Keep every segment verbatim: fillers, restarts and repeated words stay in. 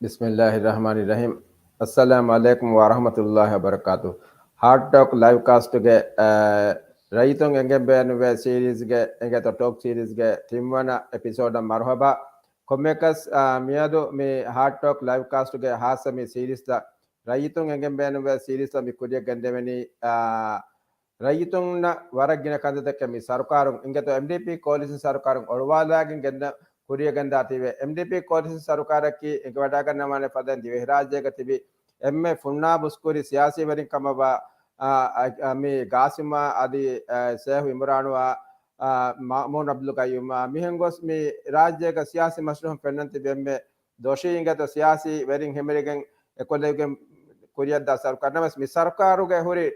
ބިސްމިއްލާހި ރަޙްމާނި ރަޙީމް. އައްސަލާމު ޢަލައިކުމް ވަރަޙްމަތުﷲި ވަބަރަކާތު. ހާޓް ޓޯކް ލައިވް ކާސްޓުގެ، އަ، ރައްޔިތުން އެނގެން ބޭނުންވޭ ސީރީޒްގެ، އެނގޭތޯ ޓޯކް ސީރީޒްގެ ތިންވަނަ އެޕިސޯޑަށް މަރުޙަބާ. ކޮންމެއަކަސް، އަ، މިއަދު މި ހާޓް ޓޯކް ލައިވް ކާސްޓުގެ ހާއްސަ މި ސީރީޒްތައް ރައްޔިތުން އެނގެން ބޭނުންވޭ ސީރީޒްތައް މި ކުރިއަށް ގެންދެވެނީ، އާ، ރައްޔިތުންނަށް ވަރަށް ގިނަ ކަންތައްތަކެއް މި ސަރުކާރުން އިނގޭތޯ އެމްޑީޕީ ކޯލިޝަން ސަރުކާރުން އޮޅުވާލާގެން ގެންދަ، ކުރިއަށް ގެންދާތީވެ. އެމްޑީޕީ ކޯލިޝަން ސަރުކާރަކީ އެނގިވަޑައިގަންނަވާނެ ފަދައިން ދިވެހިރާއްޖޭގަ ތިބި އެންމެ ފުންނާބުސްކުރި ސިޔާސީވެރިން ކަމަށްވާ، އާ، އާ، މި ގާސިމާ އަދި، އާ، ޝޭހު އިމްރާނުއާ، އާ، މާމޫން އަބްދުލް ގައްޔޫމާ މިހެން ގޮސް މި ރާއްޖޭގަ ސިޔާސީ މަސްރަހުން ފެންނަން ތިބި އެންމެ ދޮށީ އިނގޭތޯ ސިޔާސީ ވެރިން ހިމެނިގެން އެކުލެވިގެން ކުރިއަށްދާ ސަރުކާރު. ނަމަވެސް މި ސަރުކާރުގެ ހުރި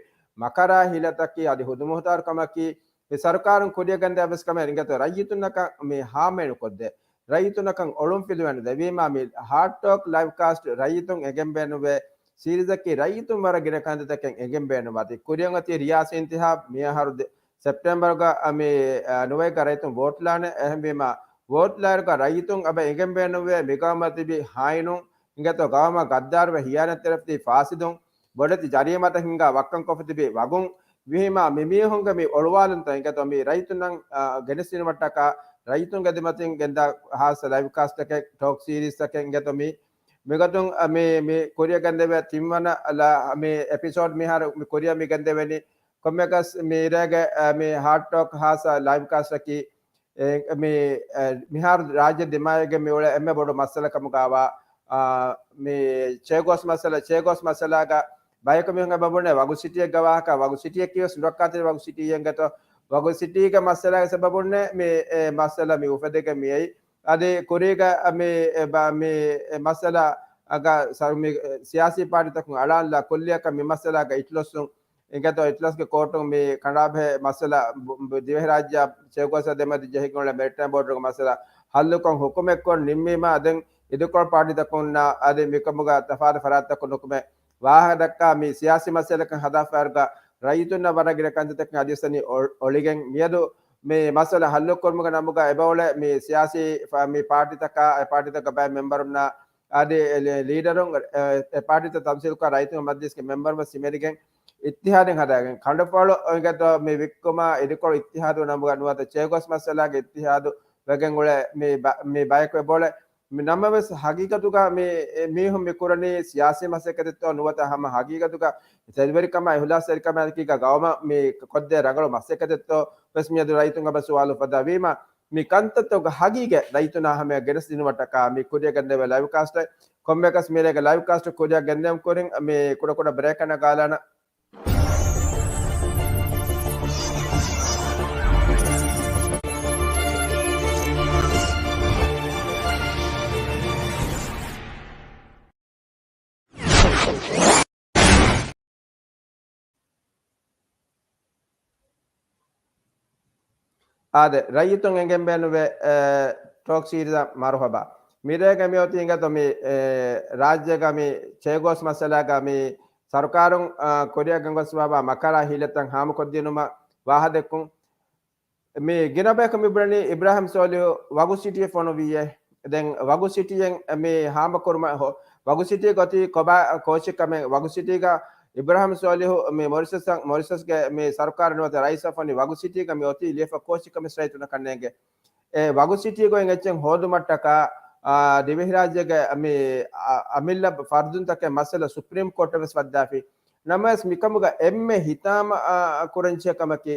މަކަރާ ހީލަތަކީ އަދި ހުދުމުހުތާރު ކަމަކީ މި ސަރުކާރުން ކުރިއަށް ގެންދާ އެއްވެސް ކަމެއް އިނގޭތޯ ރައްޔިތުންނަކަށް މި ހާމައިނުކޮށްދޭ. ރައްޔިތުންނަކަށް އޮޅުންފިލުވަން ދެވީމާ މި ހާޓް ޓޯކް ލައިވް ކާސްޓް ރައްޔިތުން އެނގެން ބޭނުންވޭ ސީރީޒަކީ ރައްޔިތުން ވަރަށް ގިނަ ކަންތައްތަކެއް އެނގެން ބޭނުންވާތީ. ކުރިއަށް އޮތީ ރިޔާސީ އިންތިހާބް މިއަހަރު ދެ، ސެޕްޓެމްބަރުގަ މި، އަ، ނުވައެއްގަ ރައްޔިތުން ވޯޓްލާނެ. އެހެންވީމާ، ވޯޓްލާއިރުގަ ރައްޔިތުން އެބަ އެނގެން ބޭނުންވޭ މިގައުމަށް ތިބި ހާއިނުން އިނގޭތޯ ގައުމަށް ގައްދާރުވެ ހިޔާނަތްތެރިވެފަ ތިބި ފާސިދުން، ބޮޑެތި ޖަރީމާތައް ހިންގާ ވައްކަން ކޮށްފަ ތިބި ވަގުން. ވީމާ، މި މީހުންގެ މި އޮޅުވާލުންތައް އިނގޭތޯ މި ރައްޔިތުންނަށް، އަ، ގެނެސްދިނުމަށްޓަކާ ރައްޔިތުންގެ ދިމަތިން ގެންދާ ހާއްސަ ލައިވް ކާސްޓަކެއް، ޓޯކް ސީރީޒްތަކެއް އިނގޭތޯ މި މިގޮތުން، އަ، މި، މި ކުރިއަށް ގެންދެވޭ ތިންވަނަ ލަ، މި އެޕިސޯޑް މިހާރު މި ކުރިއަށް މި ގެންދެވެނީ. ކޮންމެއަކަސް މި ރޭގެ، އަ، މި ހާޓް ޓޯކް ހާއްސަ ލައިވް ކާސްޓަކީ، އެ، މި، އަ، މިހާރު ރާއްޖެ ދިމާވެގެން މި އުޅޭ އެންމެ ބޮޑު މައްސަލަ ކަމުގައިވާ، އަ، މި ޗޭގޯސް މައްސަލަ، ޗޭގޯސް މައްސަލާގަ ބަޔަކު މީހުން އެބަ ބުނޭ ވަގު ސިޓީއެއްގެ ވާހަކަ، ވަގު ސިޓީއަކީ ވެސް ނުރައްކާތެރި ވަގު ސިޓީއެއް އިނގޭތޯ، ވަގު ސިޓީގެ މައްސަލާގެ ސަބަބުންނޭ މި، އެ، މައްސަލަ މި އުފެދިގެން މިއައީ. އަދި ކުރީގަ މި، އެ، ބަ، މި، އެ، މައްސަލަ އަގަ ސަރު މި، އެ، ސިޔާސީ ޕާޓީތަކުން އަޅާންލާ ކުއްލިއަކަށް މި މައްސަލާގަ އިޓްލޮސް އިނގޭތޯ އިޓްލަސްގެ ކޯޓުން މި ކަނޑާބެހޭ މައްސަލަ ބު-، ބު-، ދިވެހިރާއްޖެއާ ޗޭގޯސްއާ ދެމެދު ޖެހިގެން އުޅޭ މެރިޓައިމް ބޯޑަރުގެ މައްސަލަ ހައްލުކޮށް ހުކުމެއްކޮށް ނިންމީމާ، ދެން އިދިކޮޅު ޕާޓީތަކުންނާ އަދި މިކަމުގަ ތަފާތު ފަރާތްތަކުން ނުކުމެ ވާހަކަ ދައްކާ މި ސިޔާސީ މައްސަލަކަށް ހަދާފައިރުގަ ރައްޔިތުންނަށް ވަރަށް ގިނަ ކަންތައްތަކެއް އަދިވެސް އޮ-، އޮޅިގެން މިއަދު މި މައްސަލަ ހައްލުކުރުމުގެ ނަމުގަ އެބައުޅޭ މި ސިޔާސީ ފަ-، މި ޕާޓީތަކާ، އެ ޕާޓީތަކަށް ބައެއް މެމްބަރުންނާ އަދި އެ ލީ-، ލީޑަރުން، އެ، އެ ޕާޓީތައް ތަމްސީލްކޮށް ރައްޔިތުންގެ މަޖިލީސްގެ މެމްބަރުން ވެސް ހިމެނިގެން އިއްތިހާދެއް ހަދާގެން ކަނޑުފަޅު އޮތްގަތޯ މި ވިއްކުމާ އިދިކޮޅު އިއްތިހާދު ނަމުގަ ނުވަތަ ޗޭގޯސް މައްސަލާގެ އިއްތިހާދު ވެގެން އުޅޭ މި ބަ-، މި ބަޔަކު އެބައުޅޭ. މި ނަމަވެސް ހަގީގަތުގަ މި، އެ، މީހުން މި ކުރަނީ ސިޔާސީ މަސައްކަތެއްތޯ ނުވަތަ ހަމަ ހަގީގަތުގަ ތެދުވެރިކަމާ އިހުލާސްތެރިކަމާއެކީގަ ގައުމަށް މި ކޮށްދޭ ރަނގަޅު މަސައްކަތެއްތޯ ވެސް މިއަދު ރައްޔިތުން އެބަ ސުވާލު އުފައްދަވީމަ، މި ކަންތައްތަކުގެ ހަގީގަތް ރައްޔިތުންނާ ހަމަޔަށް ގެނެސްދިނުމަށްޓަކާ މި ކުރިއަށް ގެންދެވޭ ލައިވް ކާސްޓެއް ކޮންމެއަކަސް މިރޭގެ ލައިވް ކާސްޓް ކުރިއަށް ގެންދެވުން ކުރިން މި ކުޑަކުޑަ ބްރޭކެއް ނަގާލާނަ. އާދެ، ރައްޔިތުން އެނގެން ބޭނުންވޭ، އެ، ޓޯކް ސީރީޒަށް މަރުހަބާ. މިރޭގެ މިއޮތީ އިނގޭތޯ މި، އެ، ރާއްޖޭގަ މި ޗޭގޯސް މައްސަލާގަ މި ސަރުކާރުން، އަ، ކުރިއަށް ގެންގޮސްފައިވާ މަކަރާ ހީލަތައް ހާމަކޮށްދިނުމަށް ވާހަދެއްކުން. މި ގިނަ ބަޔަކު މި ބުނަނީ އިބްރާހިމް ސޯލިހު ވަގު ސިޓީއެއް ފޮނުވިއޭ. ދެން ވަގު ސިޓީއެއް މި ހާމަކުރުމަށް ހޯ-، ވަގު ސިޓީ ގޮތީ ކޮބާ ކޯޗެއް ކަމެއް؟ ވަގު ސިޓީގަ އިބްރާހިމް ސޯލިހު މި މޮރިޝަސް، މޮރިޝަސްގެ މި ސަރުކާރު ނުވަތަ ރައީސަށް ފޮނި ވަގު ސިޓީގަ މި އޮތީ ލިޔެފަ ކޯޗެއް ކަމެއް ރައްޔިތުންނަކަށް ނޭނގެ. އެ ވަގު ސިޓީ ގޮތް އެއްޗެއް ހޯދުމަށްޓަކާ، އާ، ދިވެހިރާއްޖޭގެ މި، އަ، އަމިއްލަ ފަރުދުންތަކެއް މައްސަލަ ސުޕްރީމް ކޯޓަށް ވެސް ވައްދާފި. ނަމަވެސް މިކަމުގަ އެންމެ ހިތާމަ، އާ، ކުރަންޖެހޭ ކަމަކީ،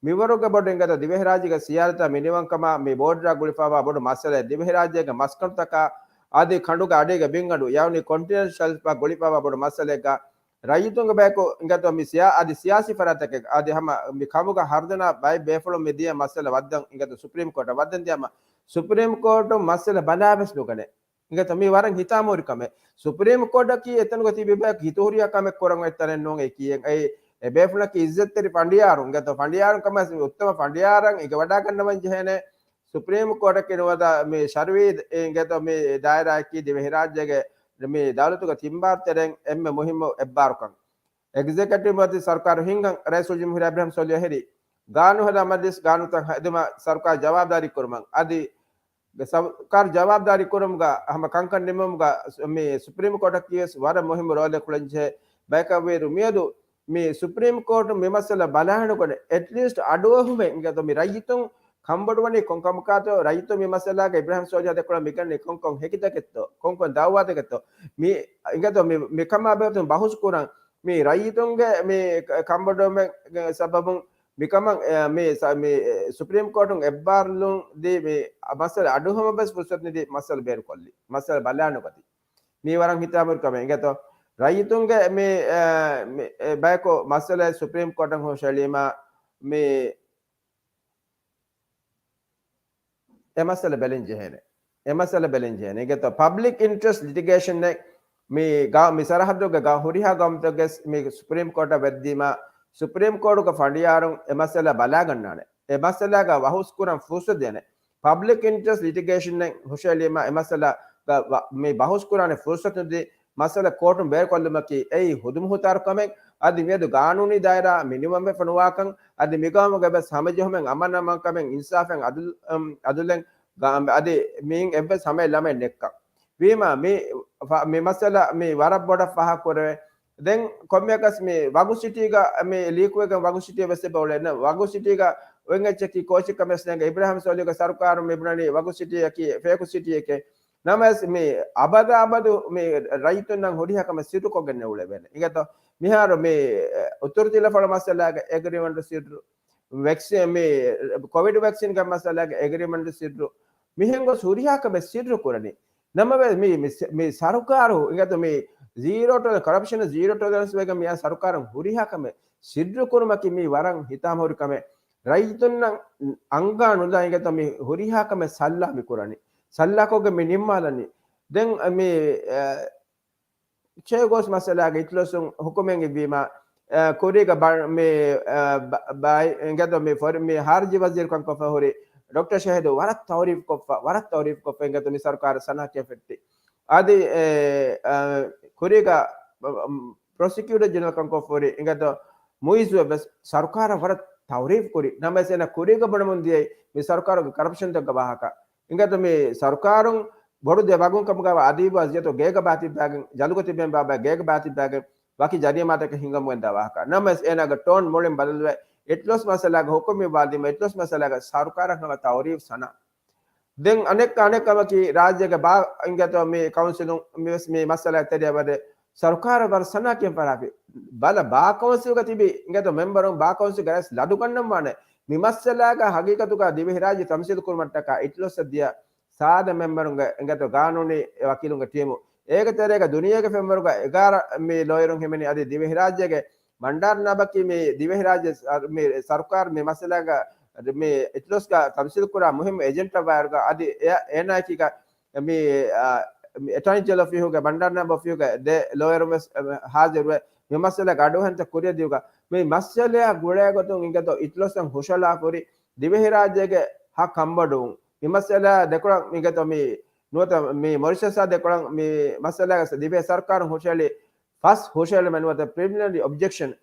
މިވަރުގެ ބޮޑު އިނގޭތޯ ދިވެހިރާއްޖޭގެ ސިޔާދަތާ މިނިވަންކަމާ މި ބޯޑަރާ ގުޅިފައިވާ ބޮޑު މައްސަލައެއް، ދިވެހިރާއްޖޭގެ މަސްކަނޑުތަކާ އަދި ކަނޑުގެ އަޑީގެ ބިންގަނޑު، ޔަޢުނީ ކޮންޓިނެންޓަލް ޝެލްފްއާ ގުޅިފައިވާ ބޮޑު މައްސަލައެއްގަ ރައްޔިތުންގެ ބަޔަކު އިނގޭތޯ މި ސިޔާ-، އަދި ސިޔާސީ ފަރާތްތަކެއް އަދި ހަމަ މި ކަމުގަ ހަރުދަނާ ބައެއް ބޭފުޅުން މި ދިޔަ މައްސަލަ ވައްދަން އިނގޭތޯ ސުޕްރީމް ކޯޓަށް ވައްދަން ދިޔަމަ، ސުޕްރީމް ކޯޓުން މައްސަލަ ބަލާވެސް ނުގަނޭ. އިނގޭތޯ މީ ވަރަށް ހިތާމަހުރި ކަމެއް. ސުޕްރީމް ކޯޓަކީ އެތަނުގަ ތިބި ބަޔަކު ހިތުހުރިހާ ކަމެއް ކުރަން އޮތް ތަނެއް ނޫން. އެ ކިޔެން އެ، އެ ބޭފުޅަކީ އިއްޒަތްތެރި ފަނޑިޔާރު. އިނގޭތޯ ފަނޑިޔާރުން ކަމަށް މި އުއްތަމަ ފަނޑިޔާރަށް އިނގިވަޑައިގަންނަވަން ޖެހޭނެ. ސުޕްރީމް ކޯޓަކީ ނުވަތަ މި ޝަރުއީ އިނގޭތޯ މި ދާއިރާއަކީ ދިވެހިރާއްޖޭގެ މި ދައުލަތުގެ ތިން ބާރު ތެރެއިން އެންމެ މުހިއްމު އެއްބާރުކަން. އެގްޒެކެޓިވް މަތި ސަރުކާރު ހިންގަން ރައީސުލްޖުމްހޫރިއްޔާ އިބްރާހިމް ސޯލިހު އެހެރީ، ގާނޫނު ހަދާ މަޖްލިސް ގާނޫނުތައް ހެދުމަށް ސަރުކާރު ޖަވާބުދާރީ ކުރުމަށް އަދި ސަރުކާރު ޖަވާބުދާރީ ކުރުމުގަ ހަމަ ކަންކަން ނިމުމުގަ ސު-، މި ސުޕްރީމް ކޯޓަކީ ވެސް ވަރަށް މުހިއްމު ރޯލެއް ކުޅެންޖެހޭ ބަޔަކަށްވިއިރު، މިއަދު މި ސުޕްރީމް ކޯޓު މި މައްސަލަ ބަލާނެގޮތް އެޓްލީސްޓް އަޑުއެހުމެއް އިނގޭތޯ މި ރައްޔިތުން ކަންބޮޑުވަނީ ކޮން ކަމަކާތޯ، ރައްޔިތުން މި މައްސަލާގަ އިބްރާހިމް ސޯލިހަށް ދެކޮޅަށް މިގަންނަނީ ކޮން ކޮން ހެކިތަކެއްތޯ، ކޮން ކޮން ދައުވާތަކެއްތޯ، މި އިނގޭތޯ މި، މިކަމާ ބެހޭ ބަހުސް ކުރަން މި ރައްޔިތުންގެ މި ކަންބޮޑުވުމެއްގެ ސަބަބުން މިކަމަށް، އެ، މި ސަ-، މި، އެ، ސުޕްރީމް ކޯޓުން އެއްބާރުލުން ދީ މި މައްސަލަ އަޑުއެހުމަށް ވެސް ފުރުސަތު ނެތި މައްސަލަ ބޭރުކޮށްލި. މައްސަލަ ބަލާނުގަތީ. މީ ވަރަށް ހިތާމަހުރި ކަމެއް. އިނގޭތޯ ރައްޔިތުންގެ މި، އެ، މި، އެ، ބަޔަކު މައްސަލަ ސުޕްރީމް ކޯޓަށް ހުށަހެޅީމާ މި އެ މައްސަލަ ބެލެން ޖެހޭނެ. އެ މައްސަލަ ބެލެން ޖެހޭނެ. އިނގޭތޯ ޕަބްލިކް އިންޓްރެސްޓް ލިޓިގޭޝަންއެއް މި ގަ-، މި ސަރަހައްދުގެ ގަ-، ހުރިހާ ގައުމުތަކެސް މި ސުޕްރީމް ކޯޓަށް ވެއްދީމާ، ސުޕްރީމް ކޯޓުގެ ފަނޑިޔާރުން އެ މައްސަލަ ބަލާގަންނާނެ. އެ މައްސަލާގަ ވަހުސް ކުރަން ފުރުސަތު ދޭނެ. ޕަބްލިކް އިންޓްރެސްޓް ލިޓިގޭޝަންއެއް ހުށަހެޅީމާ، އެ މައްސަލަ ގަ-، ވަ-، މި ބަހުސް ކުރާނެ ފުރުސަތު ދި މައްސަލަ ކޯޓުން ބޭރުކޮށްލުމަކީ އެއީ ހުދުމަހުތާރު ކަމެއް. އަދި މިއަދު ގާނޫނީ ދާއިރާ މިނިވަންވެފަ ނުވާކަން، އަދި މިގައުމުގެ ވެސް ހަމަޖެހުމެއް އަމަން އަމާންކަމެއް އިންސާފެއް އަދުލް-، އަމް، އަދުލެއް ގާ-، އަދި މިއިން އެއްވެސް ހަމައެއް ލަމައެއް ނެއްކަން. ވީމާ މި ފަ-، މި މައްސަލަ މި ވަރަށް ބޮޑަށް ފާހަގަ ކުރެވޭ. ދެން ކޮންމެއަކަސް މި ވަގު ސިޓީގަ މި ލީކުވެގެން ވަގު ސިޓީ ވެސް އެބަ އުޅޭ. ވަގު ސިޓީގަ އޮތް އެއްޗަކީ ކޯޗެއް ކަމެއް ވެސް ނޭނގެ. އިބްރާހިމް ސޯލިހުގެ ސަރުކާރުން މި ބުނަނީ ވަގު ސިޓީއަކީ ފޭކު ސިޓީއެކޭ. ނަމަވެސް މި އަބަދާ އަބަދު މި ރައްޔިތުންނަށް ހުރިހާ ކަމެއް ސިއްރުކޮށްގެން އުޅެވޭނެ. އިނގޭތޯ މިހާރު މި އުތުރު ތިލަފަޅު މައްސަލާގެ އެގްރިމަންޓު ސިއްރު، ވެކްސި-، މި ކޮވިޑް ވެކްސިންގެ މައްސަލާގެ އެގްރިމަންޓު ސިއްރު، މިހެން ގޮސް ހުރިހާ ކަމެއް ސިއްރު ކުރަނީ. ނަމަވެސް މި، މި ސަ-، މި ސަރުކާރު އިނގޭތޯ މި ޒީރޯ ޓޮ-، ކަރަޕްޝަނަށް ޒީރޯ ޓޮލަރެންސް ވެގެން މިއާ ސަރުކާރުން ހުރިހާ ކަމެއް ސިއްރު ކުރުމަކީ މީ ވަރަށް ހިތާމަހުރި ކަމެއް. ރައްޔިތުންނަށް އަންގާ ނުލާ އިނގޭތޯ މި ހުރިހާ ކަމެއް ސައްލާ މި ކުރަނީ. ސައްލާކޮށްގެން މި ނިންމާލަނީ. ދެން މި، އެ، ޗޭގޯސް މައްސަލާގެ އިތުލޮސުން ހުކުމެއް އިއްވީމާ، އެ، ކުރީގަ ބަ-، މި، އެ، ބަ-، ބައި-، އިނގޭތޯ މި ފޮރި-، މި ހާރިޖީ ވަޒީރު ކަންކޮށްފަ ހުރި ޑޮކްޓަރ ޝަހީދު ވަރަށް ތައުރީފް ކޮށްފަ، ވަރަށް ތައުރީފް ކޮށްފަ އިނގޭތޯ މި ސަރުކާރަށް ސަނާ ކިޔަން ފެއްޓި. އަދި، އެ، އެ، ކުރީގަ، އަ، ޕްރޮސިކިއުޓަރ ޖެނެރަލް ކަންކޮށްފަ ހުރި އިނގޭތޯ މުއިއްޒު ވެސް ސަރުކާރަށް ވަރަށް ތައުރީފް ކުރި. ނަމަވެސް އޭނަ ކުރީގަ ބުނަމުން ދިޔައީ މި ސަރުކާރުގެ ކަރަޕްޝަންތަކުގެ ވާހަކަ. އިނގޭތޯ މި ސަރުކާރުން ބޮޑު ދެ ވަގުން ކަމުގަ އަދީބު އަޒިޔަތު ގޭގަ ބާތިއްބާގެން، ޖަލުގަ ތިބެން ބާބާ ގޭގަ ބާތިއްބާގެން، ވަކި ޖަރީމާތަކެއް ހިނގަމުން ދާ ވާހަކަ. ނަމަވެސް އޭނާގެ ޓޯން މުޅިން ބަދަލުވެ، އިތުލޮސް މައްސަލާގެ ހުކުމް ވާދީމަ، އިތުލޮސް މައްސަލާގެ ސަރުކާރަށް ހަމަ ތައުރީފް ސަނާ. ދެން އަނެއް، އަނެއް ކަމަކީ، ރާއްޖޭގެ ބާ އިނގޭތޯ މި ކައުންސިލުން މިވެސް މި މައްސަލަ ތެރެއަށް ވަދެ ސަރުކާރަށް ވަރަށް ސަނާ ކިޔަން ފަރާފި. ބަލަ، ބާ ކައުންސިލްގަ ތިބި އިނގޭތޯ މެމްބަރުން ބާ ކައުންސިލްގެ ރައީސް ލަދުގަންނަން ވާނެ. މި މައްސަލާގަ ހަގީގަތުގަ ދިވެހިރާއްޖެ ތަމްސީލް ކުރުމަށްޓަކާ އިތުލޮސް ދިޔަ ސާދަ މެމްބަރުންގެ އިނގޭތޯ ގާނޫނީ ވަކީލުންގެ ޓީމު. އޭގެ ތެރޭގަ ދުނިޔޭގެ ފެންވަރުގަ އެގާރަ މި ލޯޔަރުން ހިމެނި. އަދި ދިވެހިރާއްޖޭގެ ބަންޑާރު ނާބަކީ މި ދިވެހިރާއްޖެ ސަ-، މި ސަރުކާރު މި މައްސަލާގަ މި އިތުލޮސްގަ ތަމްސީލް ކުރާ މުހިއްމު އެޖެންޓަށް ވާއިރުގަ އަދި އެ-، އޭނާއަކީގަ މި، އާ، މި އެޓާނީ ޖެނެރަލް އޮފީހުގެ ބަންޑާރު ނާބަ އޮފީހުގެ ދެ ލޯޔަރުން ވެސް، އެ، ހާޒިރުވެ، މި މައްސަލަ ގަޑުހަންތަ ކުރިއަށް ދިޔުގަ، މި މައްސަލައާ ގުޅޭގޮތުން އިނގޭތޯ އިތުލޮސްއަށް ހުށަހަޅާފަ ހުރި ދިވެހިރާއްޖޭގެ ހަ ކަންބޮޑުވުން. މި މައްސަލަ ދެކޮޅަށް އިނގޭތޯ މި ނުވަތަ މި މޮރިޝަސްއާ ދެކޮޅަށް މި މައްސަލަ ދިވެހި ސަރުކާރުން ހުށަހެޅި ފަސް ހުށަހެޅުމެއް ނުވަތަ ޕްރިލިމިނަރީ އޮބްޖެކްޝަން،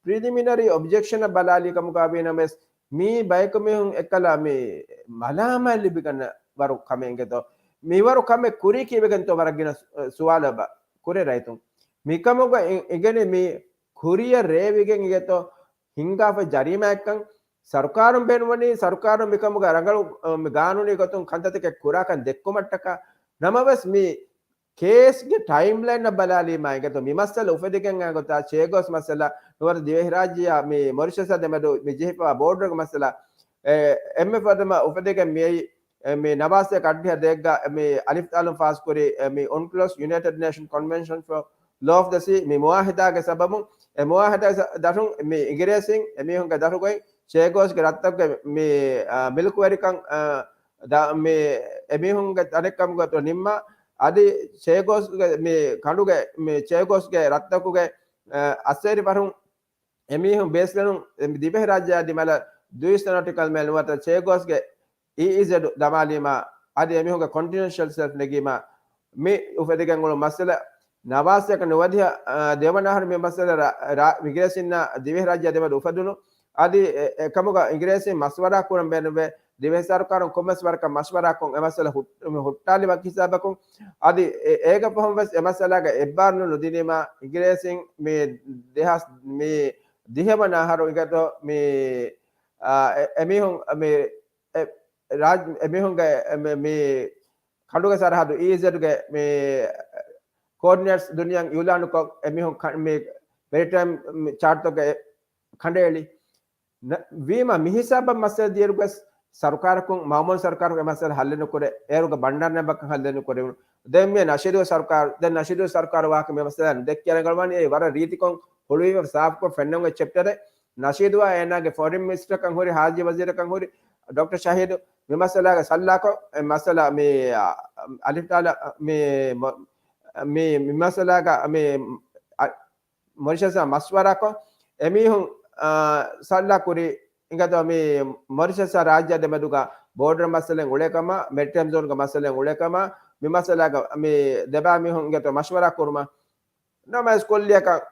ޕްރިލިމިނަރީ އޮބްޖެކްޝަނަށް ބަލާލީ ކަމުގަ ވީނަމަވެސް، މީ ބަޔަކު މީހުން އެއްކަލަ މި މަލާމާތް ލިބިގަންނަ ވަރު ކަމެއް އިނގޭތޯ. މިވަރު ކަމެއް ކުރީ ކީއްވެގެންތޯ ވަރަށް ގިނަ ސު-، ސުވާލެއް ބަ-، ކުރޭ ރައްޔިތުން. މިކަމުގަ އި-، އިނގެނީ މި ކުރިއަށް ރޭވިގެން އިނގޭތޯ ހިންގާފަ ޖަރީމާއެއްކަން. ސަރުކާރުން ބޭނުންވަނީ، ސަރުކާރުން މިކަމުގަ ރަނގަޅު، އަ، މި ގާނޫނީ ގޮތުން ކަންތައްތަކެއް ކުރާކަން ދެއްކުމަށްޓަކާ. ނަމަވެސް މި ކޭސްގެ ޓައިމްލައިންއަށް ބަލާލީމާ އިނގޭތޯ މި މައްސަލަ އުފެދިގެން އައި ގޮތާ ޗޭގޯސް މައްސަލަ ނުވަތަ ދިވެހިރާއްޖެއާ މި މޮރިޝަސްއާ ދެމެދު މި ޖެހިފައިވާ ބޯޑަރގެ މައްސަލަ، އެ، އެންމެ ފަދަމަ އުފެދިގެން މިއައީ، އެ، މި ނަވާސީ އަށް އަށްޑިހަ ދޭއްގަ މި އަލިފް ތާލުން ފާސްކުރި، އެ، މި އުންކްލޮސް ޔުނައިޓެޑް ނޭޝަން ކޮންވެންޝަން ފޯ ލޯ އޮފް ދަ ސީ މި މުއާހިދާގެ ސަބަބުން، އެ މުއާހިދާގެ ސަ-، ދަށުން މި އިނގިރޭސިން އެމީހުންގެ ދަށުގައި ޗޭގޯސްގެ ރަށްތަކުގެ މި، އާ، މިލްކުވެރިކަން، އާ، ދަ-، މި އެމީހުންގެ ތަނެއްކަމުގަ ނިންމާ، އަދި ޗޭގޯސްގެ މި ކަނޑުގެ މި ޗޭގޯސްގެ ރަށްތަކުގެ، އަ، އައްސޭރި ފަރުން އެމީހުން ބޭސްލެނުން ދިވެހިރާއްޖެއާ ދިމަލަށް ދުއިސައްތަ ނޮޓިކަލް މައިލް ނުވަތަ ޗޭގޯސްގެ އީއީޒެޑް ދަމާލީމާ، އަދި އެމީހުންގެ ކޮންޓިނެންޝަލް ޝެލްފް ނެގީމާ، މި އުފެދިގެން އުޅުނު މައްސަލަ ނަވާސީއަކަށް ނުވަދިހަ، އަ، ދެވަނަ އަހަރު މި މައްސަލަ ރ-، ރ-، އިނގިރޭސިންނާ ދިވެހިރާއްޖެއާ ދެމެދު އުފެދުނު. އަދި އެ-، އެކަމުގަ އިނގިރޭސިން މަޝްވަރާ ކުރަން ބޭނުންވޭ ދިވެހި ސަރުކާރުން ކޮންމެސް ވަރަކަށް މަޝްވަރާކޮށް އެ މައްސަލަ ހުއް-، ހުއްޓާލި ވަކި ހިސާބަކުން އަދި އެ-، އޭގެ ފަހުން ވެސް އެ މައްސަލާގެ އެއްބާރުލުން ނުދިނީމާ އިނގިރޭސިން މި ދެހާސް މި ދިހަ ވަނަ އަހަރު އިނގޭތޯ މި، އާ، އެ-، އެމީހުން މި އެ-، ރާޖް-، އެމީހުންގެ މި، މި ކަނޑުގެ ސަރަހައްދު އީއީޒެޑްގެ މި ކޯޑިނޭޓްސް ދުނިޔެއަށް އިއުލާނުކޮށް، އެމީހުން ކަ-، މި މެރިޓައިމް މި ޗާޓްތަކެއް ކަނޑައެޅި. ނަ-، ވީމަ މި ހިސާބަށް މައްސަލަ ދިޔައިރުވެސް ސަރުކާރަކުން، މައުމޫން ސަރުކާރަކުން އެ މައްސަލަ ހައްލެއް ނުކުރޭ. އޭރުގެ ބަންޑާރަ ނައިބަކަށް ހައްލެއް ނުކުރެވުނު. ދެން މި ނަޝީދު ސަރުކާރު، ދެން ނަޝީދު ސަރުކާރު ވާހަކަ މި މައްސަލަ ދެއްކި އަންގަޅުވާނީ އެ ވަރަށް ރީތިކޮށް ހުޅުވީ ސާފުކޮށް ފެންނަން އޮތް ޗެޕްޓަރެއް. ނަޝީދުއާ އޭނާގެ ފޮރިން މިނިސްޓަރކަން ހުރި، ހާރިޖީ ވަޒީރަކަން ހުރި ޑޮކްޓަރ ޝަހީދު މި މައްސަލާގެ ސައްލާކޮށް، އެ މައްސަލަ މި، އަ، އަލިފް ދާލަ މި މޮ-، މި، މި މައްސަލާގަ މި، އަ، މޮރިޝަސްއާ މަޝްވަރާކޮށް، އެމީހުން، އާ، ސައްލާ ކުރި އިނގޭތޯ މި މޮރިޝަސްއާ ރާއްޖެ ދެމެދުގަ ބޯޑަރ މައްސަލައެއް އުޅޭ ކަމަށް، މެރިޓައިމް ޒޯންގެ މައްސަލައެއް އުޅޭ ކަމަށް، މި މައްސަލާގަ މި ދެބާ މީހުން އިނގޭތޯ މަޝްވަރާ ކުރުމަށް. ނަމަވެސް ކުއްލިއަކަށް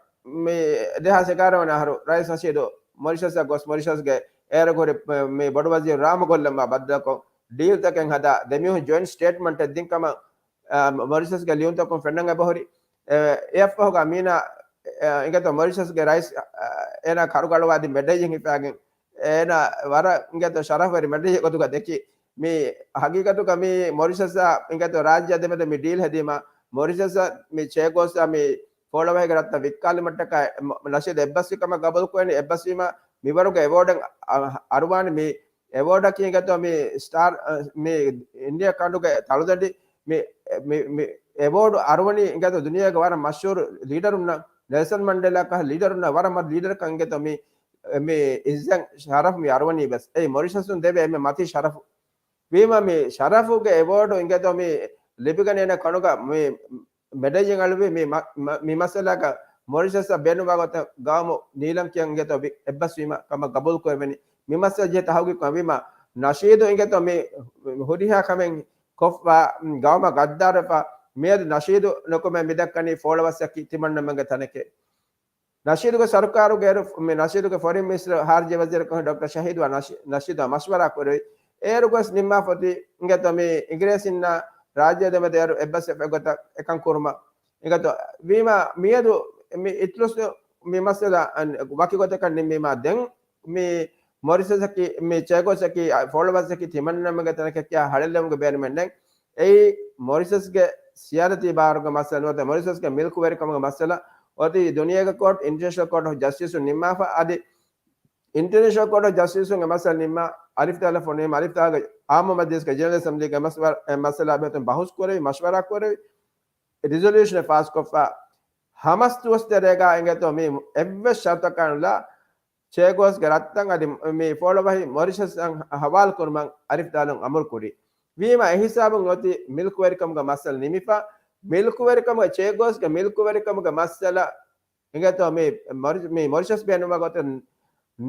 މި ދެހާސް އެގާރަ ވަނަ އަހަރު ރައީސް ނަޝީދު މޮރިޝަސްއަށް ގޮސް، މޮރިޝަސްގެ އޭރު ހުރި މި ބޮޑު ވަޒީރު ރާމު ގޮއްލަމާ ބައްދަލުކޮށް، ޑީލްތަކެއް ހަދާ، ދެމީހުން ޖޮއިންޓް ސްޓޭޓްމަންޓެއް ދިން ކަމަށް، އާ، މޮރިޝަސްގެ ލިޔުންތަކުން ފެންނަން އެބަހުރި. އެ، އެއަށްފަހުގަ މީނާ، އެ، އިނގޭތޯ މޮރިޝަސްގެ ރައީސް، އާ، އޭނާ ކަރުގަޅުވާދި މެޑަލްއެއް ހިފާގެން، އޭނާ ވަރަށް އިނގޭތޯ ޝަރަފުވެރި މެޑަލްއެއް ގޮތުގަ ދެއްކި. މި ހަގީގަތުގަ މި މޮރިޝަސްއާ އިނގޭތޯ ރާއްޖެ ދެމެދު މި ޑީލް ހެދީމަ، މޮރިޝަސްއަށް މި ޗޭ ގޯސްއާ މި ފޯޅަވަހީގެ ރަށްތައް ވިއްކާލިމަށްޓަކާ މ-، ނަޝީދު އެއްބަސްވި ކަމަށް ގަބޫލުކުރަނީ. އެއްބަސްވީމަ މިވަރުގެ އެވޯޑެއް އަ-، އަރުވާނެ. މި އެވޯޑަކީ އިނގޭތޯ މި ސްޓާރ، އަ، މި އިންޑިއާ ކަނޑުގެ ތަޅުދަނޑި މި، މި، މި އެވޯޑު އަރުވަނީ އިނގޭތޯ ދުނިޔޭގެ ވަރަށް މަޝްހޫރު ލީޑަރުންނަށް، ނެލްސަން މަންޑެލާ ކަހަލަ ލީޑަރުންނަށް ވަރަށް މަދު ލީޑަރަކަށް އިނގޭތޯ މި، މި އިއްޒަތް ޝަރަފް މި އަރުވަނީ ވެސް. އެއީ މޮރިޝަސުން ދެވޭ އެންމެ މަތީ ޝަރަފު. ވީމަ މި ޝަރަފުގެ އެވޯޑު އިނގޭތޯ މި ލިބިގަނެ އޭނަ ކަނޑުގަ މި މެޑަލްއެއް އަޅުވި މި މަ-، މަ-، މި މައްސަލާގަ މޮރިޝަސްއަށް ބޭނުންވާ ގޮތަށް ގައުމު ނީލަން ކިޔަން އިނގޭތޯ ވި-، އެއްބަސްވީމަ ކަމަށް ގަބޫލު ކުރެވެނީ. މި މައްސަލަ ޖެހޭ ތަހުގީގު ކަމަށް ވީމަ ނަޝީދު އިނގޭތޯ މި ހުރިހާ ކަމެއް ކޮށްފަ، ގައުމަށް ގައްދާރުވެފަ، މިއަދު ނަޝީދު ނުކުމެ މިދައްކަނީ ފޯޅަވައްސަކީ ތިމަންނަމެންގެ ތަނެކޭ. ނަޝީދުގެ ސަރުކާރުގެ އޭރު މި ނަޝީދުގެ ފޮރިން މިނިސްޓަރ ހާރިޖީ ވަޒީރަކު ޑޮކްޓަރ ޝަހީދުއާ ނަޝީ-، ނަޝީދުއާ މަޝްވަރާ ކުރެވި. އޭރު ގޮސް ނިންމާފަ އޮތީ އިނގޭތޯ މި އިނގިރޭސިންނާ ރާއްޖެ ދެމެދު އޭރު އެއްބަސްވެފަ ގޮތަށް އެކަން ކުރުމަށް. އިނގޭތޯ ވީމާ މިއަދު މި އިތުރުސް މި މައްސަލަ ވަކި ގޮތަކަށް ނިންމީމާ ދެން މި މޮރިޝަސްއަކީ، މި ޗޭގޯސްއަކީ، ފޯޅަވައްސަކީ ތިމަންނަމެންގެ ތަނެކޭ ކިޔާ ހަޅޭއްލެވުމުގެ ބޭނުމެއް ނެތް. އެއީ މޮރިޝަސްގެ ސިޔާދަތީ ބާރުގެ މައްސަލަ ނުވަތަ މޮރިޝަސްގެ މިލްކުވެރިކަމުގެ މައްސަލަ އޮތީ ދުނިޔޭގެ ކޯޓް، އިންޓަރނޭޝަނަލް ކޯޓް އޮފް ޖަސްޓިސުން ނިންމާފަ. އަދި އިންޓަރނޭޝަނަލް ކޯޓް އޮފް ޖަސްޓިސުން އެ މައްސަލަ ނިންމާ އަލިފް ދާލަ ފޮނުވީމަ އަލިފް ދާލަ އާއްމު މަޖިލިސްގެ ޖެނެރަލް އެސެމްބްލީގެ މަސް-، އެ މައްސަލަ ބެހެއްޓުން ބަހުސް ކުރެވި، މަޝްވަރާ ކުރެވި، ރިޒޮލޫޝަނެއް ފާސްކޮށްފަ ހަމަސް ދުވަސް ތެރޭގަ އިނގޭތޯ މި އެއްވެސް ޝަރުތަކާ ނުލާ ޗޭގޯސްގެ ރަށްތައް އަދި މި ފޯޅަވަހި މޮރިޝަސްއަށް ހަވާލު ކުރުމަށް އަލިފް ދާލުން އަމުރު ކުރި. ވީމަ އެހިސާބުން އޮތީ މިލްކުވެރިކަމުގެ މައްސަލަ ނިމިފަ، މިލްކުވެރިކަމުގެ، ޗޭގޯސްގެ މިލްކުވެރިކަމުގެ މައްސަލަ އިނގޭތޯ މި މޮރި-، މި މޮރިޝަސް ބޭނުންވާ ގޮތަށް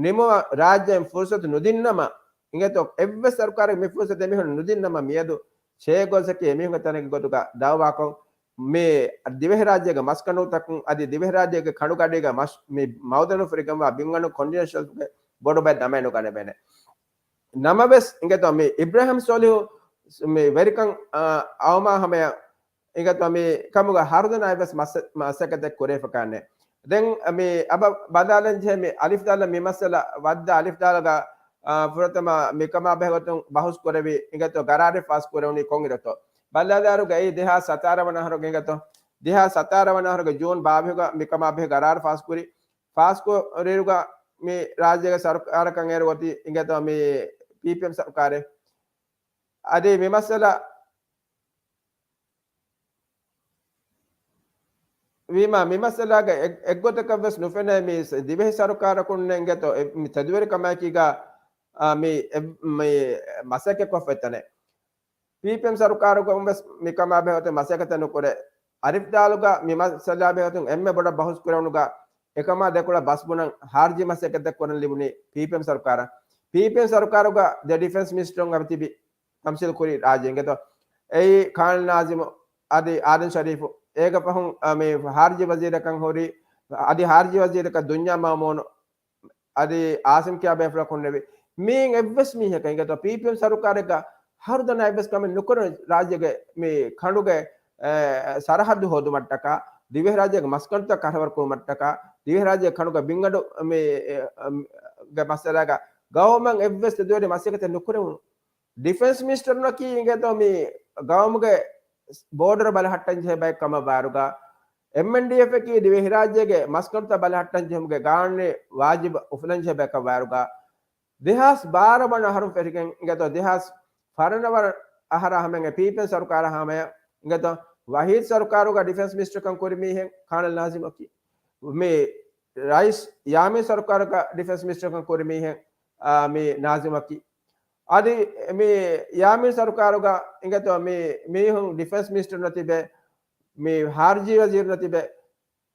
ނިމުމަށް ރާއްޖެއިން ފުރުސަތު ނުދިންނަމަ، އިނގޭތޯ އެއްވެސް ސަރުކާރެއް މި ފުރުސަތު އެމީހުން ނުދިންނަމަ، މިއަދު ޗޭގޯސްއަކީ އެމީހުންގެ ތަނެއްގެ ގޮތުގަ ދައުވާކޮށް، މި ދިވެހިރާއްޖޭގެ މަސްކަނޑުތަކުން އަދި ދިވެހިރާއްޖޭގެ ކަނޑުގަޑީގަ މަސް-، މި މައުދަނު ފުރިގެންވާ ބިންވަނު ކޮންޓިނެންޓަލްގެ ބޮޑު ބައެއް ދަމައެއް ނުގަނެވޭނެ. ނަމަވެސް، އިނގޭތޯ މި އިބްރާހިމް ސޯލިހު މި ވެރިކަން، އާ، އައުމާ ހަމަޔަށް އިނގޭތޯ މި ކަމުގަ ހަރުދަނާއި ވެސް މަސަ-، މަސައްކަތެއް ކުރެވިފަ ކާނެ. ދެން މި އަބަ ބަލާލަން ޖެހޭ މި އަލިފް ދާލަ މި މައްސަލަ ވައްދާ އަލިފް ދާލަގަ، އާ، ފުރަތަމަ މިކަމާ ބެހޭގޮތުން ބަހުސް ކުރެވި އިނގޭތޯ ގަރާރެއް ފާސް ކުރެވުނީ ކޮންއިރަކުތޯ؟ ބަލާލާރުގައި ދެހާސް ސަތާރަ ވަނަ އަހަރުގެ އިނގޭތޯ، ދެހާސް ސަތާރަ ވަނަ އަހަރުގެ ޖޫން ބާވީހުގަ މިކަމާ ބެހޭ ގަރާރު ފާސް ކުރި. ފާސް ކުރިއިރުގަ މި ރާއްޖޭގެ ސަރުކާރަކަށް އޭރު އޮތީ އިނގޭތޯ މި ޕީޕީއެމް ސަރުކާރެއް. އަދި މި މައްސަލަ ވީމާ، މި މައްސަލާގަ އެއް-، އެއްގޮތަކަށް ވެސް ނުފެނޭ މި ސ-، ދިވެހި ސަރުކާރަކުންނެއް އިނގޭތޯ އެ-، މި ތެދުވެރިކަމާއެކީގަ، އާ، މި އެ-، މި މަސައްކަތް ކޮށްފަ އެތަނެއް. ޕީޕީއެމް ސަރުކާރުގަ ވެސް މިކަމާ ބެހޭގޮތުން މަސައްކަތެއް ނުކުރޭ. އަލިފް ދާލުގަ މި މައްސަލާ ބެހޭގޮތުން އެންމެ ބޮޑަށް ބަހުސް ކުރެވުނުގަ އެކަމާ ދެކޮޅަށް ބަސްބުނަން ހާރިޖީ މަސައްކަތެއް ކުރަން ލިބުނީ ޕީޕީއެމް ސަރުކާރަށް. ޕީޕީއެމް ސަރުކާރުގަ ދެ ޑިފެންސް މިނިސްޓަރުން އަދި ތިބި ތަމްސީލް ކުރި ރާއްޖޭ އިނގޭތޯ. އެއީ ކާނަލް ނާޒިމު އަދި އާދަމް ޝަރީފު. އޭގެ ފަހުން، އަ، މި ހާރިޖީ ވަޒީރަކަށް ހުރި، އަދި ހާރިޖީ ވަޒީރަކަށް ދުންޏާ މައުމޫނު އަދި އާސިމް ކިޔާ ބޭފުޅަކު ހުންނެވި. މީން އެއްވެސް މީހަކަށް އިނގޭތޯ ޕީޕީއެމް ސަރުކާރެއްގަ ހަރުދަނާ އެއްވެސް ކަމެއް ނުކުރަން ރާއްޖޭގެ މި ކަނޑުގެ، އެ، ސަރަހައްދު ހޯދުމަށްޓަކާ، ދިވެހިރާއްޖޭގެ މަސްކަނޑުތައް ކަރަވަރުކުރުމަށްޓަކާ، ދިވެހިރާއްޖޭގެ ކަނޑުގެ ބިންގަނޑު މި، އެ، އަ، ގެ މައްސަލާގަ ގައުމަށް އެއްވެސް ތެދުވެރި މަސައްކަތެއް ނުކުރެވުނު. ޑިފެންސް މިނިސްޓަރުންނަކީ އިނގޭތޯ މި ގައުމުގެ ބޯޑަރު ބަލަހައްޓަން ޖެހޭ ބައެއް ކަމަށް ވާއިރުގަ، އެމްއެންޑީއެފްއަކީ ދިވެހިރާއްޖޭގެ މަސްކަނޑުތައް ބަލަހައްޓަން ޖެހުމުގެ ގާނޫނީ ވާޖިބު އުފުލަން ޖެހޭ ބަޔަކަށް ވާއިރުގަ، ދެހާސް ބާރަ ވަނަ އަހަރުން ފެށިގެން އިނގޭތޯ ދެހާސް ފަރަނަ ވަނަ އަހަރާ ހަމައިން ޕީޕީއެމް ސަރުކާރާ ހަމަޔަށް އިނގޭތޯ ވަހީދް ސަރުކާރުގަ ޑިފެންސް މިނިސްޓަރުކަން ކުރި މީހެއް ކާނަލް ނާޒިމްއަކީ. މި ރައީސް ޔާމީން ސަރުކާރުގަ ޑިފެންސް މިނިސްޓަރުކަން ކުރި މީހެއް، އާ، މި ނާޒިމްއަކީ. އަދި މި ޔާމީން ސަރުކާރުގަ އިނގޭތޯ މި މީހުން ޑިފެންސް މިނިސްޓަރު ނުތިބެ، މި ހާރިޖީ ވަޒީރު ނުތިބެ،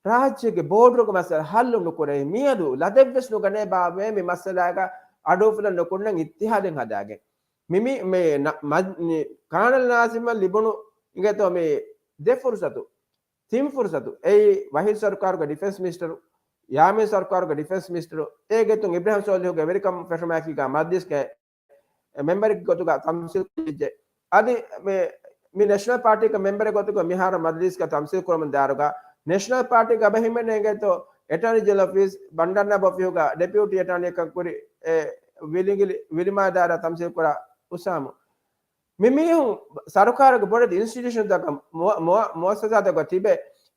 ރާއްޖޭގެ ބޯޑަރުގެ މައްސަލަ ހައްލު ނުކުރޭ. މިއަދު ލަދެއްވެސް ނުގަނޭ ބާވޭ މި މައްސަލާގަ އަޑުއުފުލަން ނުކުންނަން އިއްތިހާދެއް ހަދާގެން. މި، މި، މި، ނަ-، މަ-، ނި-، ކާނަލް ނާޒިމަށް ލިބުނު އިނގޭތޯ މި ދެ ފުރުސަތު، ތިން ފުރުސަތު. އެއީ ވަހީދް ސަރުކާރުގެ ޑިފެންސް މިނިސްޓަރު، ޔާމީން ސަރުކާރުގެ ޑިފެންސް މިނިސްޓަރު، އޭގެ އަތުން އިބްރާހިމް ސޯލިހުގެ ވެރިކަން ފެށުމާއެކީގަ މަޖްލިސްގެ މެމްބަރެއްގެ ގޮތުގަ ތަމްސީލް ކުރެވިއްޖެ. އަދި މި، މި ނެޝަނަލް ޕާޓީގެ މެމްބަރެއް ގޮތުގަ މިހާރު މަޖްލިސްގަ ތަމްސީލް ކުރަމުން ދާއިރުގަ، ނެޝަނަލް ޕާޓީގެ އަބަހިމެން އިނގޭތޯ އެޓާނީ ޖެނެރަލް އޮފީސް ބަންޑާރަ ނާއިބު އޮފީހުގަ ޑެޕިއުޓީ އެޓާނީއަކަށް ކުރި، އެ، ވިލިގިލި، ވިލިމާ ދާއިރާ ތަމްސީލް ކުރާ އުސާމު. މި މީހުން ސަރުކާރުގެ ބޮޑެތި އިންސްޓިޓިއުޝަންތަކަށް މު-، މު-، މުއައްސަސާތަކަށް ތިބެ،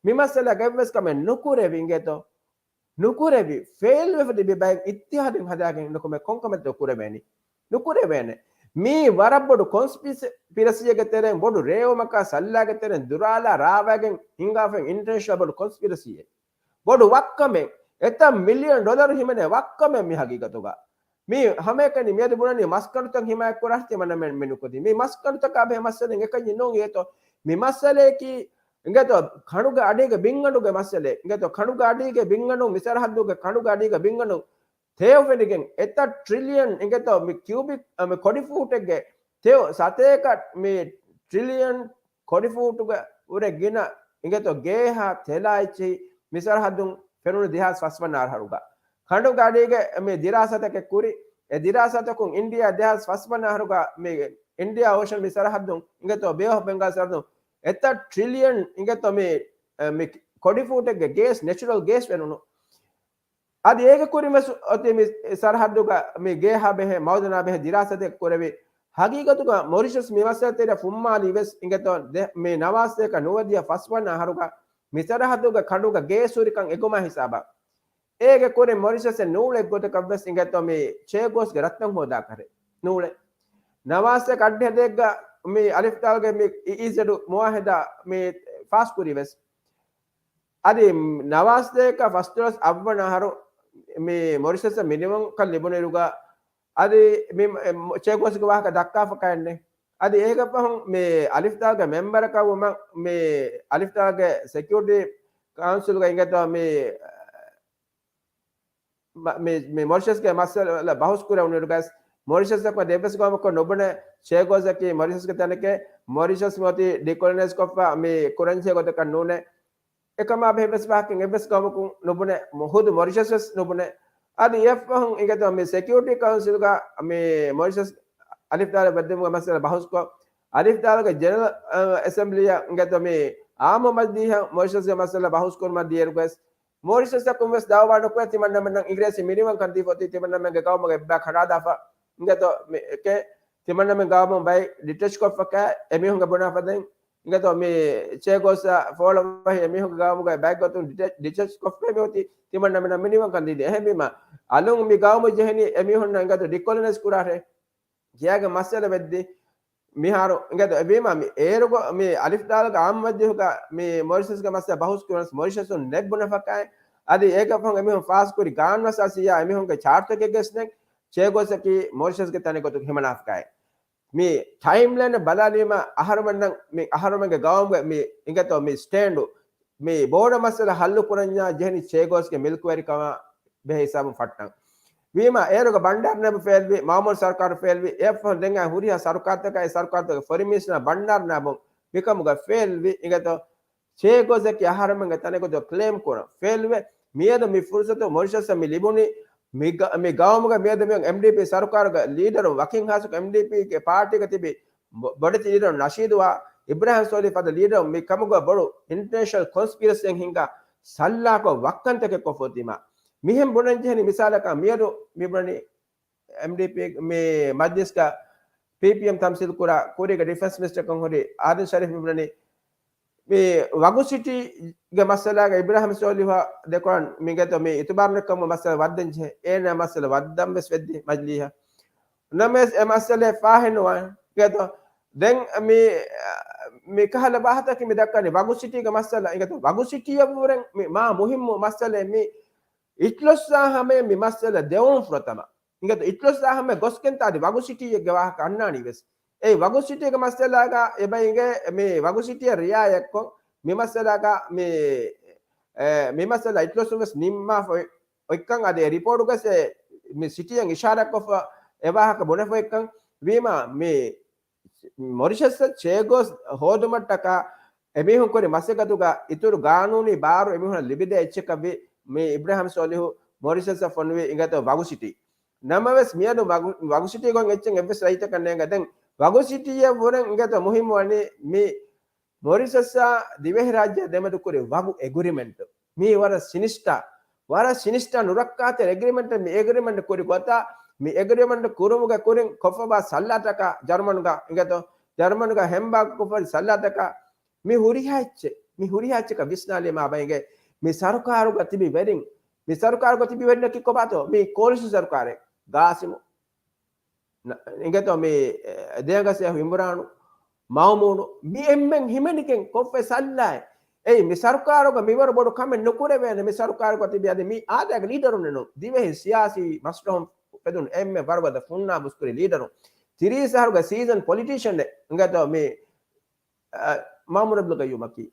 މި މައްސަލައިގަ އެއްވެސް ކަމެއް ނުކުރެވި އިނގޭތޯ؟ ނުކުރެވި، ފެއިލްވެފަ ތިބި ބައެއް އިއްތިހާދެއް ހަދާގެން ނުކުމެ ކޮންކަމެއްތޯ ކުރެވޭނީ؟ ނުކުރެވޭނެ. މީ ވަރަށް ބޮޑު ކޮންސްޕިރަސީއެއްގެ ތެރެއިން ބޮޑު ރޭވުމަކާ ސައްލާގެ ތެރެއިން ދުރާލާ ރާވާގެން ހިނގާފައި އިންޓަރނޭޝަނަލް ބޮޑު ކޮންސްޕިރަސީއެއް. ބޮޑު ވައްކަމެއް. އެތައް މިލިއަން ޑޮލަރު ހިމެނޭ ވައްކަމެއް މި ހަގީގަތުގަ. މީ ހަމައެކަނި މިއަދު ބުނަނީ މަސްކަނޑުތައް ހިމާޔަތްކުރާ ތިމަންނަމެން މި ނުކުތީ. މީ މަސްކަނޑުތަކާ ބެހޭ މައްސަލައެއް އެކަންޏެއް ނޫން އިނގޭތޯ. މި މައްސަލަޔަކީ އިނގޭތޯ ކަނޑުގެ އަޑީގެ ބިންގަނޑުގެ މައްސަލައެއް. އިނގޭތޯ ކަނޑުގެ އަޑީގެ ބިންގަނޑު، މި ސަރަހައްދުގެ ކަނޑުގެ އަޑީގެ ބިންގަނޑު ތެޔޮ ފެނިގެން އެތައް ޓްރިލިއަން އިނގޭތޯ މި ކިއުބިކް، މި ކޮޑި ފޫޓެއްގެ ތެޔޮ ސަތޭކަ މި ޓްރިލިއަން ކޮޑިފޫޓުގެ ވުރެ ގިނަ އިނގޭތޯ ގޭހާ ތެލާ އެއްޗެހި މި ސަރަހައްދުން ފެނުނު ދެހާސް ފަސްވަނަ އަހަރުގަ. ކަނޑުގެ އަޑީގެ މި ދިރާސާތަކެއް ކުރި، އެ ދިރާސާތަކުން އިންޑިއާ ދެހާސް ފަސްވަނަ އަހަރުގަ މި އިންޑިއާ އޯޝަން މި ސަރަހައްދުން އިނގޭތޯ ބޭ އޮފް ބެންގާލް ސަރަހައްދުން އެތައް ޓްރިލިއަން އިނގޭތޯ މި، މި ކޮޑިފޫޓެއްގެ ގޭސް، ނެޗުރަލް ގޭސް ފެނުނު. އަދި އޭގެ ކުރިން ވެސް އޮތީ މި ސަރަހައްދުގަ މި ގޭހާ ބެހޭ، މައުދަނާ ބެހޭ ދިރާސާތެއް ކުރެވި. ހަގީގަތުގަ މޮރިޝަސް މި މައްސަލަތެރެ ފުއްމާލީ ވެސް އިނގޭތޯ ދެ-، މި ނަވާސްތޭކަ ނުވަދިހަ ފަސްވަނަ އަހަރުގަ މި ސަރަހައްދުގެ ކަނޑުގަ ގޭސް ހުރިކަން އެގޮމާ ހިސާބަށް. އޭގެ ކުރިން މޮރިޝަސް އެއް ނޫޅެއް ގޮތަކަށް ވެސް އިނގޭތޯ މި ޗޭގޯސްގެ ރަށްތައް ހޯދާކަށެއް ނޫޅެއް. ނަވާސްތޭކަ އައްޑިހަ ދޭއްގަ މި އަލިފް ދާލްގެ މި އީ އީ ޒެޑް މުއާހެދާ މި ފާސް ކުރި ވެސް. އަދި ނަވާސްތޭކަ ފަސްދޮޅަސް އަށްވަނަ އަހަރު މި މޮރިޝަސް މިނިވަންކަން ލިބުނުއިރުގަ އަދި މި ޗޭގޯސްގެ ވާހަކަ ދައްކާފަކައެއްނެ. އަދި އޭގެ ފަހުން މި އަލިފް ދާލްގެ މެމްބަރަކަށް ވުމަށް މި އަލިފް ދާލްގެ ސެކިއުރިޓީ ކައުންސިލްގަ އިނގޭތޯ މި މަ-، މި، މި މޮރިޝަސްގެ މައްސަލަ ބަހުސް ކުރެވުނުއިރުގަސް، މޮރިޝަސްއަކު އެއްވެސް ގައުމަކު ނުބުނެ، ޗޭގޯސްއަކީ މޮރިޝަސްގެ ތަނެކޭ، މޮރިޝަސް މިއޮތީ ޑިކޮލަނައިޒް ކޮށްފަ މި ކުރަންޖެހޭ ގޮތަކަށް ނޫނޭ. އެކަމާ ބެހޭ ވެސް ވާހަކަ އެއްވެސް ގައުމަކު ނުބުނެ، މު-، ހުދު މޮރިޝަސް ވެސް ނުބުނެ. އަދި އެއަށްފަހުން އިނގޭތޯ މި ސެކިއުރިޓީ ކައުންސިލްގަ މި މޮރިޝަސް އަލިފް ދާލް ވެއްދެވުމުގެ މައްސަލަ ބަހުސްކޮށް، އަލިފް ދާލްގެ ޖެނެރަލް، އަ، އެސެމްބްލީއަށް އިނގޭތޯ މި އާއްމު މަޖިލީހަށް މޮރިޝަސްގެ މައްސަލަ ބަހުސް ކުރުމަށް ދިޔައިރުގަސް، މޮރިޝަސްއަކުން ވެސް ދައުވާ ނުކުރޭ ތިމަންނަމެންނަށް އިނގިރޭސި މިނިވަންކަން ދީފަ އޮތީ ތިމަންނަމެންގެ ގައުމުގެ އެއްބަޔަކު ހަނާދާފަ. އިނގޭތޯ މި އެކޭ ތިމަންނަމެން ގައުމުން ބައި ޑިޓެޗް ކޮށްފަކާ އެމީހުންގެ ބުނާ ފަދައިން. އިނގޭތޯ މި ޗޭގޯސް ފޯޅަވަހި އެމީހުންގެ ގައުމުގެ ބައެއް ގޮތުން ޑިޓެ-، ޑިޓެޗް ކޮށްފަ މި އޮތީ ތިމަންނަމެންނަށް މިނިވަންކަން ދީދީ. އެހެންވީމަ އަލުން މި ގައުމު ޖެހެނީ އެމީހުންނަށް އިނގޭތޯ ޑިކޮލަނައިޒް ކުރާށޭ ކިޔާގެ މައްސަލަ ވެއްދި. މިހާރު އިނގޭތޯ އެވީމަ މި އޭރުގަ މި އަލިފް ދާލުގެ އާއްމު މަޖިލީހުގަ މި މޮރިޝަސްގެ މައްސަލަ ބަހުސް ކުރަން މޮރިޝަސުން ނެތް ބުނެފަކާއި، އަދި އޭގެ ފަހުން އެމީހުން ފާސްކުރި ގާނޫނު އަސާސީއާ އެމީހުންގެ ޗާޓަރގެ ގެސްނެއް ޗޭގޯސްއަކީ މޮރިޝަސްގެ ތަނެއް ގޮތުގަ ހިމަނާފަކާއި. މި ޓައިމްލައިން ބަލާލީމަ އަހަރުމެންނަށް މި އަހަރުމެންގެ ގައުމުގެ މި އިނގޭތޯ މި ސްޓޭންޑު މި ބޯޑަ މައްސަލަ ހައްލު ކުރަންޏާ ޖެހެނީ ޗޭގޯސްގެ މިލްކުވެރިކަމާ ބެހޭ ހިސާބުން ފައްޓަން. ވީމަ އޭރުގަ ބަންޑާރަ ނާއިބު ފެއިލްވި، މާމޫލު ސަރުކާރު ފެއިލްވި، އެއަށްފަހުން ދެން އައި ހުރިހާ ސަރުކާރުތަކާ އެ ސަރުކާރުތަކުގެ ފޮރިން މިނިސްޓަރ ބަންޑާރަ ނާއިބުން މިކަމުގަ ފެއިލްވި އިނގޭތޯ ޗޭގޯސްއަކީ އަހަރުމެންގެ ތަނެއް ގޮތުގަ ކްލޭމް ކުރަން ފެއިލްވެ. މިއަދު މި ފުރުސަތު މޮރިޝަސްއަށް މި ލިބުނީ މި ގަ-، މި ގައުމުގަ މިއަދު މި އެމްޑީޕީ ސަރުކާރުގަ ލީޑަރު ވަކިން ހާސްކޮށް އެމްޑީޕީގެ ޕާޓީގަ ތިބި ބޮ-، ބޮޑެތި ލީޑަރު ނަޝީދުއާ އިބްރާހިމް ސޯލިހު ފަދަ ލީޑަރު މި ކަމުގަ ބޮޑު އިންޓަރނޭޝަނަލް ކޮންސްޕިރަސީއެއް ހިންގާ ސައްލާކޮށް ވައްކަންތަކެއް ކޮށްފަ ދިމާ. މިހެން ބުނަން ޖެހެނީ މިސާލަކަށް މިއަދު މި ބުނަނީ އެމްޑީޕީ މި މަޖްލިސްގަ ޕީޕީއެމް ތަމްސީލް ކުރާ ކުރީގެ ޑިފެންސް މިނިސްޓަރަކަށް ހުރި އާދިލް ޝަރީފް މި ބުނަނީ މި ވަގުސިޓީގެ މައްސަލާގަ އިބްރާހިމް ސޯލިހު ދެކޮޅަށް މިގެތޯ މި އިތުބާރު ނެތްކަމުގެ މައްސަލަ ވައްދަން ޖެހޭ. އޭނަ މައްސަލަ ވައްދަން ވެސް ވެއްދި މަޖްލީހަށް. ނަމަވެސް އެ މައްސަލަ ފާހެއް ނުވާ. އިނގޭތޯ؟ ދެން މި، މި ކަހަލަ ވާހަކަތަކެއް މި ދައްކަނީ ވަގުސިޓީގެ މައްސަލަ. އިނގޭތޯ؟ ވަގުސިޓީއަށްވުރެން މި މާ މުހިއްމު މައްސަލައެއް މި އިތުލޮއްސާ ހަމަޔަށް މި މައްސަލަ ދެވުން ފުރަތަމަ. އިނގޭތޯ؟ އިތުލޮއްސާ ހަމަޔަށް ގޮސްގެންތާ އަދި ވަގުސިޓީއެއްގެ ވާހަކަ އަންނާނީ ވެސް. އެ ވަގުސިޓީގެ މައްސަލާގަ އެބަ އިނގޭ މި ވަގުސިޓީއަށް ރިއާޔަތްކޮށް މި މައްސަލާގަ މި، އެ، މި މައްސަލަ އިތުލޮއްސުން ވެސް ނިންމާފަ އޮތްކަން އަދި އެ ރިޕޯޓުގަސް އެ މި ސިޓީއަށް އިޝާރާތްކޮށްފަ އެ ވާހަކަ ބުނެފަ އޮތްކަން ވީމާ މި މޮރިޝަސްއަށް ޗޭގޯސް ހޯދުމަށްޓަކާ އެމީހުން ކުރި މަސައްކަތުގަ އިތުރު ގާނޫނީ ބާރު އެމީހުންނަށް ލިބިދޭ އެއްޗަކަށްވި މި އިބްރާހިމް ސޯލިހު މޮރިޝަސްއަށް ފޮނުވި އިނގޭތޯ ވަގުސިޓީ. ނަމަވެސް މިއަދު ވަގު-، ވަގުސިޓީ ގޮތް އެއްޗެއް އެއްވެސް ރައްޔިތަކަށް ނޭނގެ. ދެން ވަގުސިޓީއަށް ވުރެން އިނގޭތޯ މުހިއްމު ވަނީ މި މޮރިޝަސްއާ ދިވެހިރާއްޖެ ދެމެދު ކުރި ވަގު އެގްރިމެންޓް. މީ ވަރަށް ސިނިސްޓާ، ވަރަށް ސިނިސްޓާ ނުރައްކާތެރި އެގްރިމެންޓް. މި އެގްރިމެންޓް ކުރި ގޮތަށް، މި އެގްރިމެންޓް ކުރުމުގެ ކުރިން ކޮށްފަވާ ސައްލާތަކާ ޖަރުމަނުގަ އިނގޭތޯ، ޖަރުމަނުގަ ހެމްބާގް ކޮށްފަ ސައްލާތަކާ މި ހުރިހާ އެއްޗެއް، މި ހުރިހާ އެއްޗަކަށް ވިސްނާލީމާ ބައިގެ މި ސަރުކާރުގަ ތިބި ވެރިން، މި ސަރުކާރުގަ ތިބި ވެރިންނަކީ ކޮބާތޯ؟ މި ކޯލިޝަން ސަރުކާރެއް. ގާސިމު ނަ-، އިނގޭތޯ މި، އެ، ދޭގަސް އިމްރާނު، މައުމޫނު، މި އެންމެން ހިމެނިގެން ކޮށްފަ ސައްލާއެއް. އެއީ މި ސަރުކާރުގަ މިވަރު ބޮޑު ކަމެއް ނުކުރެވޭނެ. މި ސަރުކާރުގަ ތިބި އަދި މި އާދައިގެ ލީޑަރުންނެއް ނޫން. ދިވެހި ސިޔާސީ މަސްލަހުން ފެދުނު އެންމެ ވަރުގަދަ ފުންނާ މުސްކުރި ލީޑަރުން. ތިރީސް އަހަރުގެ ސީޒަން ޕޮލިޓީޝަންއެއް އިނގޭތޯ މި އަ، މާމޫން އަބްދުލް ގައްޔޫމަކީ.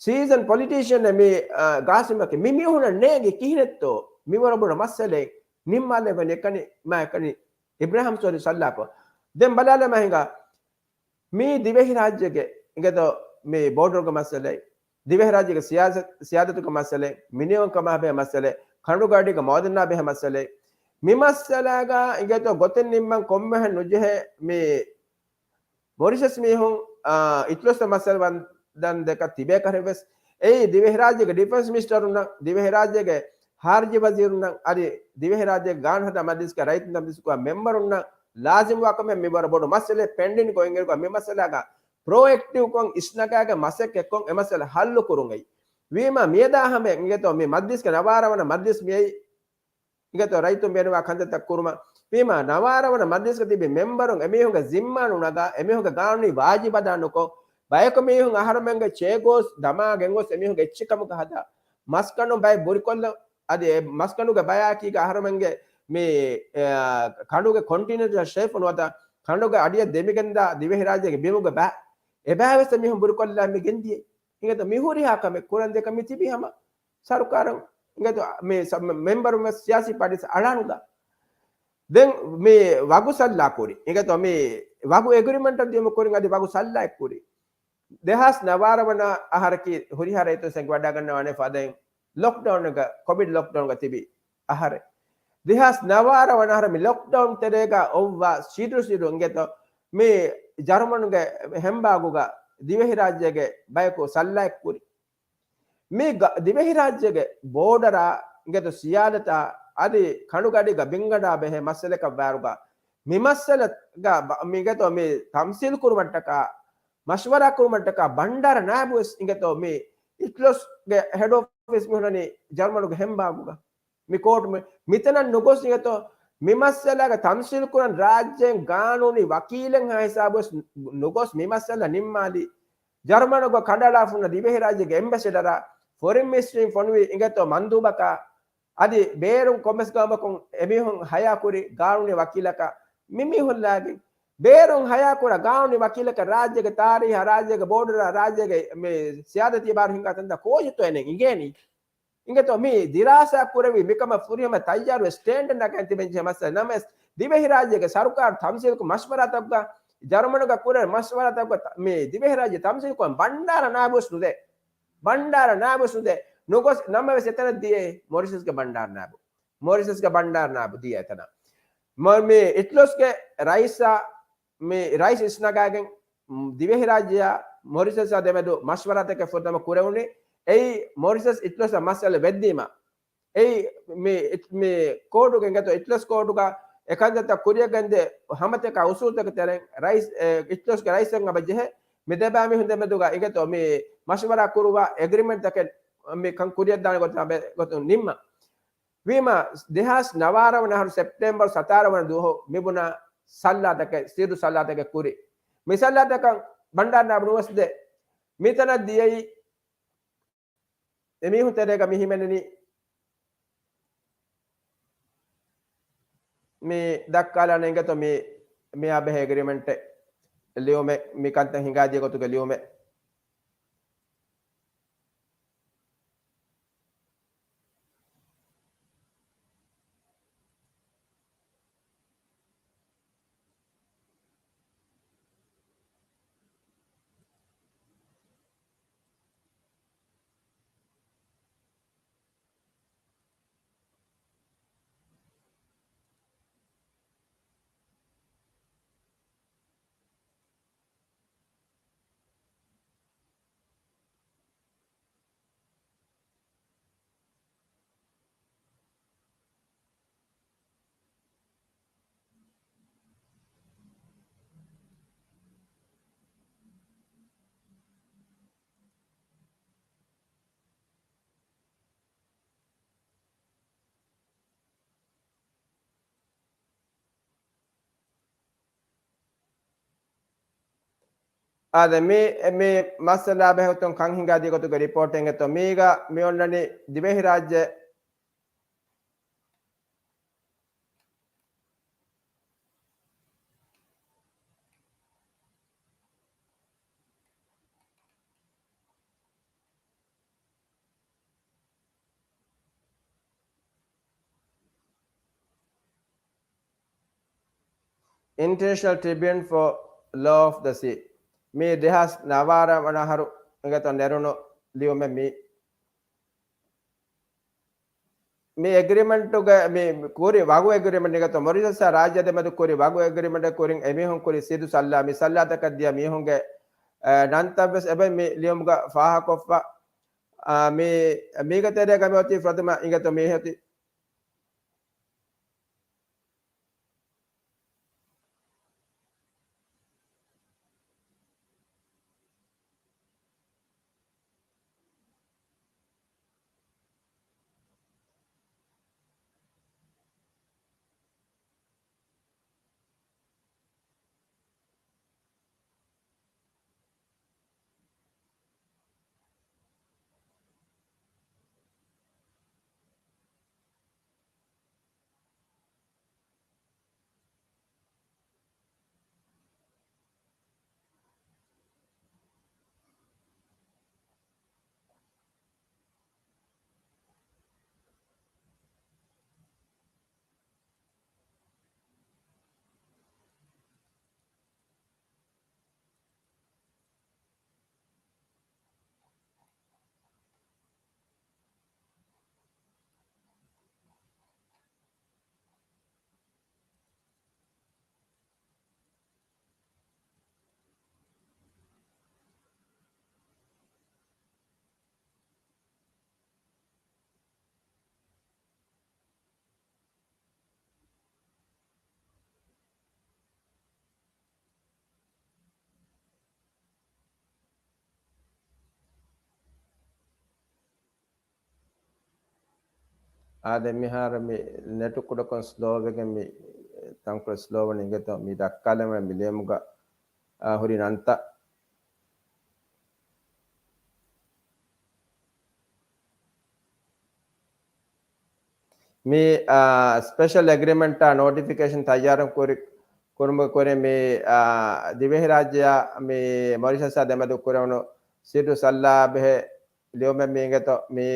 ސީޒަން ޕޮލިޓީޝަން މި، އަ، ގާސިމަކީ. މި މީހުނަށް ނޭނގި ކިހިނެއްތޯ މިވަރު ބޮޑު މައްސަލައެއް ނިންމާލެވެނީ އެކަނި، މާ އެކަނި އިބްރާހިމް ސޯލިހު ސައްލާކޮށް. ދެން ބަލާލަމާ ހިނގާ. މީ ދިވެހިރާއްޖޭގެ އިނގޭތޯ މި ބޯޑަރުގެ މައްސަލައެއް، ދިވެހިރާއްޖޭގެ ސިޔާސަތު، ސިޔާދަތުގެ މައްސަލައެއް، މިނިވަންކަމާ ބެހޭ މައްސަލައެއް، ކަނޑުގަޑީގެ މުއާވަނާ ބެހޭ މައްސަލައެއް. މި މައްސަލާގަ އިނގޭތޯ ގޮތެއް ނިންމަން ކޮންމެހެން ނުޖެހޭ މި މޮރިޝަސް މީހުން، އާ، އިތުލޮއްސަށް މައްސަލަ ވަންދަން ދެކަ ތިބޭ ކަހަލަ ވެސް، އެއީ ދިވެހިރާއްޖޭގެ ޑިފެންސް މިނިސްޓަރުންނަށް، ދިވެހިރާއްޖޭގެ ހާރިޖީ ވަޒީރުންނަށް، އަދި ދިވެހިރާއްޖޭގެ ގާނޫނު ހަދާ މަޖްލިސްގެ ރައްޔިތުން ތަމްސީލްކުރާ މެމްބަރުންނަށް ލާޒިމްވާ ކަމެއް. މިވަރަށް ބޮޑު މައްސަލައެއް ޕެންޑިން ކޮށް އިނގޭގޮތް މި މައްސަލާގަ ޕްރޮއެކްޓިވްކޮށް އިސްނަގާގެ މަސައްކަތްކޮށް އެ މައްސަލަ ހައްލު ކުރުން އެއީ. ވީމާ މިއަދާ ހަމަ އިނގޭތޯ މި މަޖްލިސްގެ ނަވާރަ ވަނަ މަޖްލިސް މިއައީ އިނގޭތޯ ރައްޔިތުން ބޭނުންވާ ކަންތައްތައް ކުރުމަށް. ވީމާ ނަވާރަ ވަނަ މަޖްލިސްގަ ތިބި މެމްބަރުން އެމީހުންގެ ޒިންމާ ނުނަގާ، އެމީހުންގެ ގާނޫނީ ވާޖިބް އަދާ ނުކޮށް، ބަޔަކު މީހުން އަހަރުމެންގެ ޗޭގޯސް ދަމާގެން ގޮސް އެމީހުންގެ އެއްޗެއް ކަމުގަ ހަދާ މަސްކަނޑުން ބައެއް ބުރިކޮށްލަން. އަދި އެ މަސްކަނޑުގެ ބަޔާއެކީގަ އަހަރުމެންގެ މި، އެ، ކަނޑުގެ ކޮންޓިނެންޓަލް ޝެލްފް ނުވަތަ ކަނޑުގެ އަޑިއަށް ދެމިގެންދާ ދިވެހިރާއްޖޭގެ ބިމުގެ ބައި، އެބައި ވެސް އެމީހުން ބުރިކޮށްލާ މި ގެންދިޔަ. އިނގޭތޯ މި ހުރިހާ ކަމެއް ކުރަން ދޭކަށް މި ތިބީ ހަމަ ސަރުކާރުން އިނގޭތޯ މި ސަ-، މެ-، މެމްބަރުން ވެސް ސިޔާސީ ޕާޓީސް އަޅާނުލާ. ދެން މި ވަގު ސައްލާ ކުރި. އިނގޭތޯ މި ވަގު އެގްރިމެންޓަށް ދިޔުމަށް ކުރިން އަދި ވަގު ސައްލާއެއް ކުރި. ދެހާސް ނަވާރަ ވަނަ އަހަރަކީ ހުރިހާ ރައްޔިތުން ސެނގިވަޑައިގަންނަވާނެ ފަދައިން ލޮކްޑައުންގަ، ކޮވިޑް ލޮކްޑައުންގަ ތިބި އަހަރެއް. ދެހާސް ނަވާރަ ވަނަ އަހަރަށް މި ލޮކްޑައުން ތެރޭގަ އޮއްވާ ސިދުރު ސިދުރު އިނގޭތޯ މި ޖަރުމަނުގެ ހެމްބާގުގަ ދިވެހިރާއްޖޭގެ ބަޔަކު ސައްލާއެއް ކުރި. މި ގަ-، ދިވެހިރާއްޖޭގެ ބޯޑަރާ އިނގޭތޯ ސިޔާދަތާ އަދި ކަނޑުގަޑީގަ ބިންގަނޑާ ބެހޭ މައްސަލަކަށް ވާއިރުގަ މި މައްސަލަގަ ބަ-، މި އިނގޭތޯ މި ތަމްސީލް ކުރުމަށްޓަކާ، މަޝްވަރާ ކުރުމަށްޓަކާ ބަންޑާރަ ނާއިބު ވެސް އިނގޭތޯ މި އިތުލޮސްގެ ހެޑް އޮފީސް މި ހުންނަނީ ޖަރުމަނުގެ ހެމްބާގުގަ. މި ކޯޓް މި-، މިތަނަށް ނުގޮސް އިނގޭތޯ މި މައްސަލާގަ ތަމްސީލް ކުރަން ރާއްޖޭން ގާނޫނީ ވަކީލެއް ހާ ހިސާބު ވެސް ނު-، ނުގޮސް މި މައްސަލަ ނިންމާލީ. ޖަރުމަނުގަ ކަނޑައަޅާފަ ހުންނަ ދިވެހިރާއްޖޭގެ އެމްބެސެޑަރާ، ފޮރިން މިނިސްޓްރީން ފޮނުވި އިނގޭތޯ މަންދޫބަކާ، އަދި ބޭރުން ކޮންމެސް ގައުމަކުން އެމީހުން ހަޔާ ކުރި ގާނޫނީ ވަކީލަކަށް މި މީހުން ލާގެން ބޭރުން ހަޔާ ކުރާ ގާނޫނީ ވަކީލަކަށް ރާއްޖޭގެ ތާރީހާ، ރާއްޖޭގެ ބޯޑަރާ، ރާއްޖޭގެ މި ސިޔާދަތީ ބާރު ހިނގާ ތަންތަން ކޯޗެއްތޯ އޭނަ އިނގޭނީ؟ އިނގޭތޯ މި ދިރާސާ ކުރެވި މިކަމަށް ފުރިހަމަ ތައްޔާރުވެ ސްޓޭންޑެއް ނަގަން ތިބެން ޖެހޭ މައްސަލަ. ނަމަވެސް ދިވެހިރާއްޖޭގެ ސަރުކާރު ތަމްސީލްކޮށް މަޝްވަރާތަކުގަ، ޖަރުމަނުގަ ކުރެ މަޝްވަރާތަކުގަ ތަ-، މި ދިވެހިރާއްޖެ ތަމްސީލްކޮށް ބަންޑާރަ ނާއިބުވެސް ނުދޭ. ބަންޑާރަ ނާއިބުވެސް ނުދޭ. ނުގޮސް ނަމަވެސް އެތަނަށް ދިޔައީ މޮރިޝަސްގެ ބަންޑާރަ ނާއިބު. މޮރިޝަސްގެ ބަންޑާރަ ނާބު ދިޔަ އެތަނަށް. މ-، މި އިޓްލޮސްގެ ރައީސާ، މި ރައީސް އިސްނަގާގެން، މް، ދިވެހިރާއްޖެއާ މޮރިޝަސްއާ ދެމެދު މަޝްވަރާތަކެއް ފުރަތަމަ ކުރެވުނީ. އެއީ މޮރިޝަސް އިޓްލޮސްއަށް މައްސަލަ ވެއްދީމަ. އެއީ މި، މި ކޯޑުގެ އިނގޭތޯ، އިޓްލޮސް ކޯޑުގަ އެކަންތައްތައް ކުރިއަށް ގެންދޭ ހަމަތަކާ އުސޫލުތަކެއް ތެރެއިން ރައީސް، އެ، އިޓްލޮސްގެ ރައީސަށް އަބަ ޖެހޭ މި ދެބައިމީހުން ދެމެދުގަ އިނގޭތޯ މި މަޝްވަރާ ކުރުވާ އެގްރިމެންޓްތަކެއް މި ކަން ކުރިއަށްދާނެ ގޮތަށް އަބަ ގޮތުން ނިންމަ. ވީމާ، ދެހާސް ނަވާރަ ވަނަ އަހަރު ސެޕްޓެމްބަރު ސަތާރަ ވަނަ ދުވަހު މިބުނާ ސައްލާތަކެއް، ސިއްރު ސައްލާތަކެއް ކުރި. މި ސައްލާތަކަށް ބަންޑާރަ ނާބު ނުވަސް ދޭ. މިތަނަށް ދިޔައީ އެމީހުން ތެރޭގަ މި ހިމެނެނީ މި ދައްކާލާނެ އިނގޭތޯ މި، މިއާ ބެހޭ އެގްރިމެންޓެއް ލިޔުމެއް، މި ކަންތައް ހިނގާދިޔަ ގޮތުގެ ލިޔުމެއް. އާދެ، މި، މި މައްސަލާ ބެހޭގޮތުން ކަން ހިނގާދިޔަ ގޮތުގެ ރިޕޯޓެއް އިނގޭތޯ މީގަ މި އޮންނަނީ ދިވެހިރާއްޖެ International Tribune for Law of the Sea. މި ދެހާސް ނަވާރަ ވަނަ އަހަރު އިނގޭތޯ ނެރުނު ލިޔުމެއް މި، މި އެގްރިމެންޓުގެ މި ކުރި ވަގު އެގްރިމެންޓް އިނގޭތޯ މޮރިޝަސް ރާއްޖެ ދެމެދު ކުރި ވަގު އެގްރިމެންޓް ކުރިން އެމީހުން ކުރި ސިއްރު ސައްލާ، މި ސައްލާތަކަށް ދިޔަ މީހުންގެ، އަ، ނަންތައްވެސް އެބަ މި ލިޔުމުގަ ފާހަގަކޮށްފަ. އާ، މި، މީގެ ތެރޭގަ މި އޮތީ ފުރަތަމަ އިނގޭތޯ މީ އޮތީ. އާދެ، މިހާރު މި ނެޓު ކުޑަކޮށް ސްލޯވެގެން މި ތަންކޮޅެއް ސްލޯވަނީ އިނގޭތޯ މި ދައްކާލަމާ މި ލިޔުމުގަ، އާ، ހުރި ނަންތައް. މި، އާ، ސްޕެޝަލް އެގްރިމެންޓާ ނޯޓިފިކޭޝަން ތައްޔާރު ކުރި، ކުރުމުގެ ކުރިން މި، އާ، ދިވެހިރާއްޖެއާ މި މޮރިޝަސްއާ ދެމެދު ކުރެވުނު ސިއްރު ސައްލާ ބެހޭ ލިޔުމެއް މީގެތޯ މީ.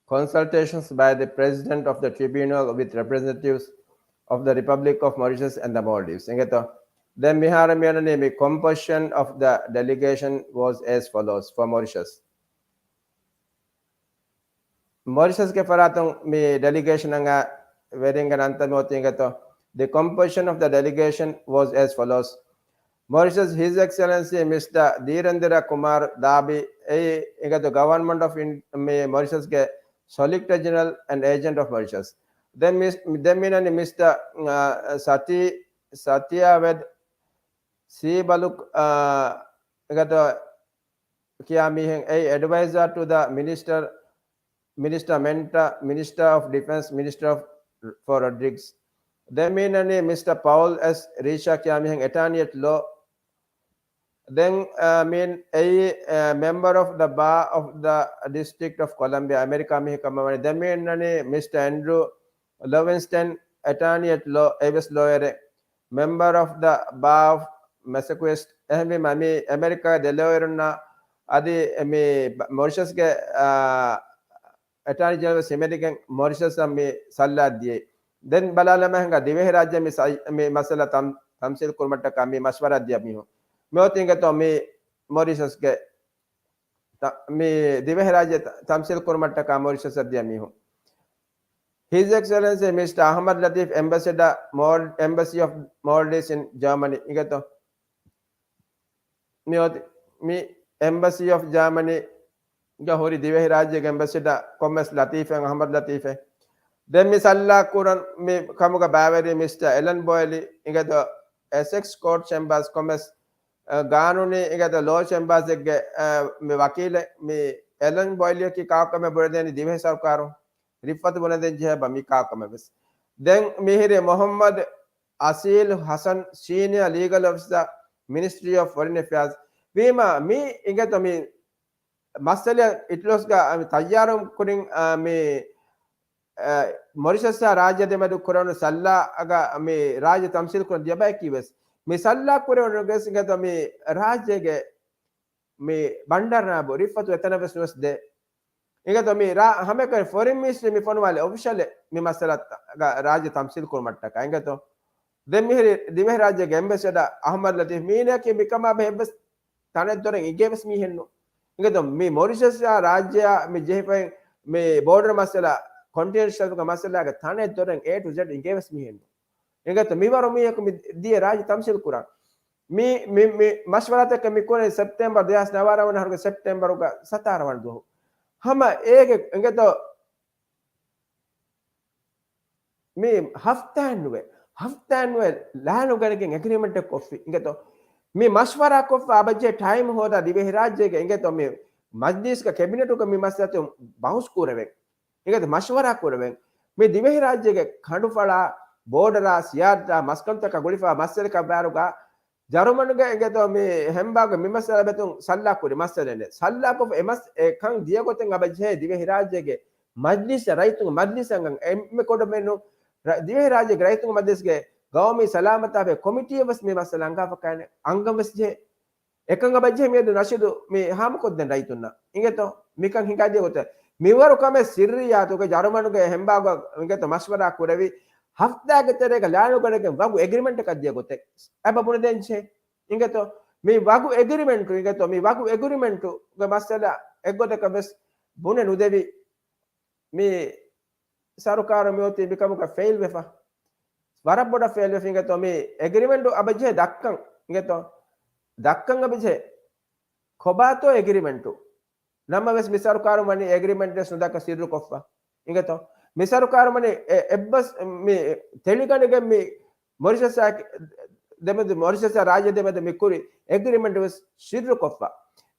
consultations by the President of the Tribunal with representatives of the Republic of Mauritius and the Maldives. އިނގޭތޯ؟ ދެން މިހާރު މިއޮންނަނީ މި composition of the delegation was as follows for Mauritius. މޮރިޝަސްގެ ފަރާތުން މި ޑެލިގޭޝަނަށް ވެރިންގެ ނަންތައް މިއޮތީ އިނގޭތޯ. The composition of the delegation was as follows. Mauritius, His Excellency Mister ދީރެންދިރަ ކުމާރު ދާބީ، އެއީ އިނގޭތޯ Government of މި މޮރިޝަސްގެ Solicitor General and Agent of Mauritius. ދެން މި، ދެން މިނަނީ މިސްޓަ، އާ، ސަތީ، ސަތިޔާވެދް ސީބަލުކް، އާ، އިނގޭތޯ ކިޔާ މީހެއް، އެއީ Advisor to the Minister، Minister މެންޓަ، Minister of Defence، Minister of، for Rodrigues. ދެން މިނަނީ މިސްޓަ ޕައުލް އެސް ރީޝާ ކިޔާ މީހެއް، Attorney at Law. ދެން، އާ، މިން އެއީ، އާ، Member of the Bar of the District of Columbia، އެމެރިކާ މީހެއް ކަމަށް ވަނީ. ދެން މިނަނީ މިސްޓަ އެންޑްރޫ ލޮވިންސްޓަން، Attorney at Law، އެއީވެސް ލޯޔަރެއް. Member of the Bar of Massachusetts، އެހެންވީމަ މި އެމެރިކާގެ ދެ ލޯޔަރުންނާ އަދި މި މޮރިޝަސްގެ، އާ، އެޓާނީ ޖެނެރަލް ވެސް ހިމެނިގެން މޮރިޝަސްއަށް މި ސައްލާ ދިޔައީ. ދެން ބަލާލަމާ ހިނގާ ދިވެހިރާއްޖެ މި ސައި-، މި މައްސަލަ ތަމް-، ތަމްސީލް ކުރުމަށްޓަކާ މި މަޝްވަރާ ދިޔަ މީހުން. މިއޮތީ އިނގޭތޯ މި މޮރިޝަސްގެ ތަ-، މި ދިވެހިރާއްޖެ ތަ-، ތަމްސީލް ކުރުމަށްޓަކާ މޮރިޝަސްއަށް ދިޔަ މީހުން. His Excellency Mister އަހްމަދު ލަތީފް، Ambassador، Mol-، Embassy of Maldives in Germany އިނގޭތޯ. މިއޮތީ މި އެމްބަސީ އޮފް ޖާމަނީގަ ހުރި ދިވެހިރާއްޖޭގެ އެމްބަސެޑާ ކޮމެސް ލަތީފެއް، އަހްމަދު ލަތީފެއް. ދެން މި ސައްލާ ކުރަން މި ކަމުގަ ބައިވެރި މިސްޓަ އެލަން ބޮއިލީ އިނގޭތޯ އެސެކްސް ކޯޓް ޗެމްބާސް ކޮމެސް، އަ، ގާނޫނީ އިނގޭތޯ ލޯ ޗެމްބާސްއެއްގެ، އަ، މި ވަކީލެއް. މި އެލަން ބޮއިލީއަކީ ކާކު ކަމެއް ބުނެދޭނީ ދިވެހި ސަރުކާރުން ރިއްފަތު ބުނެދޭން ޖެހޭ ބަ މި ކާކު ކަމެއް ވެސް. ދެން މިހިރީ މުހައްމަދު އަސީލް ހަސަން، ސީނިއަ ލީގަލް އޮފިސަރ، މިނިސްޓްރީ އޮފް ފޮރިން އެފެއާޒް. ވީމާ، މި އިނގޭތޯ މި މައްސަލަ އިޓްލޮސްގަ މި ތައްޔާރު ކުރިން، އަ، މި، އަ، މޮރިޝަސްއާ ރާއްޖެ ދެމެދު ކުރެވުނު ސައްލާގަ މި ރާއްޖެ ތަމްސީލް ކުރަން ދިޔަ ބަޔަކީ ވެސް މި ސައްލާ ކުރެވުނު ގެސް އިނގޭތޯ މި ރާއްޖޭގެ މި ބަންޑާރަ ނާބު ރިއްފަތު އެތަނަށް ވެސް ނުވެސް ދޭ. އިނގޭތޯ މި ރާ ހަމައެކަނި ފޮރިން މިނިސްޓްރީ މި ފޮނުވާލި އޮފިޝަލެއް މި މައްސަލަ ރާއްޖެ ތަމްސީލް ކުރުމަށްޓަކާ އިނގޭތޯ. ދެން މިހިރި ދިވެހިރާއްޖޭގެ އެމްބެސެޑާ އަހްމަދު ލަތީފް މީނައަކީ މިކަމާ ބެހޭ އެއްވެސް ތަނެއް ދޮރެއް އިނގޭ ވެސް މީހެއްނު. އިނގޭތޯ މި މޮރިޝަސްއާ ރާއްޖެއާ މި ޖެހިފައި މި ބޯޑަރ މައްސަލަ، ކޮންޓިނެންޓަލް ޝެލްފްގެ މައްސަލާގެ ތަނެއް ދޮރެއް އޭ ޓު ޒެޑް އިނގޭ ވެސް މީހެއްނު. އިނގޭތޯ މިވަރު މީހަކު މި ދިޔަ ރާއްޖެ ތަމްސީލް ކުރާން. މި، މި، މި މަޝްވަރާތަކެއް މި ކުރެނީ ސެޕްޓެމްބަރު ދެހާސް ނަވާރަ ވަނަ އަހަރުގެ ސެޕްޓެމްބަރުގަ ސަތާރަ ވަނަ ދުވަހު. ހަމަ އޭގެ އިނގޭތޯ މި ހަފްތާއެއް ނުވެ، ހަފްތާއެއް ނުވެ ލާނުގަނެގެން އެގްރިމެންޓެއް ކޮށްފި އިނގޭތޯ. މި މަޝްވަރާ ކޮށްފަ އަބަޖޭ ޓައިމް ހޯދާ ދިވެހިރާއްޖޭގެ އިނގޭތޯ މި މަޖްލީސްގަ ކެބިނެޓުގަ މި މައްސަލަތު ބަހުސް ކުރެވެން. އިނގޭތޯ މަޝްވަރާ ކުރެވެން. މި ދިވެހިރާއްޖޭގެ ކަނޑުފަޅާ، ބޯޑަރާ، ސިޔާދަތާ، މަސްކަންތަކާ ގުޅިފަ މައްސަލަކަށް ވާއިރުގަ، ޖަރުމަނުގެ އިނގޭތޯ މި ހެމްބާގު މި މައްސަލަ ބެތުން ސައްލާ ކުރި މައްސަލައެއް ނެތް. ސައްލާ ކޮށްފަ އެ މަސް-، އެ ކަން ދިޔަ ގޮތެއް އަބަޖެހޭ ދިވެހިރާއްޖޭގެ މަޖްލިސް، ރައްޔިތުންގެ މަޖްލިސް އަނގަން. އެންމެ ކޮޑަމެންނު ރަ-، ދިވެހިރާއްޖޭގެ ރައްޔިތުންގެ މަޖްލިސްގެ ގައުމީ ސަލާމަތާ ކޮމިޓީއަށް ވެސް މި މައްސަލަ އަންގާފަ ކައިނެ އަންގަން ވެސް ޖެހޭ. އެކަން އަބަޖެހޭ މިއަދު ނަޝީދު މި ހާމަކޮށްދޭން ރައްޔިތުންނަށް. އިނގޭތޯ މިކަން ހިނގާދިޔަ ގޮތަށް. މިވަރު ކަމެއް ސިއްރިއްޔާތުގެ ޖަރުމަނުގެ ހެމްބާގު އިނގޭތޯ މަޝްވަރާ ކުރެވި، ހަފްތާގެ ތެރޭގަ ލާނުގަނެގެން ވަގު އެގްރިމެންޓަކަށް ދިޔަ ގޮތެއް އެބަ ބުނެދޭން ޖެހޭ. އިނގޭތޯ މި ވަގު އެގްރިމެންޓު، އިނގޭތޯ މި ވަގު އެގްރިމެންޓުގެ މައްސަލަ އެއްގޮތަކަށް ވެސް ބުނެ ނުދެވި މި ސަރުކާރު މިއޮތީ މިކަމުގަ ފެއިލް ވެފަ. ވަރަށް ބޮޑަށް ފެއިލް ވެފަ އިނގޭތޯ މި އެގްރިމެންޓު އަބަޖެހޭ ދައްކަން އިނގޭތޯ. ދައްކަން އަބަޖެހޭ. ކޮބާތޯ އެގްރިމެންޓު؟ ނަމަވެސް މި ސަރުކާރު ވަނީ އެގްރިމެންޓެއް ނުދައްކަ ސިއްރު ކޮށްފަ. އިނގޭތޯ މި ސަރުކާރު ވަނީ އެ-، އެއްބަސް މި ތެޅިގަނެގެން މި މޮރިޝަސްއާ ދެމެދު، މޮރިޝަސްއާ ރާއްޖެ ދެމެދު މި ކުރި އެގްރިމެންޓް ވެސް ސިއްރު ކޮށްފަ.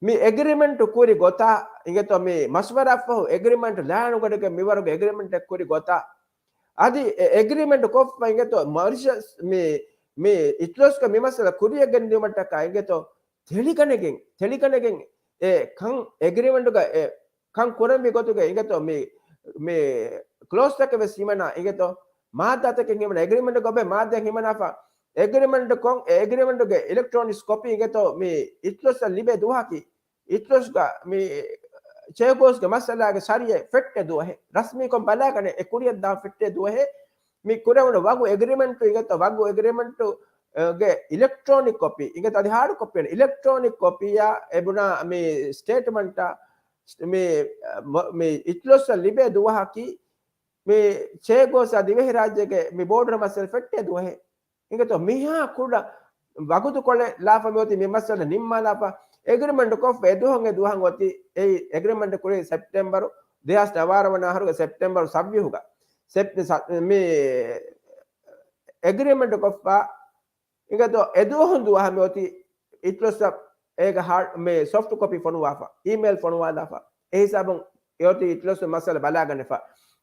މި އެގްރިމެންޓު ކުރި ގޮތާ އިނގޭތޯ މި މަޝްވަރާ ފަހު އެގްރިމެންޓް ލާނުގަނެގެން މިވަރުގެ އެގްރިމެންޓެއް ކުރި ގޮތާ އަދި އެ އެގްރިމެންޓް ކޮށްފަ އިނގޭތޯ މޮރިޝަސް މި، މި އިޓްލޮސްގަ މި މައްސަލަ ކުރިއަށް ގެންދިއުމަށްޓަކާ އިނގޭތޯ ތެޅިގަނެގެން، ތެޅިގަނެގެން އެ ކަން އެގްރިމެންޓުގަ އެ ކަން ކުރަންވީ ގޮތުގަ އިނގޭތޯ މި، މި ކްލޯސްތަކެއް ވެސް ހިމަނާ އިނގޭތޯ މާއްދާތަކެއް ހިމަނާ އެގްރިމެންޓުގަ އޮބެ މާއްދާ ހިމަނާފަ އެގްރިމެންޓް ކޮށް އެ އެގްރިމެންޓުގެ އިލެކްޓްރޯނިކް ކޮޕީ އިނގޭތޯ މި އިޓްލޮސްއަށް ލިބޭ ދުވަހަކީ އިޓްލޮސްގަ މި ޗޭގޯސްގެ މައްސަލާގެ ޝަރިއަތް ފެއްޓޭ ދުވަހެއް، ރަސްމީކޮށް ބަލާގަނެ އެ ކުރިއަށްދާން ފެއްޓޭ ދުވަހެއް، މި ކުރެވުނު ވަގު އެގްރިމެންޓު އިނގޭތޯ، ވަގު އެގްރިމެންޓު ގެ އިލެކްޓްރޯނިކް ކޮޕީ އިނގޭތޯ، އަދި ހާޑް ކޮޕީ އިލެކްޓްރޯނިކް ކޮޕީއާ އެބުނާ މި ސްޓޭޓްމަންޓާ މި، މި އިތުލޮއްސަށް ލިބޭ ދުވަހަކީ މި ޗޭގޯސްއާ ދިވެހިރާއްޖޭގެ މި ބޯޑަރ މައްސަލަ ފެއްޓޭ ދުވަހެއް. އިނގޭތޯ މިހާ ކުޑަ ވަގުތުކޮޅެއް ލާފަ މިއޮތީ މި މައްސަލަ ނިންމާލާފަ. އެގްރިމެންޓް ކޮށްފަ އެދުވަހުން އެދުވަހަށް އޮތީ އެއީ އެގްރިމެންޓް ކުރީ ސެޕްޓެމްބަރު ދެހާސް ނަވާރަ ވަނަ އަހަރުގެ ސެޕްޓެމްބަރު ސައްބީހުގަ. ސެޕް-، މި ސަ-، މި އެގްރިމެންޓް ކޮށްފަ އިނގޭތޯ އެދުވަހުން ދުވަހަށް މިއޮތީ އިތުލޮއްސަށް އޭގެ ހާ-، މި ސޮފްޓް ކޮޕީ ފޮނުވާފަ، އީމެއިލް ފޮނުވާލާފަ. އެ ހިސާބުން އެއޮތީ އިތުލޮއްސު މައްސަލަ ބަލާގަނެފަ.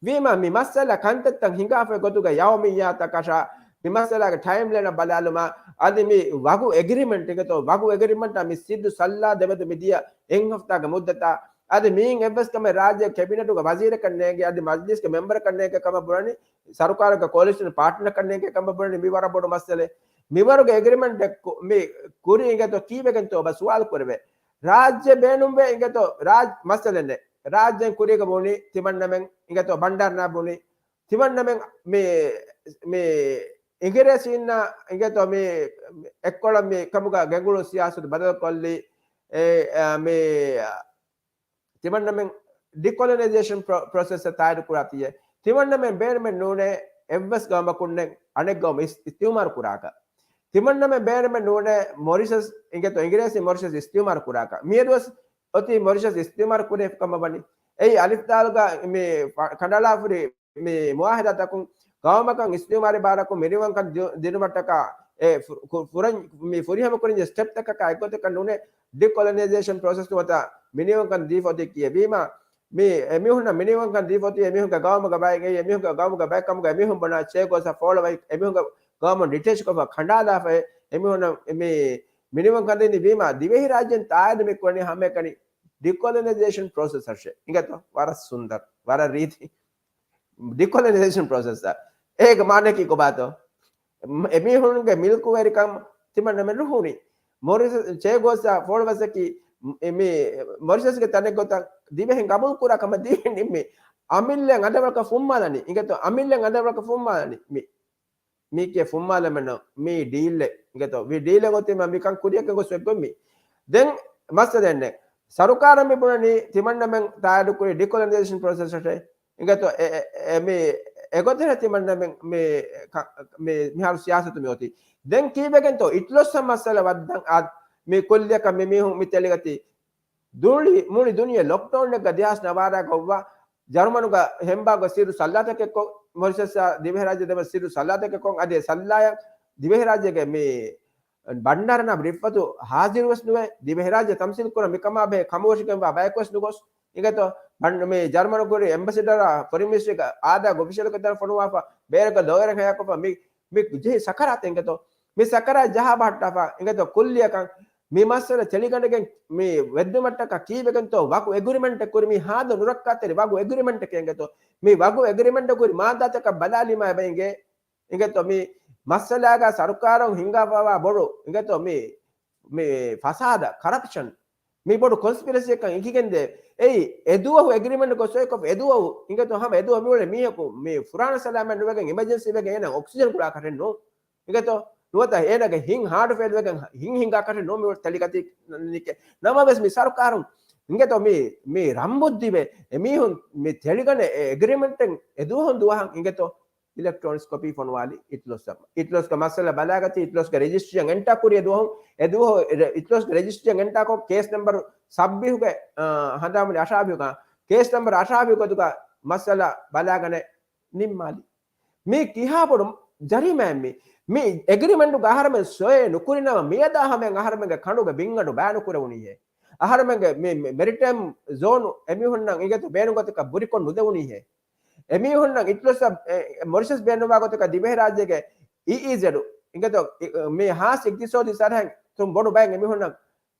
ވީމާ މި މައްސަލަ ކަންތައްތައް ހިނގާފައި ގޮތުގަ ޔައުމިއްޔާތަކަށާ މި މައްސަލާގެ ޓައިމް ލައިނަށް ބަލާލުމާ، އަދި މި ވަގު އެގްރިމެންޓް އިނގޭތޯ، ވަގު އެގްރިމެންޓާ މި ސިއްދު ސައްލާ ދެމެދު މިދިޔަ އެއް ހަފްތާގެ މުއްދަތާ، އަދި މިއިން އެއްވެސް ކަމެއް ރާއްޖޭ ކެބިނެޓުގެ ވަޒީރަކަށް ނޭނގެ، އަދި މަޖްލިސްގެ މެމްބަރަކަށް ނޭނގެ ކަމަށް ބުނަނީ، ސަރުކާރުގެ ކޯލިޝަން ޕާޓްނަރަކަށް ނޭނގެ ކަމަށް ބުނަނީ، މި ވަރަށް ބޮޑު މައްސަލައެއް. މިވަރުގެ އެގްރިމެންޓެއް ކު-، މި ކުރީ އިނގޭތޯ ކީއްވެގެންތޯ ބަ ސުވާލު ކުރެވޭ. ރާއްޖެ ބޭނުންވޭ އިނގޭތޯ ރާއް-، މައްސަލައެއް ނެ. ރާއްޖޭން ކުރީގަ ބުނީ ތިމަންނަމެން އިނގޭތޯ ބަންޑާރަ ނާ ބުނީ. ތިމަންނަމެން މި، މި އިނގިރޭސީންނާ އިނގޭތޯ މި އެއްކޮޅަށް މި ކަމުގަ ގެންގުޅުން ސިޔާސަތު ބަދަލުކޮށްލީ. އެ، އަ، މި ތިމަންނަމެން ޑިކޮލަނައިޒޭޝަން ޕްރޮ-، ޕްރޮސެސް ތާއީދު ކުރާތީއެ. ތިމަންނަމެން ބޭނުމެއް ނޫނޭ އެއްވެސް ގައުމަކުންނެއް އަނެއް ގައުމު އިސް-، އިސްތިއުމާރު ކުރާކަށް. ތިމަންނަމެން ބޭނުމެއް ނޫނޭ މޮރިޝަސް އިނގޭތޯ އިނގިރޭސި މޮރިޝަސް އިސްތިއުމާރު ކުރާކަށް. މިއަދުވެސް އޮތީ މޮރިޝަސް އިސްތިއުމާރު ކުރެވި ކަމަށް ވަނީ. އެއީ އަލިފް ދާލުގަ މި ފަ-، ކަނޑައަޅާފަ ހުރި މި މުއާހިދާތަކުން ގައުމަކަށް އިސްތިއުމާރީ ބާރަކުން މިނިވަންކަން ދި-، ދިނުމަށްޓަކާ އެ ފު-، ކު-، ފުރަން-، މި ފުރިހަމަ ކުރިންޖެ ސްޓެޕްތަކަކާ އެއްގޮތަކަށް ނޫނޭ ޑިކޮލަނައިޒޭޝަން ޕްރޮސެސް ނުވަތަ މިނިވަންކަން ދީފަ އޮތީ ކިޔޭ. ވީމާ މި އެމީހުންނަށް މިނިވަންކަން ދީފަ އޮތީ އެމީހުންގެ ގައުމުގެ ބައެއް، އެ އެމީހުންގެ ގައުމުގެ ބައެއް ކަމުގަ އެމީހުން ބުނާ ޗޭ ގޯސްއަށް ފޯޅަވައި އެމީހުންގެ ގައުމުން ޑިޓޭޗްކޮށްފަ ކަނޑާލާފައި އެމީހުންނަށް މި މިނިވަންކަން ދިނީ. ވީމާ ދިވެހިރާއްޖޭން ތާއީދު މި ކުރަނީ ހަމައެކަނި ޑިކޮލަނައިޒޭޝަން ޕްރޮސެސް އަށެ. އިނގޭތޯ؟ ވަރަށް ސުންދަރ، ވަރަށް ރީތި. ޑިކޮލަނައިޒޭޝަން ޕްރޮސެސް އަށް. އޭގެ މާނައަކީ ކޮބާތޯ؟ އެމީހުންގެ މިލްކުވެރިކަން ތިމަންނަމެން ރުހުނީ. މޮރިޝަސް، ޗޭ ގޯސްއާ ފޯޅަވައްސަކީ މި މޮރިޝަސްގެ ތަނެއް ގޮތަށް ދިވެހިން ގަބޫލު ކުރާ ކަމަށް ދީފަ ނިންމީ. އަމިއްލައަށް އަނދަވަޅަކަށް ފުންމާލަނީ. އިނގޭތޯ؟ އަމިއްލައަށް އަނދަވަޅަކަށް ފުންމާލަނީ. މި މީކޭ ފުންމާލަމެއްނު، މީ ޑީލެއް. އިނގޭތޯ؟ ވި ޑީލެއް އޮތީމަ މިކަން ކުރިޔަކަށް ގޮސް ވެއްގޮތް މީ. ދެން މައްސަލައެއްނެއް. ސަރުކާރަށް މި ބުނަނީ ތިމަންނަމެން ތާއީދު ކުރި ޑިކޮލަނައިޒޭޝަން ޕްރޮސެސް އަށެ. އިނގޭތޯ؟ އެ، އެ، އެ، މި އެގޮތެއް ތިމަންނަމެން މި ކަ-، މި މިހާރު ސިޔާސަތު މި އޮތީ. ދެން ކީއްވެގެންތޯ އިތުލޮއްސަށް މައްސަލަ ވައްދަން އާ މި ކުއްލިއަކަށް މި މީހުން މި ތެޅިގަތީ. ދުޅި މުޅި ދުނިޔެ ލޮކްޑައުންއެއްގަ ދެހާސް ނަވާރައިގަ އޮއްވާ ޖަރުމަނުގަ ހެންބާގޮ ސިއްރު ސައްލާތަކެއްކޮށް، މޮރިޝަސްއާ ދިވެހިރާއްޖެ ދެމެ ސިއްރު ސައްލާތަކެއްކޮށް، އަދި ސައްލާޔަށް ދިވެހިރާއްޖޭގެ މި ބަންޑާރަނާ ރިއްފަތު ހާޒިރުވެސް ނުވެ، ދިވެހިރާއްޖެ ތަމްސީލް ކުރަން މިކަމާ ބެހޭ ކަމުވެށިގެންވާ ބަޔަކުވެސް ނުގޮސް، އިނގޭތޯ؟ ބަން-، މި ޖަރުމަނު ކުރި އެމްބަސެޑަރާ ފޮރިން މިނިސްޓްރީގެ އާދަ އޮފިޝަލް ގޮތަށް ފޮނުވާފަ، ބޭރަކަށް ލޯޔަރެއް ހަޔާކޮށްފަ، މި، މި ޖެހި ސަކަރާތެއް އިނގޭތޯ؟ މި ސަކަރާތް ޖަހާ ބަހައްޓާފަ، އިނގޭތޯ؟ ކުއްލިއަކަށް މި މައްސަލަ ތެޅިގަނޑެގެން މި ވެއްދުމަށްޓަކާ ކީއްވެގެންތޯ ވަގު އެގްރިމެންޓެއް ކުރި މި ހާދަ ނުރައްކާތެރި ވަގު އެގްރިމެންޓެކޭ އިނގޭތޯ؟ މި ވަގު އެގްރިމެންޓެއް ކުރި މާއްދާތަކަށް ބަލާލީމާ އެބަ އިނގޭ. އިނގޭތޯ މި މައްސަލާގަ ސަރުކާރުން ހިންގާފަވާ ބޮޑު، އިނގޭތޯ މި، މި ފަސާދަ، ކަރަޕްޝަން، މި ބޮޑު ކޮންސްޕިރެސީއަކަށް އިނގިގެންދޭ. އެއީ އެދުވަހު އެގްރިމެންޓް ގޮސް އޮތްކޮށް އެދުވަހު، އިނގޭތޯ ހަމަ އެދުވަހު މިއުޅެ މީހަކު މި ފުރާނަ ސަލާމަތް ނުވެގެން އިމަޖެންސީ ވެގެން އޭނަ އޮކްސިޖަން ކުޅާކަށެއް ނޫން. އިނގޭތޯ؟ ނުވަތަ އޭނަގެ ހިން ހާޑު ފެއިލް ވެގެން ހިން ހިނގާކަށެއް ނޫން މި ތެޅިގަތީ ނިކެ. ނަމަވެސް މި ސަރުކާރުން އިނގޭތޯ މި، މި ރަންބުއްދިވެ އެމީހުން މި ތެޅިގަނެ އެ އެގްރިމެންޓެއް އެދުވަހުން ދުވަހަށް އިނގޭތޯ؟ އިލެކްޓްރޯނިކް ކޮޕީ ފޮނުވާލި އިތުލޮސް، އިތުލޮސްގެ މައްސަލަ ބަލާގަތީ، އިތުލޮސްގެ ރެޖިސްޓްރީއަށް އެންޓާ ކުރި އެދުވަހު، އެދުވަހު ރެ-، އިތުލޮސްގެ ރެޖިސްޓްރީއަށް އެންޓާކޮށް ކޭސް ނަމްބަރު ސައްބީހުގެ، އާ، ހަނދާންވަނީ އަށާވީހުގަ، ކޭސް ނަމްބަރު އަށާވީހު ގޮތުގަ މައްސަލަ ބަލާގަނެ ނިންމާލި. މީ ކިހާ ބޮޑު ޖަރީމާއެއް މީ؟ މި އެގްރިމެންޓުގަ އަހަރެމެން ސޮއެ ނުކުރިނަމަ މިއަދާ ހަމަޔަށް އަހަރެމެންގެ ކަނޑުގެ ބިންގަނޑު ބައިނުކުރެވުނީހޭ. އަހަރެމެންގެ މި، މި މެރިޓައިމް ޒޯނު އެމީހުންނަށް އިނގޭތޯ ބޭނުން ގޮތަކަށް ބުރިކޮށް ނުދެވުނީހޭ. އެމީހުންނަށް އިތުލޮސް، އެ، މޮރިޝަސް ބޭނުންވާ ގޮތަކަށް ދިވެހިރާއްޖޭގެ އީ އީ ޒެޑު އިނގޭތޯ، އި، މި ހާސް އިގްތިސޯދީ ސަރަހައިން ތުން ބޮޑު ބައެއް އެމީހުންނަށް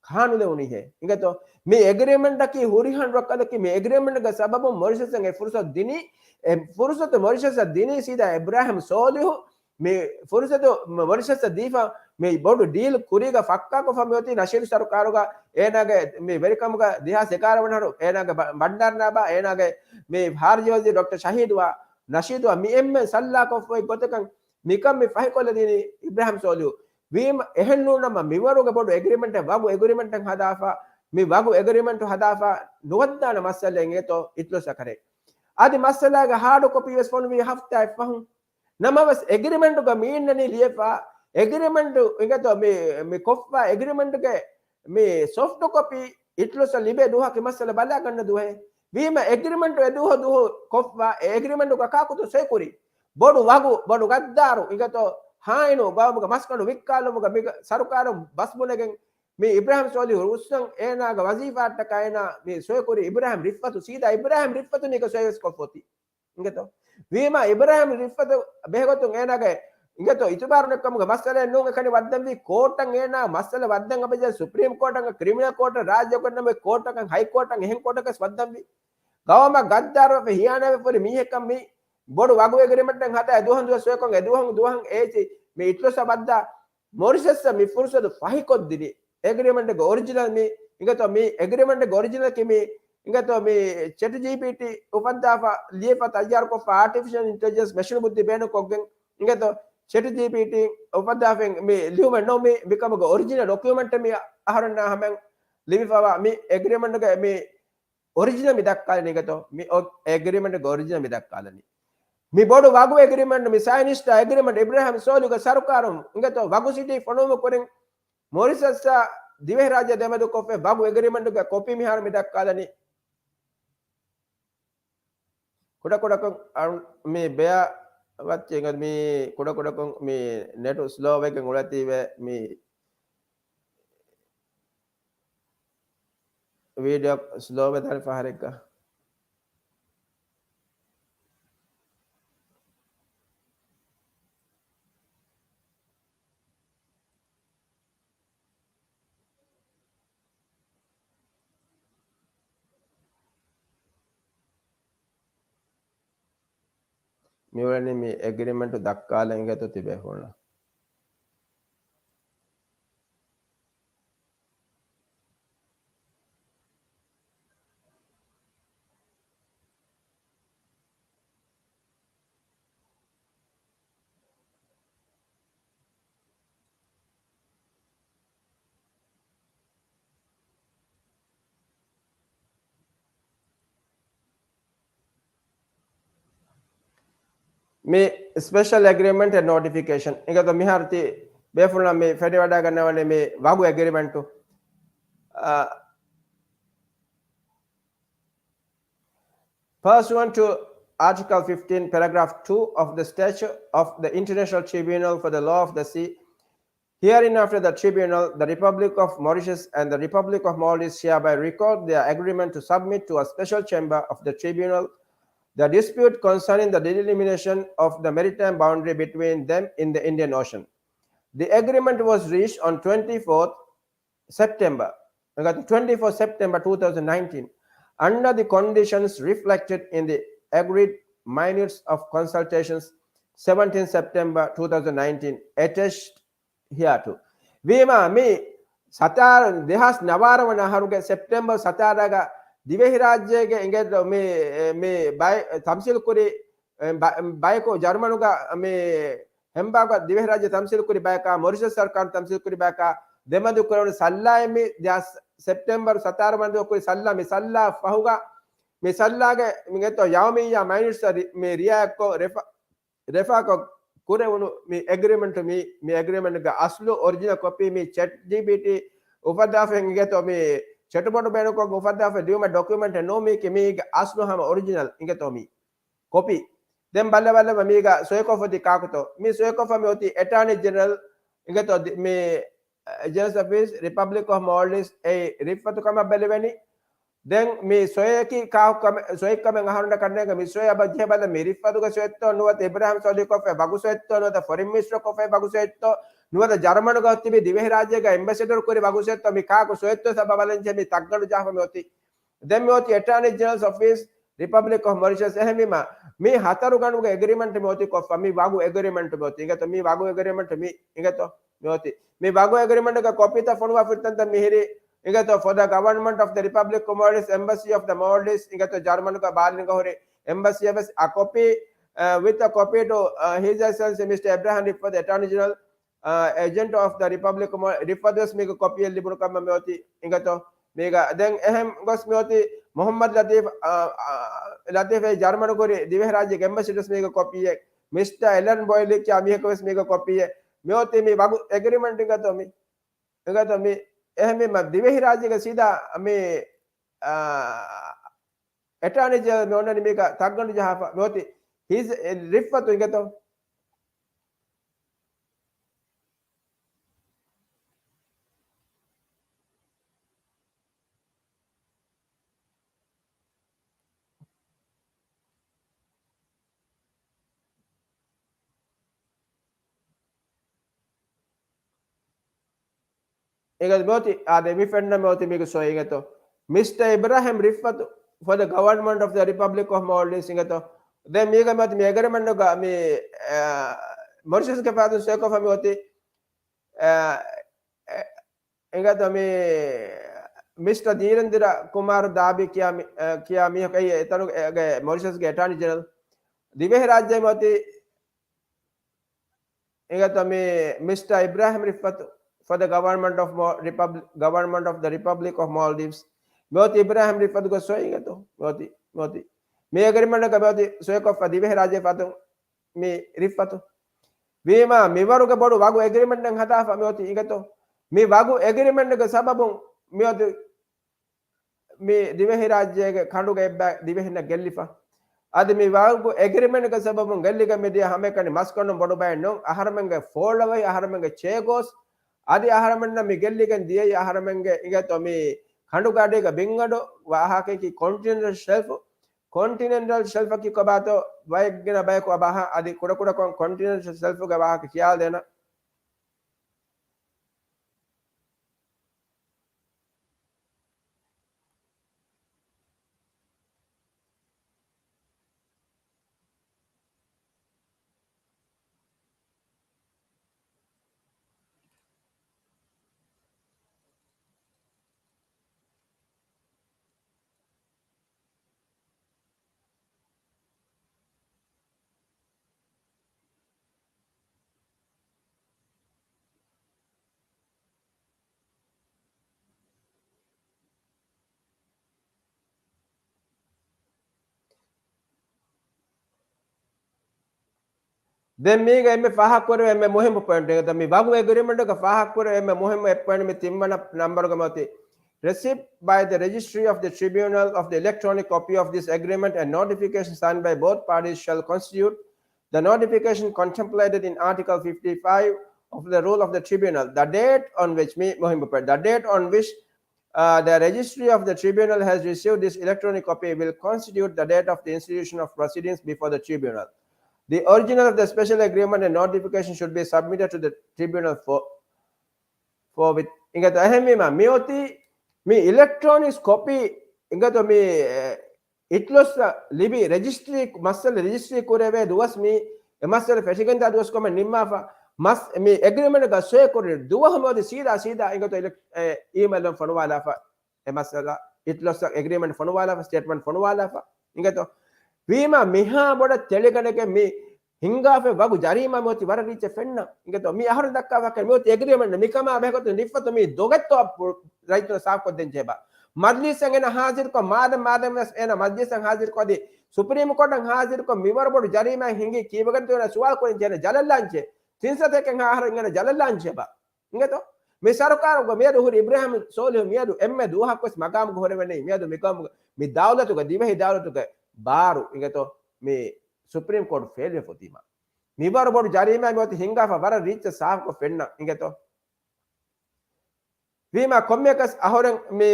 ކާނުލެވުނީހޭ. އިނގޭތޯ، މި އެގްރިމެންޓަކީ ހުރިހާ ރައްކަލަކީ މި އެގްރިމެންޓްގެ ސަބަބުން މޮރިޝަސްއަށް އެ ފުރުސަތު ދިނީ، އެ ފުރުސަތު މޮރިޝަސްއަށް ދިނީ ސީދާ އިބްރާހިމް ސޯލިހު މި ފުރުސަތު މޮރިޝަސްއަށް ދީފަ މި ބޮޑު ޑީލް ކުރީގަ ފައްކާކޮށްފަ މިއޮތީ ނަޝީދު ސަރުކާރުގަ އޭނާގެ މި ވެރިކަމުގަ ދެހާސް އެގާރަ ވަނަ އަހަރު އޭނާގެ ބަ-، ބަންޑާރަނާބާ އޭނާގެ މި ހާރިޖަ ވަޒީރު ޑޮކްޓަރ ޝަހީދުއާ ނަޝީދުއާ މި އެންމެން ސައްލާކޮށްފައި ގޮތަކަށް މިކަން މި ފަހިކޮށްލަދީނީ އިބްރާހިމް ސޯލިހު. ވީމަ އެހެން ނޫނަމަ މިވަރުގެ ބޮޑު އެގްރިމެންޓެއް ވަގު އެގްރިމެންޓެއް ހަދާފަ، މި ވަގު އެގްރިމެންޓު ހަދާފަ ނުވައްދާނެ މައްސަލައެއް އިނގޭތޯ އިތުލުސް އަކަރެއް. އަދި މައްސަލާގެ ހާޑު ކޮޕީ ވެސް ފޮނުވީ ހަފްތާއެއް ފަހުން. ނަމަވެސް އެގްރިމެންޓުގަ މި އިންނަނީ ލިޔެފަ، އެގްރިމެންޓު އިނގޭތޯ މި، މި ކޮށްފަ އެގްރިމެންޓުގެ މި ސޮފްޓް ކޮޕީ އިތުލުސްއަށް ލިބޭ ދުވަހަކީ މައްސަލަ ބަލާގަންނަ ދުވަހެއް. ވީމަ އެގްރިމެންޓު އެ ދުވަހު ދުވަހު ކޮށްފަ އެ އެގްރިމެންޓުގަ ކާކުތޯ ސޮއިކުރީ؟ ބޮޑު ވަގު، ބޮޑު ގައްދާރު އިނގޭތޯ ހާއިނު ގައުމުގެ މަސްގަނޑު ވިއްކާލުމުގަ މި ސަރުކާރުން ބަސް ބުނެގެން މި އިބްރާހިމް ސޯލިހު ރުއްސަން އޭނާގެ ވަޒީފާއަށްޓަކާ އޭނާ މި ސޮއިކުރި އިބްރާހިމް ރިފްއަތު، ސީދާ އިބްރާހިމް ރިފްއަތު މީގަ ސޮއިވެސް ކޮށްފޮތީ. އިނގޭތޯ؟ ވީމާ އިބްރާހިމް ރިފްއަތު ބެހޭގޮތުން އޭނާގެ އިނގޭތޯ އިތުބާރު ނެތްކަމުގެ މައްސަލައެއް ނޫން. އެކަނި ވައްދަންވީ ކޯޓަށް އޭނާ މައްސަލަ ވައްދަން އަބަދު ސުޕްރީމް ކޯޓަށް، ކްރިމިނަލް ކޯޓަށް، ރާއްޖެ ކޮންނަމެ ކޯޓަކަށް، ހައި ކޯޓަށް އެހެން ކޯޓަކަށް ވައްދަންވީ. ގައުމަށް ގައްދާރުވެފަ ހިޔާނާތްވެފަ ހުރި މީހެއްކަން މި ބޮޑު ވަގު އެގްރިމެންޓެއް ހަދާ އެ ދުވަހުން ދުވަސް ސޮއިކޮށް އެ ދުވަހުން ދުވަހަށް އޭޗި މި އިތުލުސްއަށް ވައްދާ މޮރިޝަސްއަށް މި ފުރުސަތު ފަހިކޮށްދިނީ. އެގްރިމެންޓްގެ އޮރިޖިނަލް މި އިނގޭތޯ މި އެގްރިމެންޓްގެ އޮރިޖިނަލަކީ މި އިނގޭތޯ މި ޗެޓް ޖީޕީޓީ އުފައްދާފަ ލިޔެފަ ތައްޔާރުކޮށްފަ އާޓިފިޝަލް އިންޓެލިޖެންސް މެޝިން ބުއްދި ބޭނުންކޮށްގެން އިނގޭތޯ ޗެޓް ޖީޕީޓީ އުފައްދާފަ މި ލިޔުމެއް ނޫން މި މިކަމުގެ އޮރިޖިނަލް ޑޮކިއުމެންޓް މި އަހަރެންނާ ހަމަ ލިބިފަވާ މި އެގްރިމެންޓްގެ މި އޮރިޖިނަލް މި ދައްކާލަނީ އިނގޭތޯ މި އޮ-، އެގްރިމެންޓްގެ އޮރިޖިނަލް މި ދައްކާލަނީ. މި ބޮޑު ވަގު އެގްރިމެންޓް، މި ސައިނިސްޓާ އެގްރިމެންޓް އިބްރާހިމް ސޯލިހުގެ ސަރުކާރުން އިނގޭތޯ ވަގު ސިޓީ ފޮނުވުމުގެ ކުރިން މޮރިޝަސްއާ ދިވެހިރާއްޖެ ދެމެދު ކޮށްފައި ވަގު އެގްރިމެންޓުގެ ކޮޕީ މިހާރު މި ދައްކާލަނީ. ކުޑަކުޑަކޮށް އަޅު-، މި ބެއަށް ވައްޗި އިނގޭ މި ކުޑަކުޑަކޮށް މި ނެޓު ސްލޯ ވެގެން އުޅެތީވެ މި ވީޑިއޯ ސްލޯ ވެދާނެ ފަހަރެއްގަ. މިއުޅެނީ މި އެގްރިމެންޓު ދައްކާލަން އިނގޭތޯ ތިބޭފުޅުންނަށް. މި ސްޕެޝަލް އެގްރިމެންޓް ނޯޓިފިކޭޝަން އިނގޭތޯ މިހާރު ތި ބޭފުޅުންނަށް މި ފެނިވަޑައިގަންނަވަނީ މި ވަގު އެގްރިމެންޓު. އާ، Pursuant to Article fifteen, paragraph two of the Statute of the International Tribunal for the Law of the Sea, hereinafter the Tribunal, the Republic of Mauritius and the Republic of Maldives hereby record their agreement to submit to a special chamber of the Tribunal the dispute concerning the delimitation of the maritime boundary between them in the Indian Ocean. The agreement was reached on twenty-fourth September, twenty-fourth September two thousand nineteen, under the conditions reflected in the agreed minutes of consultations, seventeenth September two thousand nineteen, attached hereto. ވީމާ، މި ސަތާރަ، ދެހާސް ނަވާރަ ވަނަ އަހަރުގެ ސެޕްޓެމްބަރ ސަތާރަގަ ދިވެހިރާއްޖޭގެ އިނގޭ މި، މި ބައި، ތަމްސީލް ކުރި، އެ، ބަ-، ބަޔަކު ޖަރުމަނުގަ މި ހެމްބާގަ ދިވެހިރާއްޖެ ތަމްސީލް ކުރި ބަޔަކާ، މޮރިޝަސް ސަރުކާރު ތަމްސީލް ކުރި ބަޔަކާ، ދެމެދު ކުރެވުނު ސައްލާއެއް މި ދެހާސް ސެޕްޓެމްބަރ ސަތާރަ މަންދޫ ކުރި ސައްލާ، މި ސައްލާ ފަހުގަ، މި ސައްލާގެ މި ގެތޯ ޔައުމިއްޔާ މައިނިޓްސް މި ރިއާކޮށް ރެފަ-، ރެފާކޮށް ކުރެވުނު މި އެގްރިމެންޓު މި، މި އެގްރިމެންޓްގެ އަސްލު އޮރިޖިނަލް ކޮޕީ މި ޗެޓް ޖީޕީޓީ އުފައްދާފަ އިނގޭތޯ މި ޗެޓް ބޯޑު ބޭނުންކޮށް އުފައްދާފަ ލިޔުމަށް ޑޮކިއުމެންޓެއް ނޫން މީކީ މީގެ އަސްލު ހަމަ އޮރިޖިނަލް އިނގޭތޯ މި ކޮޕީ. ދެން ބައްލަ ބައްލަވަ މީގަ ސޮއިކޮށްފަތި ކާކުތޯ؟ މި ސޮއިކޮށްފަ މި އޮތީ އެޓާނީ ޖެނެރަލް އިނގޭތޯ ދި-، މި ޖެނެރަލް އޮފީސް، ރިޕަބްލިކް އޮފް މޯލްޑިވްސް އެއީ ރިފްއަތު ކަމަށް ބެލެވެނީ. ދެން މި ސޮއެކި ކާކު ކަމެ-، ސޮއެކް ކަމެއް އަހަރުންނަށް ކަންނޭނގެ މި ސޮއެ އަބަ ޖެހޭ ބަލަ މި ރިފްއަތުގެ ސޮއެއްތޯ ނުވަތަ އިބްރާހިމް ސޯލިހު ކޮށްފައި ވަގު ސޮއެއްތޯ ނުވަތަ ފޮރިން މިނިސްޓަރ ކޮށްފައި ވަގު ސޮއެއްތޯ ނުވަތަ ޖަރުމަނުގަ ތިބި ދިވެހިރާއްޖޭގަ އެމްބެސެޑަރު ކުރި ވަގު ސޮއެއްތޯ މި ކާކު ސޮއެއްތޯ ސަބަ ބަލަން ޖެހޭ މި ތައްގަނޑު ޖާފަ މި އޮތީ. ދެން މި އޮތީ އެޓާނީ ޖެނެރަލް އޮފީސް Republic of Mauritius. އެހެންވީމަ، މި ހަތަރު ގަނޑުގެ އެގްރިމެންޓް މި އޮތީ ކޮށްފަ، މި ވަގު އެގްރިމެންޓް މި އޮތީ. އިނގޭތޯ، މި ވަގު އެގްރިމެންޓް މި، އިނގޭތޯ، މި އޮތީ. މި ވަގު އެގްރިމެންޓްގެ ކޮޕީތައް ފޮނުވާ ފުރިތަންތައް މިހިރީ، އިނގޭތޯ، for the government of the Republic of Mauritius, embassy of the Maldives, އިނގޭތޯ، ޖަރުމަނުގަ ބާލިންގަ ހުރި އެމްބަސީއަށް ވެސް އަ ކޮޕީ، އަ، with a copy to, އަ, His Excellency Mister Ibrahim Rifath, Attorney General, އަ، agent of the Republic of Mau-، ރިފަތު ވެސް މީގެ ކޮޕީއެއް ލިބުނު ކަމަށް މި އޮތީ، އިނގޭތޯ. މީގަ ދެން އެހެން ގޮސް މި އޮތީ މުޙައްމަދު ލަތީފް، އަ، އަ، ލަތީފް އެ ޖަރުމަނު ކުރި ދިވެހިރާއްޖޭގެ އެމްބަސީ ވެސް މީގެ ކޮޕީއެއް، މިސްޓަ އެލަން ބޮއިލި ކިޔާ މީހަކު ވެސް މީގެ ކޮޕީއެއް. މި އޮތީ މި ވަގު އެގްރިމެންޓް އިނގޭތޯ މި. އިނގޭތޯ މި އެހެންވީމަ ދިވެހިރާއްޖޭގެ ސީދާ މި، އާ، އެޓާނީ ޖެނެރަލް މި އޮންނަނީ މީގަ ތައްގަނޑު ޖަހާފަ މި އޮތީ ހިޒް ރިފްއަތު އިނގޭތޯ. އިނގޭތޯ މި އޮތީ، އާދެ، މި ފެންނަ މި އޮތީ މީގެ ސޮއި އިނގޭތޯ. މިސްޓަ އިބްރާހިމް ރިފްއަތު for the government of the Republic of Maldives އިނގޭތޯ. ދެން މީގަ މި އޮތީ މި އެގްރިމެންޓުގަ މި، އާ، މޮރިޝަސްގެ ފައިދުން ސޮއިކޮށްފަ މި އޮތީ، އާ، އެ، އިނގޭތޯ މި މިސްޓަ ދީރެންދިރަ ކުމާރު ދާބީ ކިޔާ މި، އަ، ކިޔާ މީހަކު އެ އެތަނުގެ މޮރިޝަސްގެ އެޓާނީ ޖެނެރަލް. ދިވެހިރާއްޖެ މި އޮތީ އިނގޭތޯ މި މިސްޓަ އިބްރާހިމް ރިފްއަތު for the government of Mo-، Republic, government of the Republic of Maldives. މި އޮތީ އިބްރާހިމް ރިފްއަތުގެ ސޮއި އިނގޭތޯ. މި އޮތީ، މި އޮތީ. މި އެގްރިމެންޓްގަ މި އޮތީ ސޮއިކޮށްފަ ދިވެހިރާއްޖެ ފަތުން މި ރިފްއަތު. ވީމާ، މިވަރުގެ ބޮޑު ވަގު އެގްރިމެންޓެއް ހަދާފަ މި އޮތީ އިނގޭތޯ. މި ވަގު އެގްރިމެންޓްގެ ސަބަބުން މި އޮތީ މި ދިވެހިރާއްޖޭގެ ކަނޑުގަ އެއްބައި ދިވެހިންނަށް ގެއްލިފަ. އަދި މި ވަގު އެގްރިމެންޓްގެ ސަބަބުން ގެއްލިގެން މިދިޔަ ހަމައެކަނި މަސްގަނޑު ބޮޑު ބައެއް ނޫން، އަހަރެމެންގެ ފޯޅަވަހި އަހަރެމެންގެ ޗޭ ގޯސް، އަދި އަހަރެމެންނަށް މި ގެއްލިގެން ދިޔައީ އަހަރެމެންގެ އިނގޭތޯ މި ކަނޑުގެ އަޑީގަ ބިންގަނޑު ވާހަކައަކީ ކޮންޓިނެންޓަލް ޝެލްފް، ކޮންޓިނެންޓަލް ޝެލްފަކީ ކޮބާތޯ ވައެއްގިނަ ބަޔަކު އަބަހާ އަދި ކުޑަކުޑަކޮށް ކޮންޓިނެންޓަލް ޝެލްފުގެ ވާހަކަ ކިޔާލަދޭނަން. ދެން މީގަ އެންމެ ފާހަގަކުރެވޭ އެންމެ މުހިއްމު ޕޮއިންޓް އެނގޭތޯ، މި ވަގު އެގްރިމެންޓުގަ ފާހަގަކުރެވޭ އެންމެ މުހިއްމު އެއް ޕޮއިންޓް މި ތިންވަނަ ނަމްބަރުގަ މި އޮތީ. Receipt by the registry of the tribunal of the electronic copy of this agreement and notification signed by both parties shall constitute the notification contemplated in Article fifty-five of the rule of the tribunal. The date on which, މި މުހިއްމު ޕޮއިންޓް, the date on which Uh, the registry of the tribunal has received this electronic copy will constitute the date of the institution of proceedings before the tribunal. The original of the special agreement and notification should be submitted to the tribunal for, for with. އިނގޭތޯ އެހެންވީމާ، މި އޮތީ މި އިލެކްޓްރޯނިކް ކޮޕީ، އިނގޭތޯ މި، އެ، އިތުލޮއްސަށް ލިބި ރެޖިސްޓްރީ މައްސަލަ ރެޖިސްޓްރީ ކުރެވޭ ދުވަސް މި އެ މައްސަލަ ފެށިގެންދާ ދުވަސް ކޮމެން ނިންމާފަ. މަސް މި އެގްރިމެންޓްގަ ސޮއި ކުރި ދުވަހު މި އޮތީ ސީދާ ސީދާ އިނގޭތޯ އިލެކް-، އެ، އީމެލުން ފޮނުވާލާފަ. އެ މައްސަލަ އިތުލޮއްސަށް އެގްރިމެންޓް ފޮނުވާލާފަ، ސްޓޭޓްމަންޓް ފޮނުވާލާފަ. އިނގޭތޯ ވީމާ މިހާ ބޮޑަށް ތެޅިގަނެގެން މި ހިނގާފަ ވަގު ޖަރީމާ މި އޮތީ ވަރަށް ރީއްޗެއް ފެންނަ. އިނގޭތޯ މި އަހަރު ދައްކާފަ މި އޮތީ އެގްރިމެންޓް މިކަމާ ބެހޭގޮތުން ރިފްއަތު މި ދޮގެއްތޯ ރައްޔިތުން ސާފުކޮށްދޭން ޖެހޭބާ. މަޖްލީސަށް އޭނަ ހާޒިރުކޮށް، މާދަމް މާދަމް ވެސް އޭނަ މަޖްލީސަށް ހާޒިރުކޮށް އަދި ސުޕްރީމް ކޯޓަށް ހާޒިރުކޮށް މިވަރު ބޮޑު ޖަރީމާއެއް ހިނގީ ކީއްވެގެންތޯ އޭނަ ސުވާލު ކުރަން ޖެހޭނެ ޖަލަށް ލާންޗޭ. ތިން ސަތޭކަ އަހަރަށް އޭނަ ޖަލަށް ލާންޗޭބާ. އިނގޭތޯ؟ މި ސަރުކާރުގަ މިއަދު ހުރި އިބްރާހިމް ސޯލިހު މިއަދު އެންމެ ދުވަހަކުވެސް މަގާމުގަ ހުރެވެނީ މިއަދު މި ގައުމުގަ މި ދައުލަތުގަ ދިވެހި ދައުލަތުގެ ބާރު އިނގޭތޯ މި ސުޕްރީމް ކޯޓް ފެއިލްވެފަ އޮތީމަ. މިވަރު ބޮޑު ޖަރީމާ މި އޮތީ ހިނގާފަ ވަރަށް ރީއްޗަށް ސާފުކޮށް ފެންނަ އިނގޭތޯ. ވީމާ ކޮންމެއަކަސް އަހުރެން މި،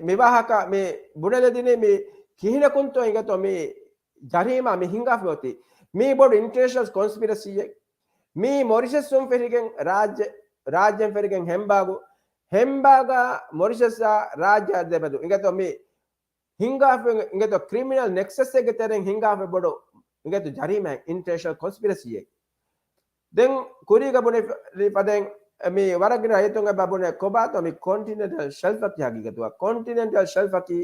މި ވާހަކަ މި ބުނެލެދިނީ މި ކިހިނަކުންތޯ އިނގޭތޯ މި ޖަރީމާ މި ހިނގާފަ އޮތީ. މީ ބޮޑު އިންޓަރނޭޝަނަލް ކޮންސްޕިރަސީއެއް. މީ މޮރިޝަސްއުން ފެށިގެން ރާއްޖެ، ރާއްޖެން ފެށިގެން ހެމްބާގު، ހެމްބާގާ މޮރިޝަސްއާ ރާއްޖެ ދެމެދު އިނގޭތޯ މި ހިނގާފަ އިނގޭތޯ ކްރިމިނަލް ނެކްސަސްއެއްގެ ތެރެއިން ހިނގާފަ ބޮޑު އިނގޭތޯ ޖަރީމާއެއް، އިންޓަރނޭޝަނަލް ކޮންސްޕިރަސީއެއް. ދެން ކުރީގަ ބުނެފަ ދެން މި ވަރަށްގިނަ ރައްޔިތުން އެބަ ބުނެ ކޮބާތޯ މި ކޮންޓިނެންޓަލް ޝެލްފަކީ ހަގީގަތުގަ. ކޮންޓިނެންޓަލް ޝެލްފަކީ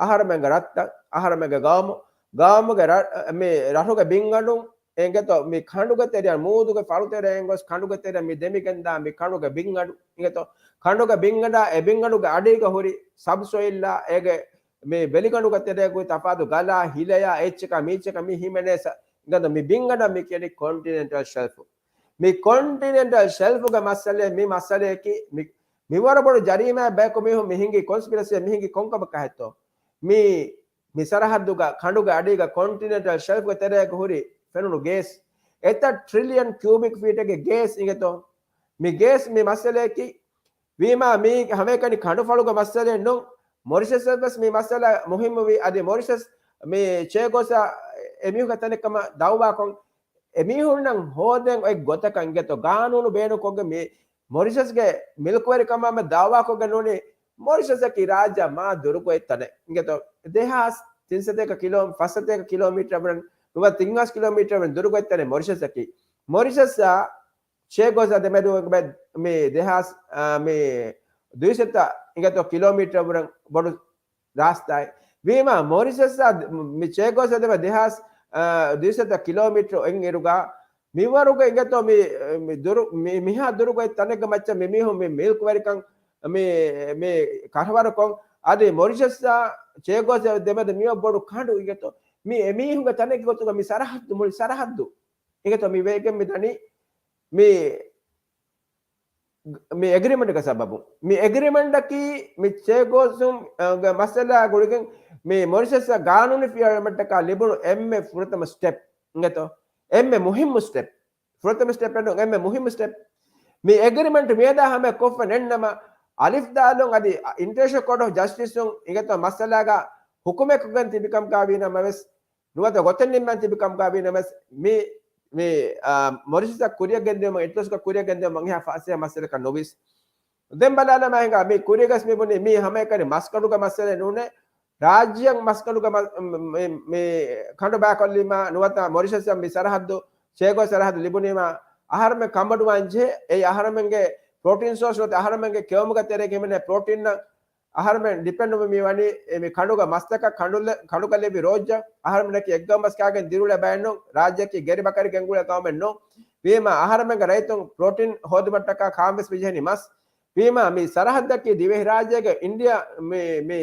އަހަރުމެންގެ ރަށްތައް، އަހަރުމެންގެ ގައުމު، ގައުމުގެ ރަ-، މި ރަށުގެ ބިންގަނޑުން އެނގޭތޯ މި ކަނޑުގެ ތެރެއަށް މޫދުގެ ފަޅުތެރެއިން ގޮސް ކަނޑުގެ ތެރެއަށް މި ދެމިގެންދާ މި ކަނޑުގެ ބިންގަނޑު އިނގޭތޯ. ކަނޑުގެ ބިންގަނޑާ އެ ބިންގަނޑުގެ އަޑީގަ ހުރި ސަބްސޮއިލްއާ އޭގެ މި ވެލިގަނޑުގެ ތެރޭގަ ތަފާތު ގަލާ، ހިލަޔާ، އެއްޗަކާ މީއްޗަކާ މި ހިމެނޭ ސަ-، ގަދަ މި ބިންގަނޑަށް މި ކިޔަނީ ކޮންޓިނެންޓަލް ޝެލްފު. މި ކޮންޓިނެންޓަލް ޝެލްފުގެ މައްސަލައެއް މި މައްސަލަޔަކީ މި، މިވަރަށް ބޮޑު ޖަރީމާއެއް ބަޔަކު މީހުން މި ހިނގި ކޮންސްޕިރަސީއެއް މި ހިނގި ކޮންކަމަކާ ހެއްތޯ؟ މި، މި ސަރަހައްދުގަ ކަނޑުގެ އަޑީގަ ކޮންޓިނެންޓަލް ޝެލްފްގެ ތެރޭގަ ހުރި ފެނުނު ގޭސް، އެތައް ޓްރިލިއަން ކިއުބިކް ފީޓެއްގެ ގޭސް އިނގޭތޯ؟ މި ގޭސް މި މައްސަލަޔަކީ ވީމާ، މީ ހަމައެކަނި ކަނޑުފަޅުގެ މައްސަލައެއް ނޫން. މޮރިޝަސްއަށް ވެސް މި މައްސަލަ މުހިއްމުވި. އަދި މޮރިޝަސް މި ޗޭ ގޯސް އެމީހުންގެ ތަނެއްކަމަށް ދައުވާކޮށް، އެމީހުންނަށް ހޯދެން އޮތް ގޮތަކަށް އިނގޭތޯ ގާނޫނު ބޭނުންކޮށްގެން މި މޮރިޝަސްގެ މިލްކުވެރިކަމާމެ ދައުވާކޮށްގެން ނޫނީ، މޮރިޝަސަކީ ރާއްޖެ މާ ދުރުގޮތް ތަނެއް އިނގޭތޯ. ދެހާސް ތިންސަތޭކަ ކިލޯ، ފަސްސަތޭކަ ކިލޯމީޓަރ ވަރަށް ނުވަ ތިންހާސް ކިލޯމީޓަރ ވަރަށް ދުރުގޮތް ތަނެއް މޮރިޝަސަކީ. މޮރިޝަސްއާ ޗޭ ގޯސްއާ ދެމެދު މި ދެހާސް، އާ، މި ދުއިސައްތަ އިނގޭތޯ ކިލޯމީޓަރ ވަރަށް ބޮޑު ރާސްތާއެއް. ވީމާ، މޮރިޝަސްއާ މި ޗޭ ގޯސްއާ ދެމެ ދެހާސް، އާ، ދުއިސައްތަ ކިލޯމީޓަރު އޮތް އިރުގަ، މިވަރުގެ އިނގޭތޯ މި، މި ދުރު، މި، މިހާ ދުރުގޮތް ތަނެއްގެ މައްޗަށް މި މީހުން މި މިލްކުވެރިކަން މި، މި ކަށަވަރުކޮށް، އަދި މޮރިޝަސްއާ ޗޭ ގޯސްއާ ދެމެދު މިއޮތް ބޮޑު ކަނޑު އިނގޭތޯ. މި އެމީހުންގެ ތަނެއްގެ ގޮތުގަ މި ސަރަހައްދު، މުޅި ސަރަހައްދު އިނގޭތޯ މި ވެގެން މި ދަނީ މި މި އެގްރިމަންޓްގެ ސަބަބުން. މި އެގްރިމަންޓަކީ މި ޗޭ ގޯސް، އަ، ގެ މައްސަލައާ ގުޅިގެން މި މޮރިޝަސްއަށް ގާނޫނީ ފިޔަވަޅު އެޅުމަށްޓަކާ ލިބުނު އެންމެ ފުރަތަމަ ސްޓެޕް އިނގޭތޯ. އެންމެ މުހިއްމު ސްޓެޕް. ފުރަތަމަ ސްޓެޕް އެއް ނޫން، އެންމެ މުހިއްމު ސްޓެޕް. މި އެގްރިމަންޓް މިއަދާ ހަމަ ކޮށްފަ ނެތްނަމަ، އަލިފް ދާލުން އަދި އިންޓަރނޭޝަނަލް ކޯޓް އޮފް ޖަސްޓިސުން އިނގޭތޯ މައްސަލާގަ ހުކުމެއް ކޮށްގެން ތިބި ކަމުގަ ވީނަމަވެސް، ނުވަތަ ގޮތެއް ނިންމަން ތިބި ކަމުގަ ވީނަމަވެސް، މި، މި، އާ، މޮރިޝަސްއަށް ކުރިއަށް ގެންދިއުމަށް، އިންޓަރނޭޝަނަލް ކުރިއަށް ގެންދިއުމަށް އެހާ ފަސޭހަ މައްސަލަކަށް ނުވިސް. ދެން ބަލާލަމާ ހިނގާ، މި ކުރީގަސް މި ބުނީ، މީ ހަމައެކަނި މަސްކަނޑުގެ މައްސަލައެއް ނޫނޭ. ރާއްޖެއަށް މަސްކަނޑުގެ މަ-، މި، މި ކަނޑު ބައިކޮށްލީމާ، ނުވަތަ މޮރިޝަސްއަށް މި ސަރަހައްދު، ޗޭގޯ ސަރަހައްދު ލިބުނީމާ، އަހަރުމެން ކަންބޮޑުވާން ޖެހޭ. އެއީ އަހަރުމެންގެ ޕްރޮޓީން ސޯސް ނުވަތަ އަހަރުމެންގެ ކެއުމުގެ ތެރޭގަ ހިމެނޭ ޕްރޮޓީންއަށް އަހަރުމެން ޑިޕެންޑް ވުމީ ވަނީ އެ މި ކަނޑުގަ މަސްތަކަށް. ކަނޑު ލެ-، ކަނޑުގަ ލެއްވި ރޯއްޖަ އަހަރުމެންނަކީ އެއްގައުމު މަސް ކާގެން ދިރިއުޅޭ ބައެއް ނޫން. ރާއްޖެއަކީ ގެރި ބަކަރި ގެންގުޅޭ ގައުމެއް ނޫން. ވީމާ އަހަރުމެންގެ ރައްޔިތުން ޕްރޮޓީން ހޯދުމަށްޓަކާ ކާންވެސް މި ޖެހެނީ މަސް. ވީމާ މި ސަރަހައްދަކީ ދިވެހިރާއްޖޭގެ އިންޑިއާ މި، މި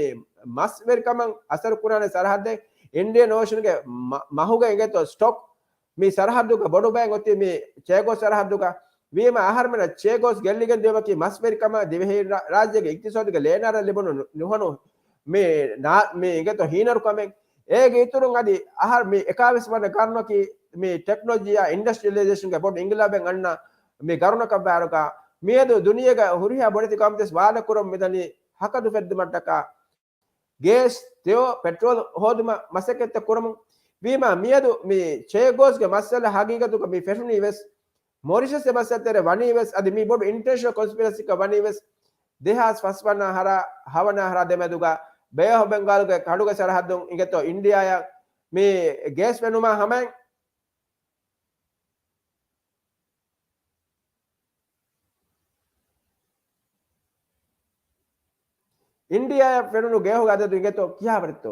މަސްވެރިކަމަށް އަސަރު ކުރާނެ ސަރަހައްދެއް. އިންޑިއަން އޯޝަންގެ މަ-، މަހުގެ އިނގޭތޯ ސްޓޮކް މި ސަރަހައްދުގަ ބޮޑު ބައެއް އޮތީ މި ޗޭގޯ ސަރަހައްދުގަ. ވީމަ އަހަރުމެނަށް ޗޭގޯސް ގެއްލިގެން ދިޔުމަކީ މަސްވެރިކަމާ ދިވެހި ރާ-، ރާއްޖޭގެ އިގްތިސޯދުގެ ލޭނާރަށް ލިބުނު ނު-، ނުހަނު މި ނާ-، މި އިނގޭތޯ ހީނަރުކަމެއް. އޭގެ އިތުރުން އަދި އަހަރު މި އެކާވީސް ވަނަ ގަރުނަކީ މި ޓެކްނޮލޮޖީއާ އިންޑަސްޓްރިއަލައިޒޭޝަންގެ ބޮޑު އިންގިލާބެއް އަންނަ މި ގަރުނަކަށް ވާއިރުގަ، މިއަދު ދުނިޔޭގެ ހުރިހާ ބޮޑެތި ގައުމުތައް ވާދަކުރަމުން މިދަނީ ހަކަދު ފެއްދުމަށްޓަކާ. ގޭސް، ތެޔޮ، ޕެޓްރޯލް ހޯދުމަށް މަސައްކަތްތައް ކުރަމުން. ވީމާ މިއަދު މި ޗޭގޯސްގެ މައްސަލަ ހަގީގަތުގަ މި ފެށުނީ ވެސް، މޮރިޝަސް އެ މައްސަލަ ތެރޭ ވަނީ ވެސް، އަދި މި ބޮޑު އިންޓަރނޭޝަނަލް ކޮންސްޕިރަސީއަކަށް ވަނީ ވެސް، ދެހާސް ފަސް ވަނަ އަހަރާ، ހަ ވަނަ އަހަރާ ދެމެދުގަ ބޭއޮފް ބެންގާލުގެ ކަނޑުގެ ސަރަހައްދުން އިނގޭތޯ އިންޑިއާއަށް މި ގޭސް ފެނުމާ ހަމައިން. އިންޑިއާއަށް ފެނުނު ގޭހުގެ އަދަދު އިނގޭތޯ ކިހާވަރެއްތޯ؟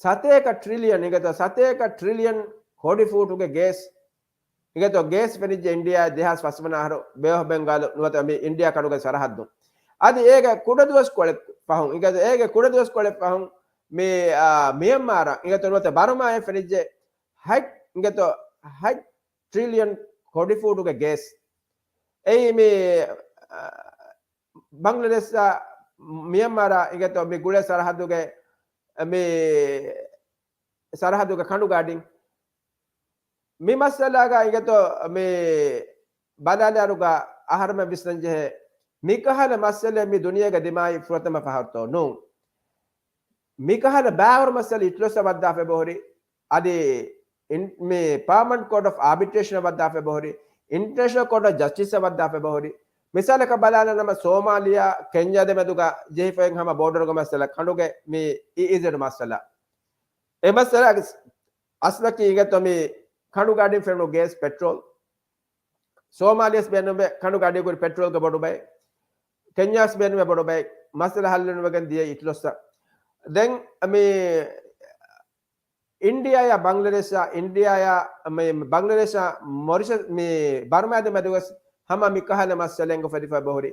ސަތޭކަ ޓްރިލިއަން އިނގޭތޯ، ސަތޭކަ ޓްރިލިއަން ކޮޑި ފޫޓުގެ ގޭސް އިނގޭތޯ، ގޭސް ފެނިއްޖެ އިންޑިއާއަށް ދެހާސް ފަސް ވަނަ އަހަރު ބޭއޮފް ބެންގާލު ނުވަތަ މި އިންޑިއާ ކަނޑުގެ ސަރަހައްދުން. އަދި އޭގެ ކުޑަދުވަސްކޮޅެއް ފަހުން އިނގޭތޯ، އޭގެ ކުޑަދުވަސްކޮޅެއް ފަހުން މި، އާ، މިޔަންމާރަށް އިނގޭތޯ ނުވަތަ ބަރުމާއަށް ފެނިއްޖެ ހަތް އިނގޭތޯ، ހަތް ޓްރިލިއަން ކޮޑި ފޫޓުގެ ގޭސް. އެއީ މި، އާ، ބަންގްލަދޭޝްއާ މިޔަންމާރާ އިނގޭތޯ މި ގުޅޭ ސަރަހައްދުގެ މި ސަރަހައްދުގެ ކަނޑުގެ އަޑިން. މި މައްސަލާގަ އިނގޭތޯ މި ބަލާލާއިރުގަ އަހަރުމެން ވިސްނަން ޖެހޭ، މިކަހަލަ މައްސަލައެއް މި ދުނިޔޭގަ ދިމާވި ފުރަތަމަ ފަހަރުތޯ؟ ނޫން. މިކަހަލަ ބައިވަރު މައްސަލަ އިތުލަސް ވައްދާފަ އެބަހުރި. އަދި އިން-، މި ޕާމަންޓް ކޯޓް އޮފް އާބިޓްރޭޝަން ވައްދާފަ އެބަހުރި. އިންޓަރނޭޝަނަލް ކޯޓް އޮފް ޖަސްޓިސް ވައްދާފަ އެބަހުރި. މިސާލަކަށް ބަލާނަމަ، ސޯމާލިޔާ ކެންޔާ ދެމެދުގަ ޖެހިފައި ހަމަ ބޯޑަރުގެ މައްސަލަ، ކަނޑުގެ މި އީ އީ ޒެޑް މައްސަލަ. އެ މައްސަލަ އަސްލަކީ އިނގޭތޯ މި ކަނޑުގެ އަޑިން ފެނުނު ގޭސް، ޕެޓްރޯލް. ސޯމާލިޔަސް ބޭނުންވެ ކަނޑުގެ އަޑި ކުރި ޕެޓްރޯލްގެ ބޮޑު ބައެއް، ކެންޔާސް ބޭނުންވެ ބޮޑު ބައެއް، މައްސަލަ ހައްލުނުވެގެން ދިޔަ އިތުލޮއްސަ. ދެން މި އިންޑިއާއާ ބަންގްލަދޭޝާ، އިންޑިއާއާ މި ބަންގްލަދޭޝާ މޮރިޝަސް މި ބަރުމާދެ މެދުގަސް ހަމަ މިކަހަލަ މައްސަލައެއް އުފެދިފަ ބަހުރި.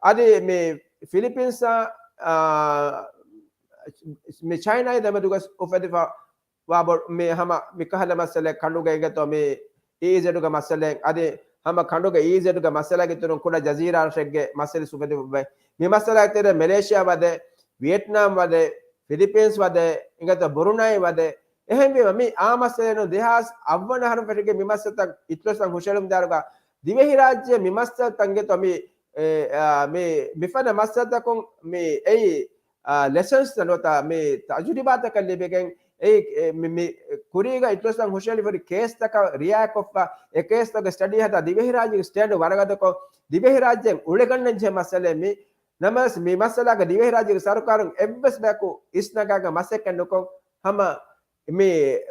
އަދި މި ފިލިޕީންސާ، އާ، މި ޗައިނާއާ ދެމެދުގަސް އުފެދިފަ ވާ ބޮ-، މި ހަމަ މިކަހަލަ މައްސަލައެއް ކަނޑުގެ އިނގޭތޯ މި އީ އީ ޒެޑުގެ މައްސަލައެއް. އަދި ހަމަ ކަނޑުގެ އީ އީ ޒެޑުގެ މައްސަލައިގެ އިތުރުން ކުޑަ ޖަޒީރާ ރަށެއްގެ މައްސަލަ އުފެދިފަ ވޭ. މި މައްސަލައިގެ ތެރޭ މެލޭޝިއާ ވަދެ، ވިއެޓްނާމް ވަދެ، ފިލިޕީންސް ވަދެ، އިނގޭތޯ ބުރުނައި ވަދެ. އެހެންވީމަ މި އާ މައްސަލައެއް ނޫން. ދެހާސް އަށްވަނަ އަހަރުން ފެށިގެން މި މައްސަލަތައް އިތުލޮއްސަށް ހުށަހެޅުމުގެ ދައުރުގަ ދިވެހިރާއްޖެ މި މައްސަލަތައް އިނގޭތޯ މި، އެ، އާ، މި، މިފަދަ މައްސަލަތަކުން މި އެއީ، އާ، ލެސަންސް ނުވަތަ މި ތަޖުރިބާތަކަށް ލިބިގެން އެއީ، އެ، މި، މި ކުރީގަ އިތުލޮއްސަށް ހުށަހެޅިފައި ކޭސްތަކަށް ރިއާޔަތްކޮށްފަ، އެ ކޭސްތަކުގެ ސްޓަޑީ ހަދާ ދިވެހިރާއްޖޭގެ ސްޓޭންޑް ވަރަށް ގަދަކޮށް، ދިވެހިރާއްޖޭން އުޅެގަންނަން ޖެހޭ މައްސަލައެއް މި. ނަމަވެސް މި މައްސަލާގަ ދިވެހިރާއްޖޭގެ ސަރުކާރުން އެއްވެސް ބަޔަކު އިސްނަގާގެ މަސައްކަތް ނުކޮށް، ހަމަ މި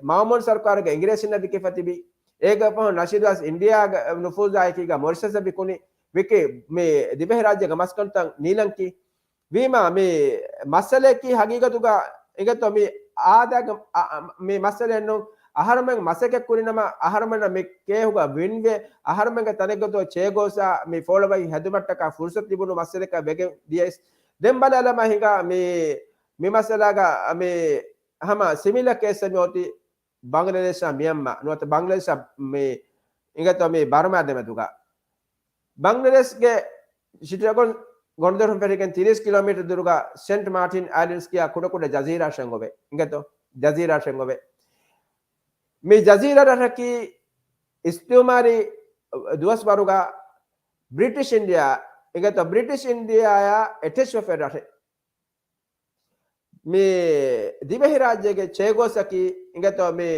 މާމޫން ސަރުކާރުގެ އިނގިރޭސިންނަށް ވިކިފަ ތިބި. އޭގެ ފަހުން ނަޝީދު އަސް އިންޑިއާގެ ނުފޫޒާއެކީގަ މޮރިޝަސް ވިކުނި، ވިކި މި ދިވެހިރާއްޖޭގެ މަސްކަންތައް ނީލަންކި. ވީމާ، މި މައްސަލައަކީ ހަގީގަތުގަ އިނގޭތޯ މި އާދައިގެ، އަ، އަ، މި މައްސަލައެއް ނޫން. އަހަރުމެން މަސައްކަތް ކުރިނަމަ، އަހަރުމެންނަށް މި ކޭހުގަ ވިންވެ، އަހަރުމެންގެ ތަނެއްގަތު ޗޭގޯސްއާ މި ފޯޅަވައި ހެދުމަށްޓަކާ ފުރުސަތު ލިބުނު މައްސަލައަކަށް ވެގެން ދިޔައިސް. ދެން ބަލާލަމާ ހިނގާ މި، މި މައްސަލާގަ މި ހަމަ ސިމިލަ ކޭސްއެއް މި އޮތީ ބަނގްލަދޭޝާ މިޔަންމާ ނުވަތަ ބަނގްލަދޭޝާ މި އިނގޭތޯ މި ބަރުމާ ދެމެދުގަ. ބަނގްލަދޭޝްގެ ޝިޓަގޮން ގޮނޑުދޮށުން ފެށިގެން ތިރީސް ކިލޯމީޓަރ ދުރުގަ ސެންޓް މާޓިން އައިލެންޑްސް ކިޔާ ކުޑަކުޑަ ޖަޒީރާ ރަށެއް އޮވޭ. އިނގޭތޯ؟ ޖަޒީރާ ރަށެއް އޮވޭ. މި ޖަޒީރާ ރަށަކީ އިސްތިއުމާރީ ދުވަސްވަރުގަ ބްރިޓިޝް އިންޑިއާ، އިނގޭތޯ ބްރިޓިޝް އިންޑިއާއާ އެޓެޗް ވެފަ ރަށެއް. މި ދިވެހިރާއްޖޭގެ ޗޭގޯސްއަކީ އިނގޭތޯ މި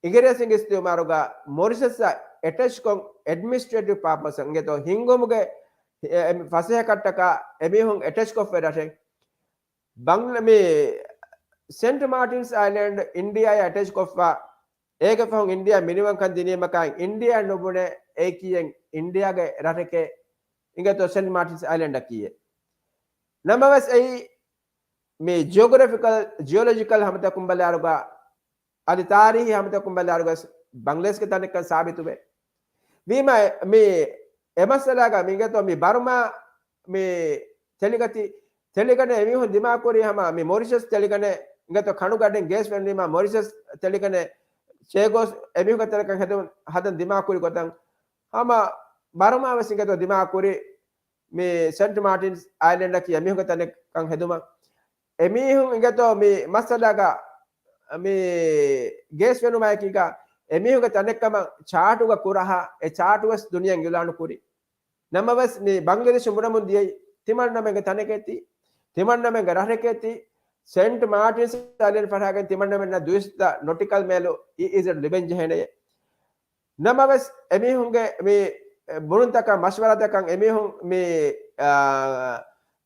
އިނގިރޭސިންގެ އިސްތިއުމާރުގަ މޮރިޝަސްއަށް އެޓެޗްކޮށް އެޑްމިނިސްޓްރޭޓިވް ޕާޕަސް އިނގޭތޯ ހިންގުމުގެ އެ، އެ، ފަސޭހަކަށްޓަކާ އެމީހުން އެޓެޗްކޮށްފަ ރަށެއް. ބަނގްލަ-، މި ސެންޓް މާޓިންސް އައިލެންޑް އިންޑިއާއާ އެޓެޗްކޮށްފަ، އޭގެ ފަހުން އިންޑިއާ މިނިވަންކަން ދިނީމަކާ އިންޑިއާ ނުބުނެ އެއީ ކިޔެން އިންޑިއާގެ ރަށެކޭ އިނގޭތޯ ސެންޓް މާޓިންސް އައިލެންޑަކީ. ނަމަވެސް އެއީ މި ޖިއޮގްރަފިކަލް، ޖިއޮލޮޖިކަލް ހަމަތަކުން ބަލާރުގަ، އަދި ތާރީހީ ހަމަތަކުން ބަލާރުގަސް ބަނގްލަދޭޝްގެ ތަނެއްކަން ސާބިތުވޭ. ވީމާ މި އެމައްސަލާގަ މި އިނގޭތޯ މި ބަރުމާ މި ތެޅިގަތި، ތެޅިގަނެ އެމީހުން ދިމާކުރީ ހަމަ މި މޮރިޝަސް ތެޅިގަނެ އިނގޭތޯ ކަނޑުގަޑިން ގޭސް ފެނުނީމާ މޮރިޝަސް ތެޅިގަނެ ޗޭގޯސް އެމީހުންގެ ތަނެއްކަން ހެދުން ހަދަން ދިމާކުރި ގޮތަށް ހަމަ ބަރުމާވެސް އިނގޭތޯ ދިމާކުރި މި ސެންޓް މާޓިންސް އައިލެންޑަކީ އެމީހުންގެ ތަނެއްކަން ހެދުމަށް. އެމީހުން އިނގޭތޯ މި މައްސަލާގަ މި ގޭސް ފެނުމާއެކީގަ އެމީހުންގެ ތަނެއްކަމަށް ޗާޓުގަ ކުރަހާ، އެ ޗާޓުވެސް ދުނިޔެއިން އިއުލާނު ކުރި. ނަމަވެސް މި ބަނގްލަދޭޝުން ބުނަމުން ދިޔައީ ތިމަންނަމެންގެ ތަނެކޭތީ، ތިމަންނަމެންގެ ރަށެކޭތީ، ސެންޓް މާޓިންސް އައިލެންޑް ފަށާގެން ތިމަންނަމެންނަށް ދުއިސައްތަ ނޮޓިކަލް މައިލު އީ އީ ޒެޑް ލިބެން ޖެހޭނެޔޭ. ނަމަވެސް އެމީހުންގެ މި ބުނުންތަކަށް މަޝްވަރާތަކަށް އެމީހުން މި، އާ،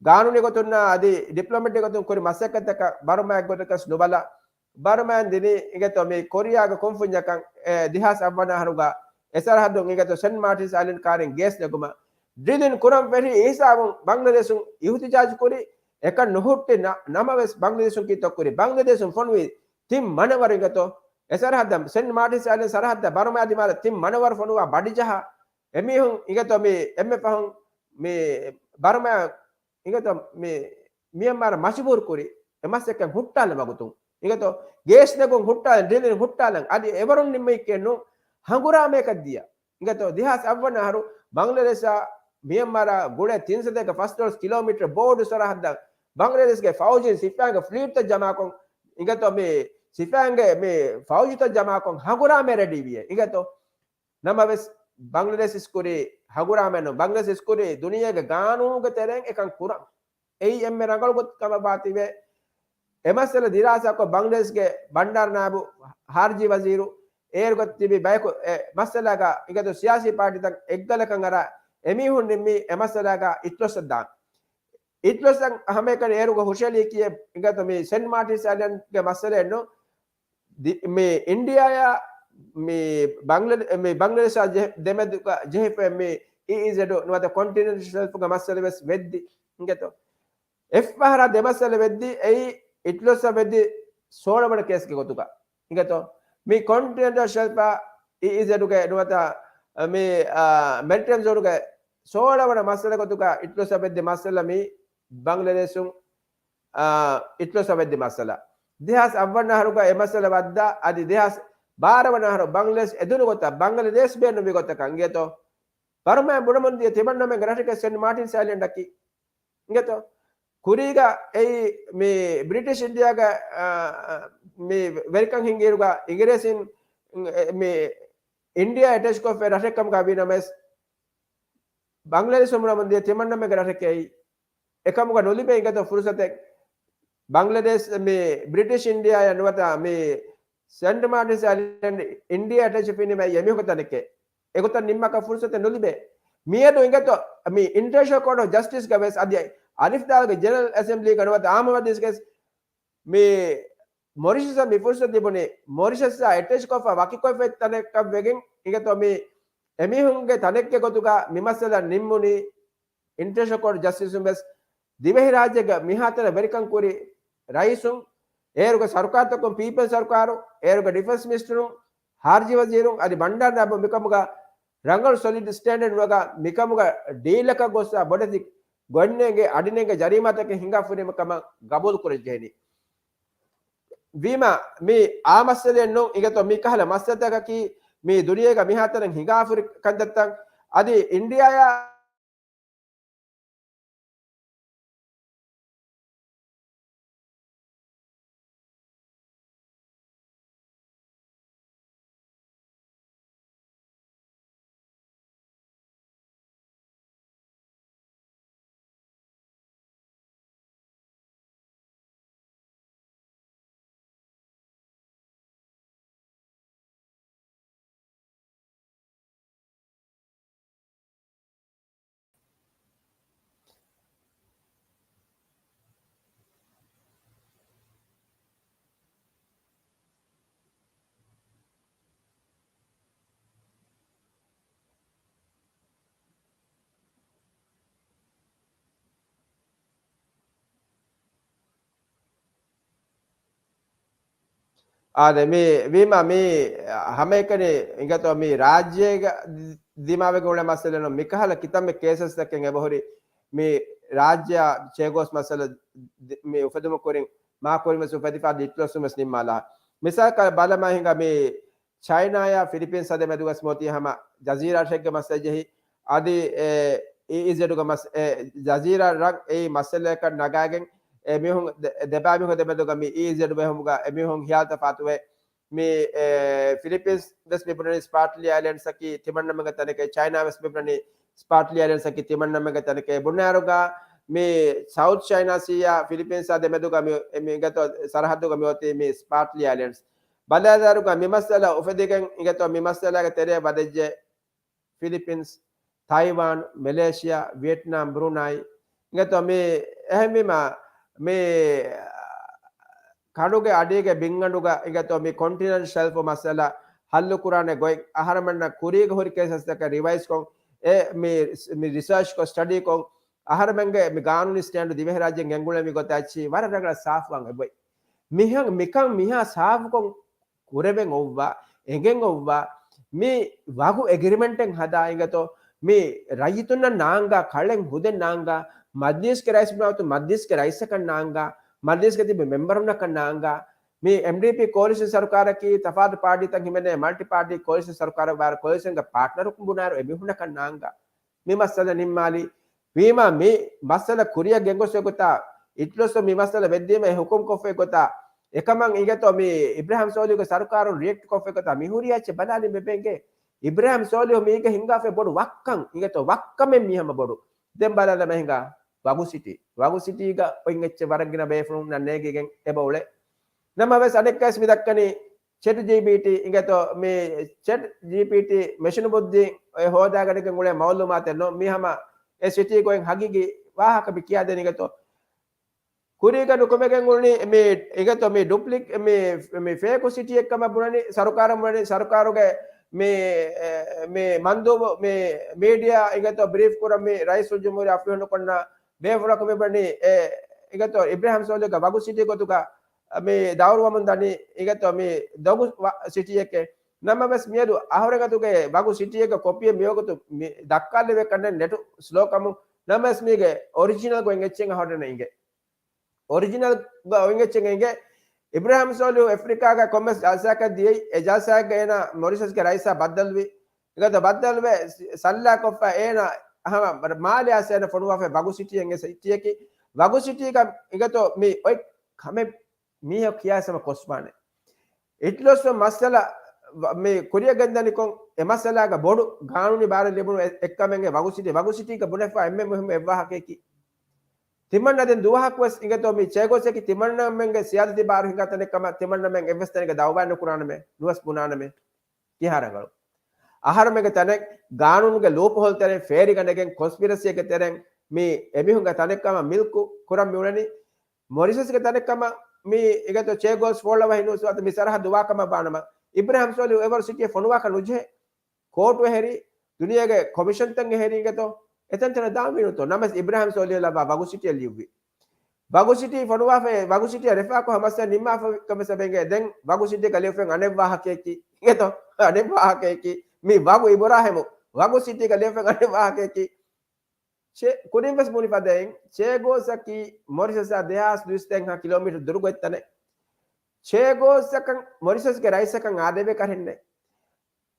ގާނޫނީ ގޮތުންނާ އަދި ޑިޕްލޮމެޓިކް ގޮތުން ކުރި މަސައްކަތްތަކަށް ބަރުމާ އެއްގޮތަކަސް ނުބަލާ، ބަރުމާއިން ދިނީ އިނގޭތޯ މި ކޮރިއާގެ ކުންފުންޏަކަށް، އެ، ދެހާސް އަށްވަނަ އަހަރުގަ އެ ސަރަހައްދުން އިނގޭތޯ ސެންޓް މާޓިންސް އައިލެންޑް ކާރިން ގޭސް ނެގުމަށް. ޑްރިލިން ކުރަން ފެށި އެ ހިސާބުން ބަނގްލަދޭޝުން އިހުތިޖާޖު ކުރި، އެކަން ނުހުއްޓި ނަ-، ނަމަވެސް ބަނގްލަދޭޝުން ކީއްތޯ ކުރި؟ ބަނގްލަދޭޝުން ފޮނުވި ތިން މަނަވަރު އިނގޭތޯ އެ ސަރަހައްދަށް، ސެންޓް މާޓިންސް އައިލެންޑް ސަރަހައްދަށް ބަރުމާ ދިމާލަށް ތިން މަނަވަރު ފޮނުވާ ބަޑިޖަހާ، އެމީހުން އިނގޭތޯ މި އެންމެ ފަހުން މި ބަރުމާ އިނގޭތޯ މި މިޔަންމާރަށް މަޖުބޫރު ކުރި އެ މަސައްކަތް ހުއްޓާލަން ވަގުތުން. އިނގޭތޯ ގޭސް ނެގުން ހުއްޓާލަން، ޑްރިލިން ހުއްޓާލަން، އަދި އެވަރުން ނިންމައިގެން ނޫން، ހަނގުރާމަޔަކަށް ދިޔަ. އިނގޭތޯ ދެހާސް އަށްވަނަ އަހަރު ބަނގްލަދޭޝާ މިޔަންމާރާ ގުޅޭ ތިން ސަތޭކަ ފަސްދޮޅަސް ކިލޯމީޓަރ ބޯޑު ސަރަހައްދަށް ބަނގްލަދޭޝްގެ ފައުޖީން ސިފައިންގެ ފްލީޓްތައް ޖަމާކޮށް، އިނގޭތޯ މި ސިފައިންގެ މި ފައުޖުތައް ޖަމާކޮށް ހަނގުރާމަ ރެޑީ ވިޔޭ. އިނގޭތޯ ނަމަވެސް، ބަނގްލަދޭޝް އިސްކުރީ ހަގުރާމައެއް ނޫން، ބަނގްލަދޭޝް އިސްކުރީ ދުނިޔޭގެ ގާނޫނުގެ ތެރެއިން އެކަން ކުރަން. އެއީ އެންމެ ރަނގަޅު ގޮތްކަމަށް ވާތީވެ. އެ މައްސަލަ ދިރާސާކޮށް، ބަނގްލަދޭޝްގެ ބަންޑާރު ނާއިބު ހާރިޖީ ވަޒީރު އޭރުގަ ތިބި ބަޔަކު އެ މައްސަލާގަ އިނގޭތޯ ސިޔާސީ ޕާޓީތައް އެއްގަލަކަށް އަރާ އެމީހުން ނިންމީ އެ މައްސަލާގަ އިތުލޮއްސަށް ދާން. އިތުލޮއްސަށް ހަމައެކަނި އޭރުގަ ހުށައެޅީކީ އެ އިނގޭތޯ މި ސެންޓް މާޓިންސް އައިލެންޑްގެ މައްސަލައެއްނު. ދި-، މި އިންޑިއާއާ މި ބަންގްލަ-، މި ބަންގްލަދޭޝާ ޖެ-، ދެމެދުގަ ޖެހިފައި މި އީ އީ ޒެޑު ނުވަތަ ކޮންޓިނެންޓަލް ޝެލްފުގެ މައްސަލަ ވެސް ވެއްދި އިނގޭތޯ. އެއްފަހަރާ ދެ މައްސަލަ ވެއްދި އެއީ އިޓްލޮސްއަށް ވެއްދި ސޯޅަ ވަނަ ކޭސްގެ ގޮތުގަ އިނގޭތޯ. މި ކޮންޓިނެންޓަލް ޝެލްފާ އީ އީ ޒެޑުގެ ނުވަތަ މި، އާ، މެޑިޓެރެނިއަން ޒޯނުގެ ސޯޅަ ވަނަ މައްސަލަ ގޮތުގަ އިޓްލޮސްއަށް ވެއްދި މައްސަލަ މި ބަނގްލަދޭޝުން، އާ، އިޓްލޮސްއަށް ވެއްދި މައްސަލަ. ދެހާސް އަށް ވަނަ އަހަރުގަ އެ މައްސަލަ ވައްދާ އަދި ދެހާސް ބާރަ ވަނަ އަހަރު ބަނގްލަދޭޝް އެދުނު ގޮތަށް ބަނގްލަދޭޝް ބޭނުންވި ގޮތަކަށް އިނގޭތޯ. ބަރުމައިން ބުނަމުން ދިޔަ ތިމަންނަމެންގެ ރަށެކޭ ސެންޓް މާޓިންސް އައިލެންޑަކީ. އިނގޭތޯ. ކުރީގަ އެއީ މި ބްރިޓިޝް އިންޑިއާގަ، އާ، މި ވެރިކަން ހިނގިއިރުގަ އިނގިރޭސިން، އެ، މި އިންޑިއާ އެޓެޗްކޮށްފައި ރަށެއްކަމުގަ ވީނަމަވެސް، ބަނގްލަދޭޝުން ބުނަމުން ދިޔަ ތިމަންނަމެންގެ ރަށެކޭ އެއީ. އެކަމުގަ ނުލިބޭ އިނގޭތޯ ފުރުސަތެއް. ބަނގްލަދޭޝް މި ބްރިޓިޝް އިންޑިއާއަށް ނުވަތަ މި ސެންޓް މާޓިންސް އައިލެންޑް އިންޑިއާ އެޓެޗް ފިނިމައި އެމީހުންގެ ތަނެކޭ. އެގޮތަށް ނިންމާކަށް ފުރުސަތެއް ނުލިބޭ. މިއަދު އިނގޭތޯ މި އިންޓަރނޭޝަނަލް ކޯޓް އޮފް ޖަސްޓިސްގަ ވެސް އަދި އަލިފް ދާލުގެ ޖެނެރަލް އެސެމްބްލީގަ ނުވަތަ އާއްމު މަޖިލިސްގަ ވެސް މި މޮރިޝަސްއަށް މި ފުރުސަތު ލިބުނީ، މޮރިޝަސްއާ އެޓެޗްކޮށްފަ ވަކިކޮށްފައި ތަނެއްކަށް ވެގެން އިނގޭތޯ މި އެމީހުންގެ ތަނެއްގެ ގޮތުގަ މި މައްސަލަ ނިންމުނީ. އިންޓަރނޭޝަނަލް ކޯޓް ޖަސްޓިސުން ވެސް ދިވެހިރާއްޖޭގެ މިހާތަނަށް ވެރިކަން ކުރި ރައީސުން، އޭރުގެ ސަރުކާރުތަކުން ޕީޕަލްސް ސަރުކާރު، އޭރުގެ ޑިފެންސް މިނިސްޓަރުން، ހާރިޖީ ވަޒީރުން އަދި ބަންޑާރު ނައިބު މިކަމުގަ ރަނގަޅު ސޮލިޑް ސްޓޭންޑަޑް ނުވަގަ މިކަމުގަ ޑީލަކަށް ގޮއްސަ ބޮޑެތި ގޮތްނޭނގެ އަޑިނޭނގެ ޖަރީމާތަކެއް ހިނގާފަ ހުރި ކަމަށް ގަބޫލު ކުރަން ޖެހެނީ. ވީމާ، މި އާ މައްސަލައެއް ނޫން އިނގޭތޯ މި ކަހަލަ މައްސަލަތަކަކީ މި ދުނިޔޭގަ މިހާތަނަށް ހިނގާފަ ހުރި ކަންތައްތައް. އަދި އިންޑިއާއާ އާދެ، މި ވީމާ، މި ހަމައެކަނި އިނގޭތޯ މި ރާއްޖޭގަ ދިމާވެގެން އުޅޭ މައްސަލަ ނޫން. މިކަހަލަ ކިތަންމެ ކޭސަސްތަކެއް އެބަހުރި މި ރާއްޖެއާ ޗޭގޯސް މައްސަލަ ދި-، މި އުފެދުމުގެ ކުރިން މާ ކުރިން ވެސް އުފެދިފަ އިތުލޮސް ވެސް ނިންމާލާ. މިސާލަކަށް ބަލަމާ ހިނގާ މި ޗައިނާއާ ފިލިޕީންސް ދެމެދުގަސް މިއޮތީ ހަމަ ޖަޒީރާ ރަށެއްގެ މައްސަލަ ޖެހި، އަދި އެ، އީ އީ ޒެޑުގެ މަސް-، އެ، ޖަޒީރާ ރަށް އެއީ މައްސަލައަކަށް ނަގާގެން އެ މީހުން ދެ-، ދެބާ މީހުން ދެމެދުގަ މި އީ އީ ޒެޑު ބެހުމުގަ އެ މީހުން ހިޔާލުތައް ފާތުވޭ. މި، އެ، ފިލިޕީންސް ވެސް މި ބުނަނީ ސްޕާޓްލީ އައިލެންޑްސް އަކީ ތިމަންނަމެންގެ ތަނެކޭ، ޗައިނާ ވެސް މި ބުނަނީ ސްޕާޓްލީ އައިލެންޑްސް އަކީ ތިމަންނަމެންގެ ތަނެކޭ. ބުނާއިރުގަ މި ސައުތް ޗައިނާ ސީއާ ފިލިޕީންސާ ދެމެދުގަ މި، މި ގަތޯ ސަރަހައްދުގަ މި އޮތީ މި ސްޕާޓްލީ އައިލެންޑްސް. ބަލާލާއިރުގަ މި މައްސަލަ އުފެދިގެން އިނގޭތޯ މި މައްސަލާގެ ތެރެއަށް ވަދެއްޖެ ފިލިޕިންސް، ތައިވާން، މެލޭޝިޔާ، ވިއެޓްނާމް، ބްރޫނައި. އިނގޭތޯ މި އެހެންވީމާ، މި ކަނޑުގެ އަޑީގެ ބިންގަނޑުގަ އިނގޭތޯ މި ކޮންޓިނެންޓަލް ޝެލްފް މައްސަލަ ހައްލު ކުރާނެ ގޮތް އަހަރެމެންނަށް ކުރީގަ ހުރި ކޭސަސްތަކަށް ރިވައިޒްކޮށް، އެ މި، މި ރިސާޗްކޮށް، ސްޓަޑީކޮށް، އަހަރެމެންގެ މި ގާނޫނީ ސްޓޭންޑް ދިވެހިރާއްޖޭން ގެންގުޅެންވީ ގޮތަށް އެއްޗިހި ވަރަށް ރަނގަޅަށް ސާފުވާން އެބޮތް. މިހަން، މިކަން މިހާ ސާފުކޮށް ކުރެވެން އޮއްވާ، އެނގެން އޮއްވާ، މި ވަގު އެގްރިމެންޓެއް ހަދާ އިނގޭތޯ، މި ރައްޔިތުންނަށް ނާންގާ، ކަޅެއް ހުދެއް ނާންގާ، މަޖްލީސްގެ ރައީސް ބުނާއިރު މަޖްލީސްގެ ރައީސަކަށް ނާންގާ، މަޖްލީސްގެ ތިބި މެމްބަރުންނަކަށް ނާންގާ، މި އެމްޑީޕީ ކޯލިޝަން ސަރުކާރަކީ ތަފާތު ޕާޓީތައް ހިމެނޭ މަލްޓި ޕާޓީ ކޯލިޝަން ސަރުކާރަށް ވާއިރު ކޯލިޝަންގެ ޕާޓްނަރަކުން ބުނާއިރު އެމީހުންނަކަށް ނާންގާ. މި މައްސަލަ ނިންމާލީ. ވީމާ މި މައްސަލަ ކުރިއަށް ގެންގޮސްފައި ގޮތާ، އިތުލޮސް މި މައްސަލަ ވެއްދީމަ އެ ހުކުމް ކޮށްފައި ގޮތާ، އެކަމަށް އިނގޭތޯ މި އިބްރާހިމް ސޯލިހުގެ ސަރުކާރުން ރިއެކްޓް ކޮށްފައި ގޮތާ މި ހުރި އެއްޗެއް ބަލާލި މެބެނގޭ. އިބްރާހިމް ސޯލިހު މީގަ ހިނގާފައި ބޮޑު ވައްކަން، އިނގޭތޯ ވައްކަމެއް މީ ހަމަ ބޮޑު. ދެން ބަލާލަމާ ހިނގާ ވަގު ސިޓީ. ވަގު ސިޓީގަ އޮތް އެއްޗެއް ވަރަށް ގިނަ ބޭފުޅުންނަށް ނޭގިގެން އެބަ އުޅޭ. ނަމަވެސް އަނެއްކާވެސް މި ދައްކަނީ ޗެޓް ޖީޕީޓީ އިނގޭތޯ މި ޗެޓް ޖީޕީޓީ މެޝިނު ބުއްދީ އެ ހޯދާގަނެގެން އުޅޭ މައުލޫމާތެއް ނޯ. މީ ހަމަ އެ ސިޓީ ގޮތް ހަގީގީ ވާހަކަ މި ކިޔާދޭނީ އިނގޭތޯ. ކުރީގަ ނުކުމެގެން އުޅުނީ މި އިނގޭތޯ މި ޑުޕްލިކް މި، މި ފޭކު ސިޓީއެއްކަމަށް ބުނަނީ ސަރުކާރަށް ބުނަނީ ސަރުކާރުގެ މި، އެ، މި މަންދޫބު މި މީޑިއާ އިނގޭތޯ ބްރީފް ކުރަން މި ރައީސުލްޖުމްހޫރިއްޔާ އަފިހުން ކޮންނަ ބޭފުޅަކު މި ބުނަނީ އެ އިނގޭތޯ އިބްރާހިމް ސޯލިހުގެ ވަގު ސިޓީ ގޮތުގަ މި ދައުރުވަމުން ދަނީ އިނގޭތޯ މި ދޮގު ވަ-، ސިޓީއެކޭ. ނަމަވެސް މިއަދު އަހުރެން އަތުގެ ވަގު ސިޓީއެއްގެ ކޮޕީއެއް މިވަގުތު މި ދައްކާލެވޭ ކަންނެ ނެޓު ސްލޯކަމުން. ނަމަވެސް މީގެ އޮރިޖިނަލް ގޮތް އެއްޗެއް އަހަރެން އިނގޭ. އޮރިޖިނަލް ގޮތް އެއްޗެއް އިނގޭ. އިބްރާހިމް ސޯލިހު އެފްރިކާގަ ކޮންމެސް ޖަލްސާއަކަށް ދިޔައީ، އެ ޖަލްސާއެއްގަ އޭނާ މޮރިޝަސްގެ ރައީސާ ބައްދަލުވި. އިނގޭތޯ ބައްދަލުވެ ސަ-، ސައްލާ ކޮށްފަ އޭނާ ހަމަ މާލެ އައިސް އޭނަ ފޮނުވާފައި ވަގު ސިޓީއެއް އެ ސިޓީއަކީ. ވަގު ސިޓީގަ އިނގޭތޯ މި އޮތް ކަމެއް މީހަކު ކިޔާސަމަ ކޮސްވާނެ. އިތުލޮސް މައްސަލަ ވ-، މި ކުރިއަށް ގެންދަނިކޮށް އެ މައްސަލާގަ ބޮޑު ގާނޫނީ ބާރެއް ލިބުނު އެ-، އެއްކަމެއްގެ ވަގު ސިޓީ، ވަގު ސިޓީގަ ބުނެފާ އެންމެ މުހިންމު އެއްވާހަކައަކީ. ތިމަންނަ ދެން ދުވަހަކުވެސް އިނގޭތޯ މި ޗޭގޯސްއަކީ ތިމަންނަމެންގެ ސިޔާސަތީ ބާރު ހިނގާ ތަނެއް ކަމަށް ތިމަންނަމެން އެއްވެސް ތަނެއްގަ ދައުވާ ނުކުރާނަމޭ، ނުވެސް ބުނާނަމޭ. ކިހާ ރަނގަޅު. އަހަރުމެންގެ ތަނެއް ގާނޫނުގެ ލޫޕްހޯލް ތެރެއިން ފޭރިގަނެގެން ކޮންސްޕިރަސީގެ ތެރެއިން މި އެމީހުންގެ ތަނެއް ކަމަށް މިލްކު ކުރަން މިއުޅެނީ. މޮރިޝަސްގެ ތަނެއް ކަމަށް މި އިނގޭތޯ ޗޭގޯސް ފޯޅަވަހި ނޫސްވާތަ މި ސަރަހައްދު ވާކަމަށް ވާނަމަ، އިބްރާހިމް ސޯލިހު އެވަރު ސިޓީއެއް ފޮނުވާކަށް ނުޖެހޭ. ކޯޓު އެހެރީ، ދުނިޔޭގެ ކޮމިޝަންތައް އެހެރީ އިނގޭތޯ، އެތަންތަނަށް ދާންވީނުތޯ. ނަމަވެސް އިބްރާހިމް ސޯލިހު ލައްވާ ވަގު ސިޓީއެއް ލިޔުއްވި. ވަގު ސިޓީ ފޮނުވާފައި، ވަގު ސިޓީއަށް ރެފާކޮށް ހަމައްސަ ނިންމާފަ ކަމަށް ސަބެނގެ ދެން ވަގު ސިޓީގަ ލިޔެފެން އަނެއް ވާހަކައަކީ އިނގޭތޯ، އަނެއް ވާހަކައަކީ މި ވަގު އިބުރާހިމު ވަގު ސިޓީގަ ލިޔެފެން އަނެއް ވާހަކައަކީ. ޗޭ-، ކުރިން ވެސް ބުނި ފަދައިން، ޗޭގޯސްއަކީ މޮރިޝަސްއާ ދެހާސް ދުއިސައްތައްހާ ކިލޯމީޓަރު ދުރުގޮތް ތަނެއް. ޗޭގޯސްއަކަށް މޮރިޝަސްގެ ރައީސަކަށް އާދެވޭ ކަށެއް ނެތް.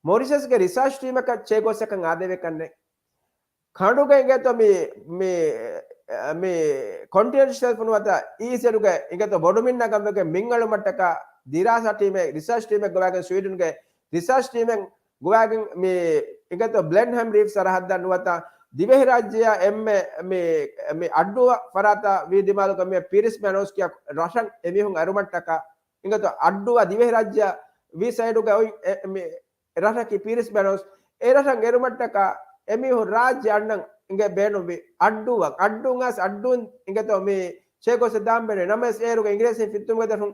މޮރިޝަސްގެ ރިސާޗް ޓީމަކަށް ޗޭގޯސްއަކަށް އާދެވޭ ކަށެއް ނެތް. ކަނޑުގަ އިނގޭތޯ މި، މި، މި ކޮންޓިނެންޓަލް ޝެލްފުނު ވަތަ އީސްއެޑުގެ އިނގޭތޯ ބޮޑުމިންނަ ގަންވެގެން މިންއަޅުމަށްޓަކާ ދިރާސާ ޓީމެއް، ރިސާޗް ޓީމެއް ގޮވާގެން ސްވީޑަންގެ ރިސާޗް ޓީމެއް ގޮވާގެން މި އިނގޭތޯ ބްލެންހަމް ރީފް ސަރަހައްދަށް ނުވަތަ ދިވެހިރާއްޖެއާ އެންމެ މި، މި އައްޑޫއަށް ފަރާތަށް ވީ ދިމާލުގަ މި ޕީރިސް މެނޯސް ކިޔާ ރަށަށް އެމީހުން އެރުމަށްޓަކާ އިނގޭތޯ އައްޑޫއަށް ދިވެހިރާއްޖެއަށް ވީ ސައިޑުގަ އޮތް އެ، މި ރަށަކީ ޕީރިސް މެނޯސް އެ ރަށަށް އެރުމަށްޓަކާ އެމީހުން ރާއްޖެ އަންނަން އިނގޭ ބޭނުންވި އައްޑޫއަށް، އައްޑޫއަށް އައްޑޫން އިނގޭތޯ މި ޗޭގޯސް ދާން ބޭނުން ނަމަވެސް އޭރުގެ އިނގިރޭސިން ފިއްތުމުގެ ދަށުން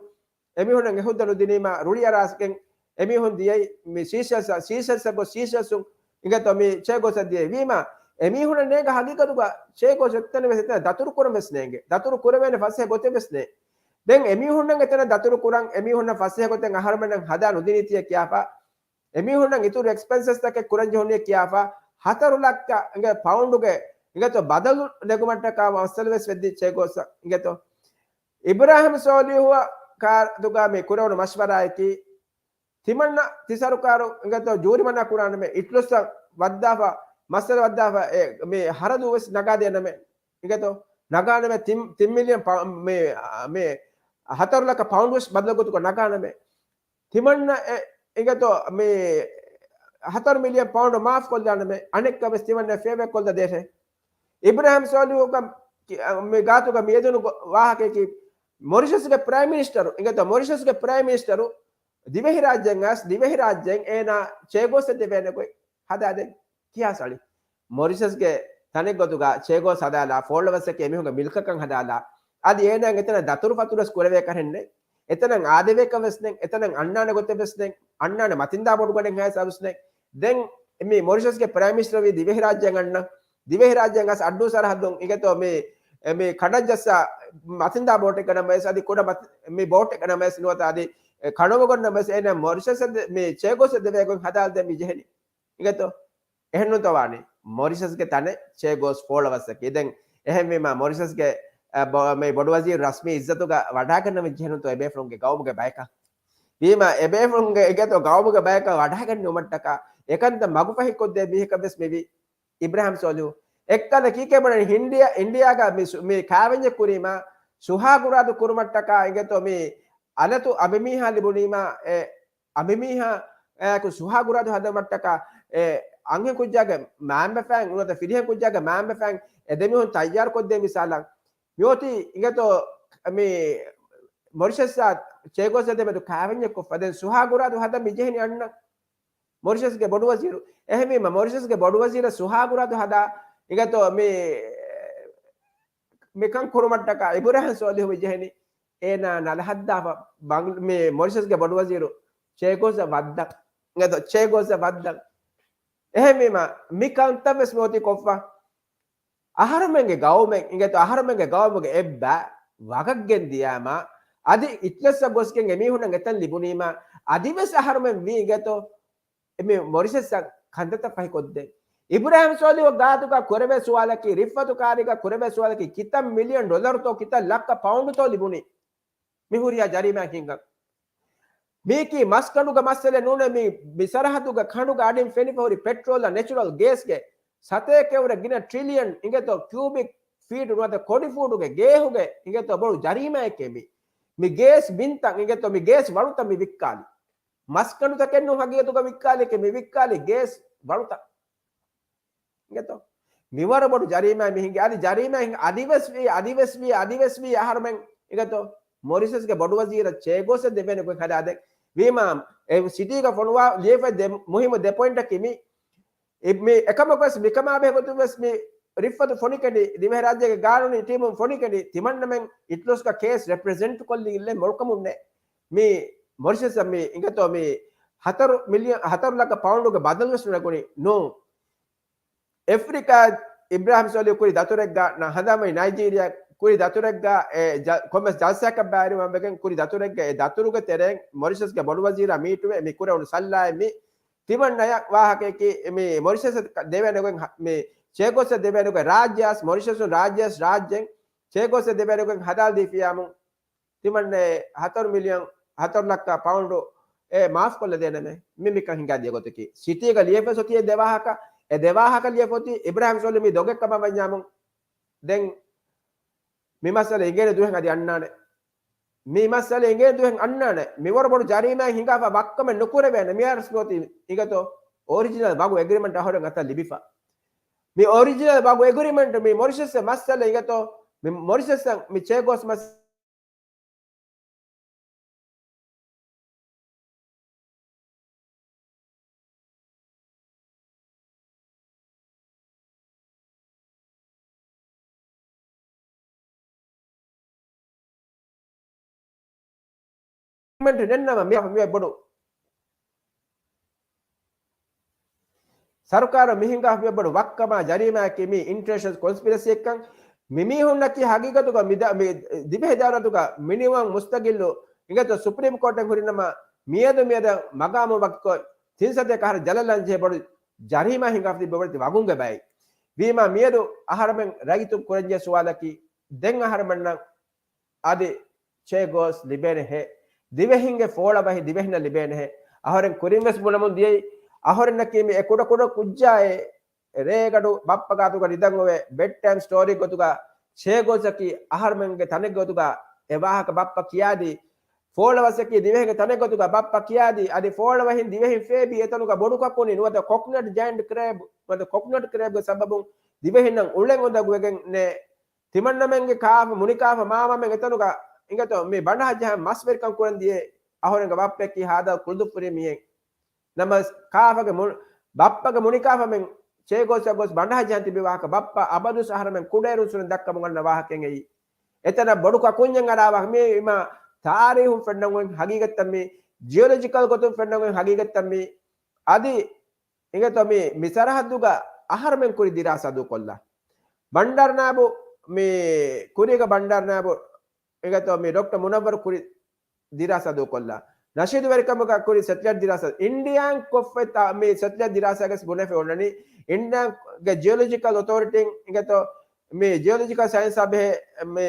އެމީހުންނަށް އެ ހުއްދަ ނުދިނީމާ ރުޅިއަރާސްގެން އެމީހުން ދިޔައީ މި ސީޝެލްސް، ސީޝެލްސް ގޮ ސީޝެލްސުން އިނގޭތޯ މި ޗޭގޯސް ދިޔައީ. ވީމާ އެމީހުންނަށް ނޭނގެ ހަގީގަތުގަ ޗޭގޯސް އެތަނެއް ވެސް އެތަނަށް ދަތުރު ކުރަން ވެސް ނޭނގެ. ދަތުރު ކުރެވޭނެ ފަސޭހަ ގޮތެއް ވެސް ނޭ. ދެން އެމީހުންނަށް އެތަނަށް ދަތުރު ކުރަން، އެމީހުންނަށް ފަސޭހަ ގޮތެއް އަހަރުމެންނަށް ހަދާ ނުދިނީތީ ކިޔާފަ، އެމީހުންނަށް އިތުރު އެކްސްޕެންސަސްތަކެއް ކުރަން ޖެހުނީ ކިޔާފަ، ހަތަރު ލައްކަ އިނގޭ ޕައުންޑުގެ އިނގޭތޯ ބަދަލު ނެގުމަށްޓަކާ މައްސަލަ ވެސް ވެއްދި ޗޭގޯސް އިނގޭތޯ. އިބްރާހިމް ސޯލިހުއާ ކާދުގަ މި ކުރެވުނު މަޝްވަރާއަކީ، ތިމަންނަ ތި ސަރުކާރު އިނގޭތޯ ޖޫރިމަނާ ކުރާނަމޭ، އިޓްލޮސްއަށް ވައްދާފަ، މައްސަލަ ވައްދާފަ، އެ، މި ހަރަދު ވެސް ނަގާދޭނަމޭ. އިނގޭތޯ ނަގާނަމޭ ތިން، ތިން މިލިއަން ޕަ-، މި، މި ހަތަރު ލައްކަ ޕައުންޑް ވެސް ބަދަލު ގޮތުގަ ނަގާނަމޭ. ތިމަންނަ އެ، އިނގޭތޯ މި ހަތަރު މިލިއަން ޕައުންޑް މާފް ކޮށްލާނަމޭ، އަނެއްކާ ވެސް ތިމަންނަ ފޭވަރ ކޮށްލަ ދޭށޭ. އިބްރާހިމް ސޯލިހުގެ މި ގާތުގަ މިއެދުނު ގޮ-، ވާހަކައަކީ، މޮރިޝަސްގެ ޕްރައިމް މިނިސްޓަރު، އިނގޭތޯ މޮރިޝަސްގެ ޕްރައިމް މިނިސްޓަރު ދިވެހިރާއްޖެއަށް އައިސް، ދިވެހިރާއްޖެއަށް އޭނާ ޗޭގޯސް ދެވޭނެ ގޮތް ހަދާދޭން ކިޔާ ސަޅި. މޮރިޝަސްގެ ތަނެއްގޮތުގަ ޗޭގޯސް ހަދާލާ، ފޯޅަވަސްއަކީ އެމީހުންގެ މިލްކަކަށް ހަދާލާ، އަދި އޭނާއަށް އެތަނަށް ދަތުރުފަތުރުވެސް ކުރެވޭ ކަށެއް ނެތް. އެތަނަށް އާދެވޭކަށް ވެސް ނެތް. އެތަނަށް އަންނާނެ ގޮތެއް ވެސް ނެތް. އަންނާނެ މަތިންދާ ބޯޓުގަނޑެއް ހާސް އަވަސް ނެތް. ދެން މި މޮރިޝަސްގެ ޕްރައިމް މިނިސްޓަރު ވީ ދިވެހިރާއްޖެއަށް އަންނަ، ދިވެހިރާއްޖެއަށް އައިސް އައްޑޫ ސަރަހައްދުން އިނގޭތޯ މި، މި ކަނޑަށް ޖައްސާ މަތިންދާ ބޯޓެއްގަ ނަމަވެސް އަދި ކުޑަ މަތި-، މި ބޯޓެއްގަ ނަމަވެސް ނުވަތަ އަދި ކަނޑުގަނޑު ނަމަވެސް އޭނާ މޮރިޝަސް ދެ-، މި ޗޭގޯސް ދެވޭ ގޮތް ހަދާލަދޭން މި ޖެހެނީ. އިނގޭތޯ؟ އެހެންނުތޯ ވާނީ؟ މޮރިޝަސްގެ ތަނެއް ޗޭގޯސް ފޯޅަވަސްއަކީ. ދެން އެހެންވީމާ މޮރިޝަސްގެ، އަ، ބޮ-، މި ބޮޑުވަޒީރު ރަސްމީ އިއްޒަތުގަ ވަޑާގަންނަވަން ޖެހެނުތޯ އެބޭފުޅުންގެ ގައުމުގެ ބަޔަކަށް؟ ވީމާ އެބޭފުޅުންގެ އިނގޭތޯ ގައުމުގެ ބަޔަކަށް ވަޑާގަންނަވުމަށްޓަކާ އެކަންތައް މަގުފަހިކޮށްދޭ މީހަކަށް ވެސް މިވީ އިބްރާހިމް ސޯލިހު. އެއްކަލަ ކީކޭ ބުނަނީ ހިންޑިޔާ، އިންޑިޔާގަ މި ސު-، މި ކާވެންޏެއް ކުރީމާ ސުހާގުރާދު ކުރުމަށްޓަކާ އިނގޭތޯ މި އަލަތު އަނބިމީހާ ލިބުނީމާ އެ އަނބިމީހާއާއެކު ސުހާގުރާދު ހަދުމަށްޓަކާ އެ އަންހެން ކުއްޖާގެ މައިންބަފައިން ނުވަތަ ފިރިހެން ކުއްޖާގެ މައިންބަފައިން އެ ދެމީހުން ތައްޔާރުކޮށްދޭ މިސާލަށް މިއޮތީ އިނގޭތޯ މި މޮރިޝަސްއާ ޗޭގޯސް ދެމެދު ކާވެންޏެއް ކޮށްފަ. ދެން ސުހާގުރާދު ހަދަން މި ޖެހެނީ އަންނަ މޮރިޝަސްގެ ބޮޑުވަޒީރު. އެހެންވީމަ، މޮރިޝަސްގެ ބޮޑުވަޒީރަށް ސުހާގުރާދު ހަދާ، އިނގޭތޯ މި، މިކަން ކުރުމަށްޓަކާ އިބުރާހިމް ސޯލިހު މި ޖެހެނީ. އޭނާ ނަލަހައްދާފަ ބަނގް-، މި މޮރިޝަސްގެ ބޮޑުވަޒީރު ޗޭގޯސްއަށް ވައްދަން. އިނގޭތޯ، ޗޭގޯސްއަށް ވައްދަން. އެހެންވީމަ، މި ކަންތައް ވެސް މިއޮތީ ކޮށްފަ. އަހަރުމެންގެ ގައުމެއް، އިނގޭތޯ، އަހަރުމެންގެ ގައުމުގެ އެއްބަ ވަގަށްގެން ދިޔާމަ، އަދި އިތުލަސްއަށް ގޮސްގެން އެމީހުންނަށް އެތަން ލިބުނީމަ، އަދިވެސް އަހަރުމެން ވީ އިނގޭތޯ، އެ މި މޮރިޝަސްއަށް ކަންތައްތައް ފަހިކޮށްދޭ. އިބުރާހިމް ސޯލިހު ގާތުގަ ކުރެވޭ ސުވާލަކީ، ރިފްއަތު ކާރީގަ ކުރެވޭ ސުވާލަކީ، ކިތައް މިލިއަން ޑޮލަރުތޯ، ކިތައް ލައްކަ ޕައުންޑުތޯ ލިބުނީ މި ހުރިހާ ޖަރީމާއަށް ހިނގަން؟ މީކީ މަސްކަނޑުގެ މައްސަލަ ނޫނޭ، މި، މި ސަރަހައްދުގެ ކަނޑުގެ އަޑިން ފެނިފަ ހުރި ޕެޓްރޯލްއާ ނެޗުރަލް ގޭސްގެ ސަތޭކައެއްވުރެ ގިނަ ޓްރިލިއަން އިނގޭތޯ ކިއުބިކް ފީޓް ނުވަތަ ކޮޑި ފޫޓުގެ ގޭހުގެ އިނގޭތޯ ބޮޑު ޖަރީމާއެކޭ މި. މި ގޭސް ބިންތައް އިނގޭތޯ މި ގޭސް ވަޅުތައް މި ވިއްކާލި. މަސްކަނޑުތަކެއް ނޫން ހަގީގަތުގަ ވިއްކާލި، މި ވިއްކާލި ގޭސް ވަޅުތައް. އިނގޭތޯ؟ މިވަރު ބޮޑު ޖަރީމާ މި ހިނގި. އަދި ޖަރީމާ ހިނގި، އަދިވެސް ވީ، އަދިވެސް ވީ، އަދިވެސް ވީ އަހަރުމެން އިނގޭތޯ؟ މޮރިޝަސްގެ ބޮޑުވަޒީރަށް ޗޭގޯސްއަށް ދެވޭނެ ގޮތް ހަދާދޭ. ވީމާ، އެ ސިޓީގަ ފޮނުވާ ލިޔެފަ ދެ މުހިއްމު ދެ ޕޮއިންޓަކީ މި، އި-، މި އެކަމަކުވެސް މިކަމާ ބެހޭ ގޮތުން ވެސް މި ރިފްއަތު ފޮނިކެނޑި، ދިވެހިރާއްޖޭގެ ގާނޫނީ ޓީމުން ފޮނިކެނޑި، ތިމަންނަމެން އިތުލަސްގަ ކޭސް ރެޕްރެޒެންޓް ކޮށްލި އިއްލެ މޮޅުކަމުންނޭ. މި މޮރިޝަސް މި އިނގޭތޯ މި ހަތަރު މިލިއަން، ހަތަރު ލައްކަ ޕައުންޑުގެ ބަދަލު ވެސް ނުނެގުނީ ނޫން. އެފްރިކާ އިބްރާހިމް ސޯލިހު ކުރި ދަތުރެއްގަ ނަ-، ހަނދާންވަނީ ނައިޖީރިއާ ކުރި ދަތުރެއްގަ އެ ޖަ-، ކޮންމެސް ޖަލްސާއަކަށް ބައިވެރިވާން ވެގެން ކުރި ދަތުރެއްގަ އެ ދަތުރުގެ ތެރެއިން މޮރިޝަސްގެ ބޮޑުވަޒީރާ މީޓުވެ މި ކުރެވުނު ސައްލާއެއް މި ތިމަންނަޔަށް ވާހަކަޔަކީ މި މޮރިޝަސް ދެވޭނެގޮތް ހަ-، މި ޗޭގޯސް ދެވޭނެގޮތް ރާއްޖެ އަސް މޮރިޝަސުން ރާއްޖެ އަސް ރާއްޖެން ޗޭގޯސް ދެވޭނެގޮތް ހަދާލަދީފިޔާމު ތިމަންނަ ހަތަރު މިލިއަން ހަތަރު ލައްކަ ޕައުންޑު އެ މާފް ކޮށްލަ ދޭނަމޭ. މި މިކަން ހިނގާ ދިޔަ ގޮތަކީ. ސިޓީގަ ލިޔެފަސް އޮތީ އެ ދެވާހަކަ، އެ ދެވާހަކަ ލިޔެފަ އޮތީ އިބްރާހިމް ސޯލިހު މި ދޮގެއް ކަމަށް ވަންޏާމު. ދެން މި މައްސަލަ އިނގޭނެ ދުވަހެއް އަދި އަންނާނެ. މި މައްސަލަ އިނގޭނެ ދުވަހެއް އަންނާނެ. މިވަރު ބޮޑު ޖަރީމާއެއް ހިނގާފަ ވައްކަމެއް ނުކުރެވޭނެ. މިހާރުސް ނުވަތީ އިނގޭތޯ އޮރިޖިނަލް ވަގު އެގްރިމެންޓް އަހަރެން އަތަށް ލިބިފަ. މި އޮރިޖިނަލް ވަގު އެގްރިމެންޓް މި މޮރިޝަސް މައްސަލަ އިނގޭތޯ މި މޮރިޝަސް މި ޗޭގޯސް މައްސަލަ ނެންނަމަ މި، މި ބޮޑު ސަރުކާރަށް މި ހިނގާ މި ބޮޑު ވައްކަމާ ޖަރީމާއަކީ މީ އިންޓަރނޭޝަނަލް ކޮންސްޕިރަސީއެއްކަން. މި މީހުންނަކީ ހަގީގަތުގަ މި ދަ-، މި ދިވެހި ދައުލަތުގަ މިނިވަން މުސްތަގިއްލު އިނގޭތޯ ސުޕްރީމް ކޯޓެއް ހުރިނަމަ މިއަދު މިއަދަށް މަގާމު ވަކިކޮށް ތިން ސަތޭކަ އަހަރު ޖަލަށް ލަންޖެހޭ ބޮޑު ޖަރީމާ ހިނގާފަ ތިބި ބޮޑެތި ވަގުންގެ ބައެއް. ވީމާ މިއަދު އަހަރުމެން ރައްޔިތުން ކުރަންޖެހޭ ސުވާލަކީ ދެން އަހަރުމެންނަށް އަދި ޗޭގޯސް ލިބޭނެހޭ. ދިވެހިންގެ ފޯޅަވަހި ދިވެހިންނަށް ލިބޭނެހޭ. އަހަރެން ކުރިން ވެސް ބުނަމުން ދިޔައީ. އަހަރެންނަކީ މި އެ ކުޑަ ކުޑަ ކުއްޖާއޭ. ރޭގަޑު ބައްޕަ ގާތުގަ ނިދަން އޮވޭ ބެޑް ޓައިމް ސްޓޯރީ ގޮތުގަ ޗޭގޯސްއަކީ އަހަރުމެންގެ ތަނެއްގެ ގޮތުގަ އެ ވާހަކަ ބައްޕަ ކިޔާދީ. ފޯޅަވަސްއަކީ ދިވެހިންގެ ތަނެއް ގޮތުގަ ބައްޕަ ކިޔާދީ. އަދި ފޯޅަވަހިން ދިވެހިން ފޭބީ އެތަނުގަ ބޮޑު ކަކުނި ނުވަތަ ކޮކްނަޓް ޖައިންޓް ކްރޭބް، ނުވަތަ ކޮކްނަޓް ކްރޭބްގެ ސަބަބުން ދިވެހިންނަށް އުޅެން އުނދަގޫވެގެން ނޭ. ތިމަންނަމެންގެ ކާފަ، މުނިކާފަ މާމަމެން އެތަނުގަ އިނގޭތޯ މި ބަނޑަހައްޖަހަން މަސްވެރިކަން ކުރަން ދިޔަ އަހަރެންގެ ބައްޕައަކީ ހާދަ ކުޅުދުއްފުރި މީހެއް. ނަމަވެސް ކާފަގެ މު-، ބައްޕަގެ މުނިކާފަމެން ޗޭގޯސްއަށް ގޮސް ބަނޑަހައްޖަހަން ތިބި ވާހަކަ ބައްޕަ އަބަދުވެސް އަހަރެމެން ކުޑައިރުން ސުރެން ދައްކަމުން އަންނަ ވާހަކައެއް އެއީ. އެތަނަށް ބޮޑު ކަކުންޏެއް އަރާ ވާހަކަ މީ އިމާ ތާރީހުން ފެންނަން ހަގީގަތްތައް މީ، ޖިއޮލޮޖިކަލް ގޮތުން ފެންނަން ހަގީގަތްތައް މީ. އަދި އިނގޭތޯ މި، މި ސަރަހައްދުގަ އަހަރުމެން ކުރި ދިރާސާ ދޫކޮށްލާ. ބަންޑާރަނާބު މި ކުރީގަ ބަންޑާރަނާބު އިނގޭތޯ މި ޑޮކްޓަރ މުނައްވަރު ކުރި ދިރާސާ ދޫކޮށްލާ. ނަޝީދު ވެރިކަމުގަ ކުރި ސެޓެލައިޓް ދިރާސާ. އިންޑިޔާން ކޮށްފައި ތާ-، މި ސެޓެލައިޓް ދިރާސާގަސް ބުނެފި އޮންނަނީ އިންޑިޔާގެ ޖިއޮލޮޖިކަލް އޮތޯރިޓީން އިނގޭތޯ މި ޖިއޮލޮޖިކަލް ސައިންސާ ބެހޭ މި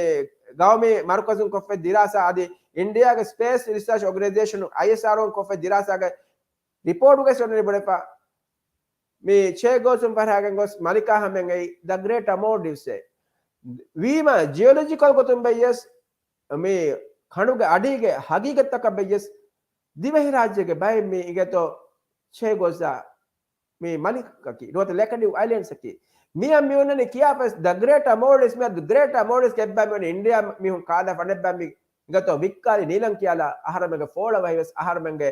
ގައުމީ މަރުކަޒުން ކޮށްފައި ދިރާސާ އަދި އިންޑިޔާގެ ސްޕޭސް ރިސާޗް އޮގަނައިޒޭޝަން، އައިއެސްއާރްއޯ، ކޮށްފައި ދިރާސާގެ ރިޕޯޓުގަސް އޮންނަނީ ބުނެފަ. މި ޗޭގޯސް ފަރާގެން ގޮސް މަލިކާ ހަމެން އެއީ ދަ ގްރޭޓަ މޯލްޑިވްސް އޭ. ވީމާ ޖިއޮލޮޖިކަލް ގޮތުން ބެއްޔަސް މި ކަނޑުގެ އަޑީގެ ހަގީގަތްތަކަށް ބެއްޔަސް ދިވެހިރާއްޖޭގެ ބައެއް މި އިނގޭތޯ ޗޭގޯސްއާ މި މަލިކަކީ ނުވަތަ ލެކެޓިވް އައިލެންޑްސްއަކީ. މިއަށް މި އޮންނަނީ ކިޔާފަސް ދަ ގްރޭޓަ މޯލްޑިވްސް މިއަދު ގްރޭޓަ މޯލްޑިވްސް އެއްބަ މި އޮންނަ އިންޑިޔާ މީހުން ކާލާފަ އަނެއްބަ މި އިނގޭތޯ ވިއްކާލި ނީލަން ކިޔާލާ އަހަރެމެންގެ ފޯޅަވަހިވެސް އަހަރެމެންގެ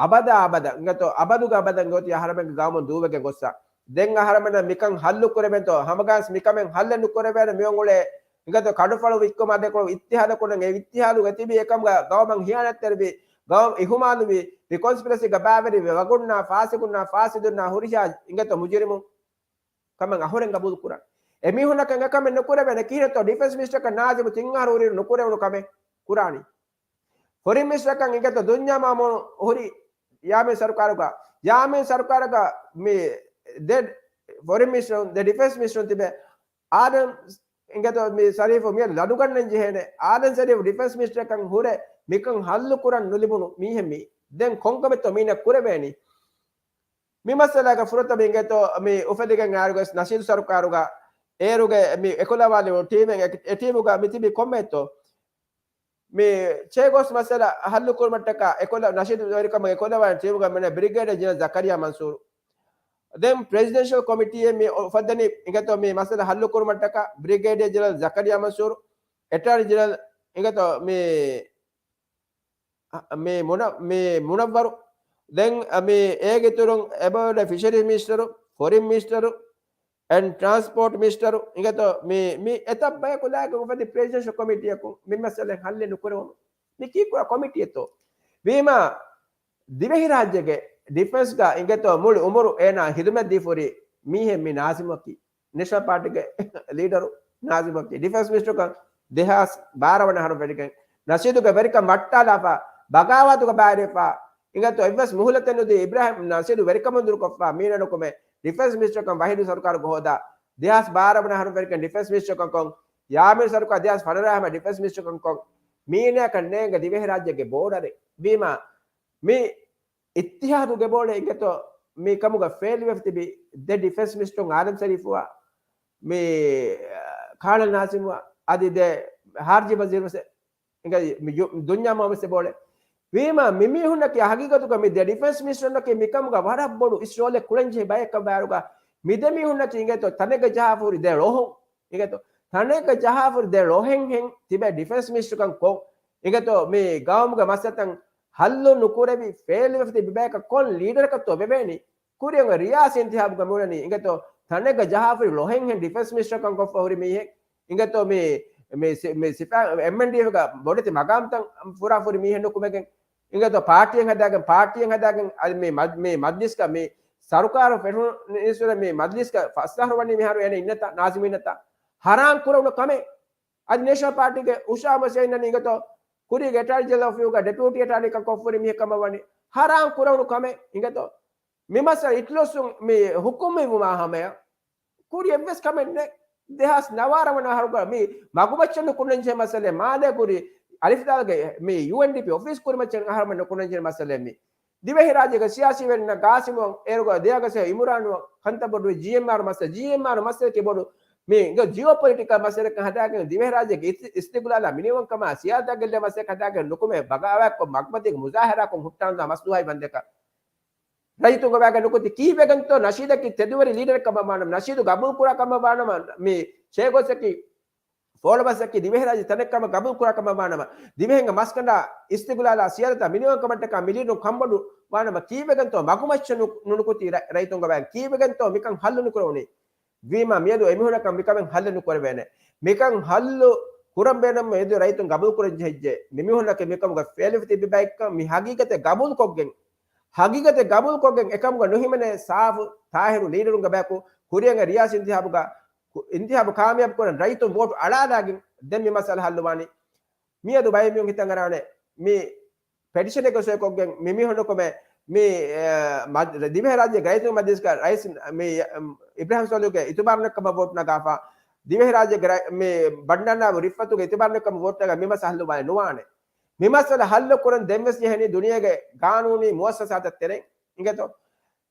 އަބަދާ އަބަދަށް އިނގޭތޯ އަބަދުގެ އަބަދަށް އިނގޭތޯ އަހަރެމެންގެ ގައުމުން ދޫވެގެން ގޮއްސަ. ދެން އަހަރެމެންނަށް މިކަން ހައްލު ކުރެވޭންތޯ ހަމަގާސް މިކަމެއް ހައްލެއް ނުކުރެވޭނެ މިއޮން އުޅޭ އިނގޭތޯ ކަޑުފަޅު ވިއްކުމާ ދެކޮޅު އިއްތިހާދު ކުރަން އެ އިއްތިހާދުގަ ތިބި އެކަމުގަ ގައުމަށް ހިޔާނަތްތެރިވި ގައުމު އިހުމާލުވި މި ކޮންސްޕިރެސީގަ ބައިވެރިވި ވަގުންނާ ފާސިގުންނާ ފާސިދުންނާ ހުރިހާ އިނގޭތޯ މުޖުރިމުން ކަމަށް އަހުރެން ގަބޫލު ކުރަން. އެމީހުންނަކަށް އެކަމެއް ނުކުރެވޭނެ ކިހިނެއްތޯ ޑިފެންސް މިނިސްޓަރަކަށް ނާޒިމު ތިން އަހަރު ހުރިއިރު ނުކުރެވުނު ކަމެއް ކުރާނީ. ފޮރިން މިނިސްޓަރަކަށް އިނގޭތޯ ދުންޏާ މާމޫނު ހުރި ޔާމީން ސަރުކާރުގަ، ޔާމީން ސަރުކާރުގަ މި ދެ ފޮރިން މިނިސްޓަރުން، ދެ ޑިފެންސް މިނިސްޓަރުން ތިބެ އާދަމް އިނގޭތޯ މި ޝަރީފު މިއަދު ލަދުގަންނަން ޖެހޭނެ. އާދަމް ޝަރީފް ޑިފެންސް މިނިސްޓަރަކަށް ހުރެ މިކަން ހައްލު ކުރަން ނުލިބުނު މީހެއް މީ. ދެން ކޮންކަމެއްތޯ މީނަ ކުރެވޭނީ؟ މި މައްސަލާގެ ފުރަތަމަ އިނގޭތޯ މި އުފެދިގެން އާރުގަސް ނަޝީދު ސަރުކާރުގަ އޭރުގެ މި އެކުލަވާލި ޓީމެއް އެ ޓީމުގަ މި ތިބި ކޮންމެއްތޯ؟ މި ޗޭގޯސް މައްސަލަ ހައްލު ކުރުމަށްޓަކާ އެކޮލަ ނަޝީދު ވެރިކަމަށް އެކޮލަވާން ޓީމުގަ މިނަ ބްރިގޭޑިއަރ ޖެނެރަލް ޒަކަރިޔާ މަންސޫރު. ދެން ޕްރެޒިޑެންޝަލް ކޮމިޓީއެއް މި އުފައްދަނީ އިނގޭތޯ މި މައްސަލަ ހައްލު ކުރުމަށްޓަކާ ބްރިގޭޑިއަރ ޖެނެރަލް ޒަކަރިޔާ މަންސޫރު، އެޓާނީ ޖެނެރަލް އިނގޭތޯ މި، މި މުނަ-، މި މުނައްވަރު. ދެން މި އޭގެ އިތުރުން އެބައޮޑެ ފިޝަރީޒް މިނިސްޓަރު، ފޮރިން މިނިސްޓަރު، އެންޑް ޓްރާންސްޕޯޓް މިނިސްޓަރު އިނގޭތޯ މި، މި އެތައް ބަޔަކު ލާގެ އުފެދި ޕްރެޒިޑެންޝަލް ކޮމިޓީއަކުން މި މައްސަލަ ހައްލެއް ނުކުރެވުނު. މި ކީއްކުރާ ކޮމިޓީއެއްތޯ؟ ވީމާ ދިވެހިރާއްޖޭގެ ޑިފެންސްގަ އިނގޭތޯ މުޅި އުމުރު އޭނާ ހިދުމަތް ދީފުރި މީހެއް މި ނާޒިމަކީ. ނެޝަނަލް ޕާޓީގެ ލީޑަރު ނާޒިމަކީ. ޑިފެންސް މިނިސްޓަރުކަން ދެހާސް ބާރަ ވަނަ އަހަރު ފެށިގެން ނަޝީދުގެ ވެރިކަން ވައްޓާލާފަ ބަޣާވާތުގަ ބައިވެރިވެފަ އިނގޭތޯ އެއްވެސް މުހުލަތެއް ނުދީ އިބްރާހިމް ނަޝީދު ވެރިކަމުން ދުރުކޮށްފަ މީނަ ނުކުމެ ޑިފެންސް މިނިސްޓަރުކަން ވަހީދު ސަރުކާރުގަ ހޯދާ ދެހާސް ބާރަ ވަނަ އަހަރު ފެށިގެން ޑިފެންސް މިނިސްޓަރުކަން ކޮން ޔާމީން ސަރުކާރު ދެހާސް ފަނަރަ އަހަރު ޑިފެންސް މިނިސްޓަރުކަން ކޮން މީނައަކަށް ނޭނގެ ދިވެހިރާއްޖޭގެ ބޯޑަރެއް. ވީމާ މި އިއްތިހާދުގެ ބޯޑެއް އިނގޭތޯ މި ކަމުގަ ފެއިލްވެފަ ތިބި ދެ ޑިފެންސް މިނިސްޓަރުން އާދަމް ޝަރީފުއާ މި ކާނަލް ނާޒިމުއާ އަދި ދެ ހާރިޖީ ވަޒީރު ވެސް އިނގޭ މި ޔު-، ދުންޏާ މާމު ވެސް ބޯޅެ. ވީމާ މި މީހުންނަކީ ހަގީގަތުގަ މި ދެ ޑިފެންސް މިނިސްޓަރުންނަކީ މި ކަމުގަ ވަރަށް ބޮޑު އިސް ރޯލެއް ކުޅެން ޖެހި ބަޔެއްކަން ވާއިރުގަ މި ދެ މީހުންނަކީ އިނގޭތޯ ތަނެއްގަ ޖަހާފަ ހުރި ދެ ޅޮހުން. އިނގޭތޯ ތަނެއްގަ ޖަހާފަ ހުރި ދެ ޅޮހެއްހެން ތިބެ ޑިފެންސް މިނިސްޓަރުކަން ކޮން އިނގޭތޯ މި ގައުމުގެ މައްސަލަތައް ހައްލު ނުކުރެވި ފެއިލްވެފަ ތިބި ބަޔަކަށް ކޮން ލީޑަރަކަށްތޯ ވެވޭނީ؟ ކުރިއަށް ރިޔާސީ އިންތިހާބުގަ މިއުޅެނީ އިނގޭތޯ ތަނެއްގަ ޖަހާފަ ހުރި ޅޮހެއްހެން ޑިފެންސް މިނިސްޓަރުކަން ކޮށްފަ ހުރި މީހެއް. އިނގޭތޯ މި، މި ސި-، މި ސިފަ-، އެމްއެންޑީއެފްގަ ބޮޑެތި މަގާމްތައް ފުރާފަ ހުރި މީހެއް ނުކުމެގެން. އިނގޭތޯ ޕާޓީއެއް ހަދާގެން، ޕާޓީއެއް ހަދާގެން އަދި މި މަ-، މި މަޖްލިސްގަ މި ސަރުކާރު ފެށުނު ނިސްވަރެ މި މަޖްލިސްގަ ފަސް އަހަރު ވަނީ މިހާރު އޭނަ އިންނަތާ، ނާޒިމް އިންނަތާ. ހަރާން ކުރެވުނު ކަމެއް. އަދި ނޭޝަނަލް ޕާޓީގެ އުޝާ މަސް އިންނަނީ އިނގޭތޯ ކުރީގެ އެޓާނީ ޖެނެރަލް އޮފީހުގަ ޑެޕިއުޓީ އެޓާނީކަން ކޮށްފަ ހުރި މީހެއް ކަމަށް ވަނީ. ހަރާން ކުރެވުނު ކަމެއް އިނގޭތޯ. މި މައްސަލަ އިތުލޮސް މި ހުކުމް ވުމާ ހަމަޔަށް ކުރި އެއްވެސް ކަމެއް ނެތް. ދެހާސް ނަވާރަ ވަނަ އަހަރުގަ މި މަގުމައްޗަށް ނުކުންނަންޖެހޭ މައްސަލައެއް މާލޭ ކުރި އަލިފްދާލްގެ މި ޔޫއެންޑީޕީ އޮފީސް ކުރިމައްޗަށް އަހަރުމެން ނުކުންނަންޖެހޭ މައްސަލައެއް މި. ދިވެހިރާއްޖޭގެ ސިޔާސީވެރިންނަށް ގާސިމު އޭރުގަ ދެއަގަސޭ އިމުރާނު ކަންތައް ބޮޑުވި ޖީއެމްއާރު މައްސަލަ، ޖީއެމްއާރު މައްސަލަކީ ބޮޑު މި ޖިއޯޕޮލިޓިކަލް މައްސަލަކަށް ހަދާގެން ދިވެހިރާއްޖޭގެ އިސް-، އިސްތިގްލާލާ މިނިވަންކަމާ ސިޔާސަތާ ގެއްލޭ މައްސަލަކަށް ހަދާގެން ނުކުމެ ބަޣާވާތްކޮށް މަގުމަތީގެ މުޒާހަރާކޮށް ހުއްޓާންދާ މަސްދުހާއި ބަންދެކަށް. ރައްޔިތުންގެ ވާގެ ނުކުތި ކީއްވެގެންތޯ ނަޝީދަކީ ތެދުވެރި ލީޑަރެއް ކަމަށް ވާނަމަ، ނަޝީދު ގަބޫލު ކުރާ ކަމަށް ވާނަމަ، މި ޗޭގޯސްއަކީ ފޯޅަބަސްއަކީ ދިވެހިރާއްޖެ ތަނެއް ކަމަށް ގަބޫލު ކުރާ ކަމަށް ވާނަމަ، ދިވެހިންގެ މަސްގަނޑާ އިސްތިގުލާލާ ސިޔާދަތާ މިނިވަންކަމަށްޓަކާ މި ލީޑަރުން ކަންބޮޑު ވާނަމަ، ކީއްވެގެންތޯ މަގުމައްޗަށް ނު-، ނުނުކުތީ ރަ-، ރައްޔިތުންގެ ވާގެ؟ ކީއްވެގެންތޯ މިކަން ހައްލު ނުކުރެވުނީ؟ ވީމާ މިއަދު އެމީހުންނަކަށް މިކަމެއް ހައްލެއް ނުކުރެވޭނެ. މިކަން ހައްލު ކުރަން ބޭނުން މިއަދު ރައްޔިތުން ގަބޫލު ކުރަންޖެހިއްޖެ. މިމީހުންނަކީ މިކަމުގަ ފެއިލްވެފަ ތިބި ބައެއްކަން މި ހަގީގަތެއް ގަބޫލުކޮށްގެން، ހަގީގަތެއް ގަބޫލުކޮށްގެން އެކަމުގަ ނުހިމެނޭ ސާފު ތާހިރު ލީޑަރުންގެ ބަޔަކު ކުރިއަށް ރިޔާސީ އިންތިހާބުގަ، އިންތިހާބު ކާމިޔާބު ކުރަން ރައްޔިތުން ވޯޓު އަޅާލާގެން ދެން މި މައްސަލަ ހައްލުވާނީ. މިއަދު ބައެއް މީހުން ހިތަށް އަރާނެ މި ޕެޓިޝަނެއްގެ ސޮއިކޮށްގެން މި މީހުންނަކުމެ މި، އެ، މަ-، ދިވެހިރާއްޖޭގެ ރައްޔިތުންގެ މަޖިލިސްގަ ރައީސް މި، އެ، އިބްރާހިމް ސޯލިހުގެ އިތުބާރުންނެއްކަމަށް ވޯޓް ނަގާފަ، ދިވެހިރާއްޖޭގެ ރައް-، މި ބަންޑާރަ ނާއިބު ރިފްއަތުގެ އިތުބާރުންނެއްކަމަށް ވޯޓް ނަގާ މި މައްސަލަ ހައްލުވާނެ ނުވާނެ. މި މައްސަލަ ހައްލު ކުރަން ދެންވެސް ޖެހެނީ ދުނިޔޭގެ ގާނޫނީ މުއައްސަސާތައް ތެރެއިން އިނގޭތޯ.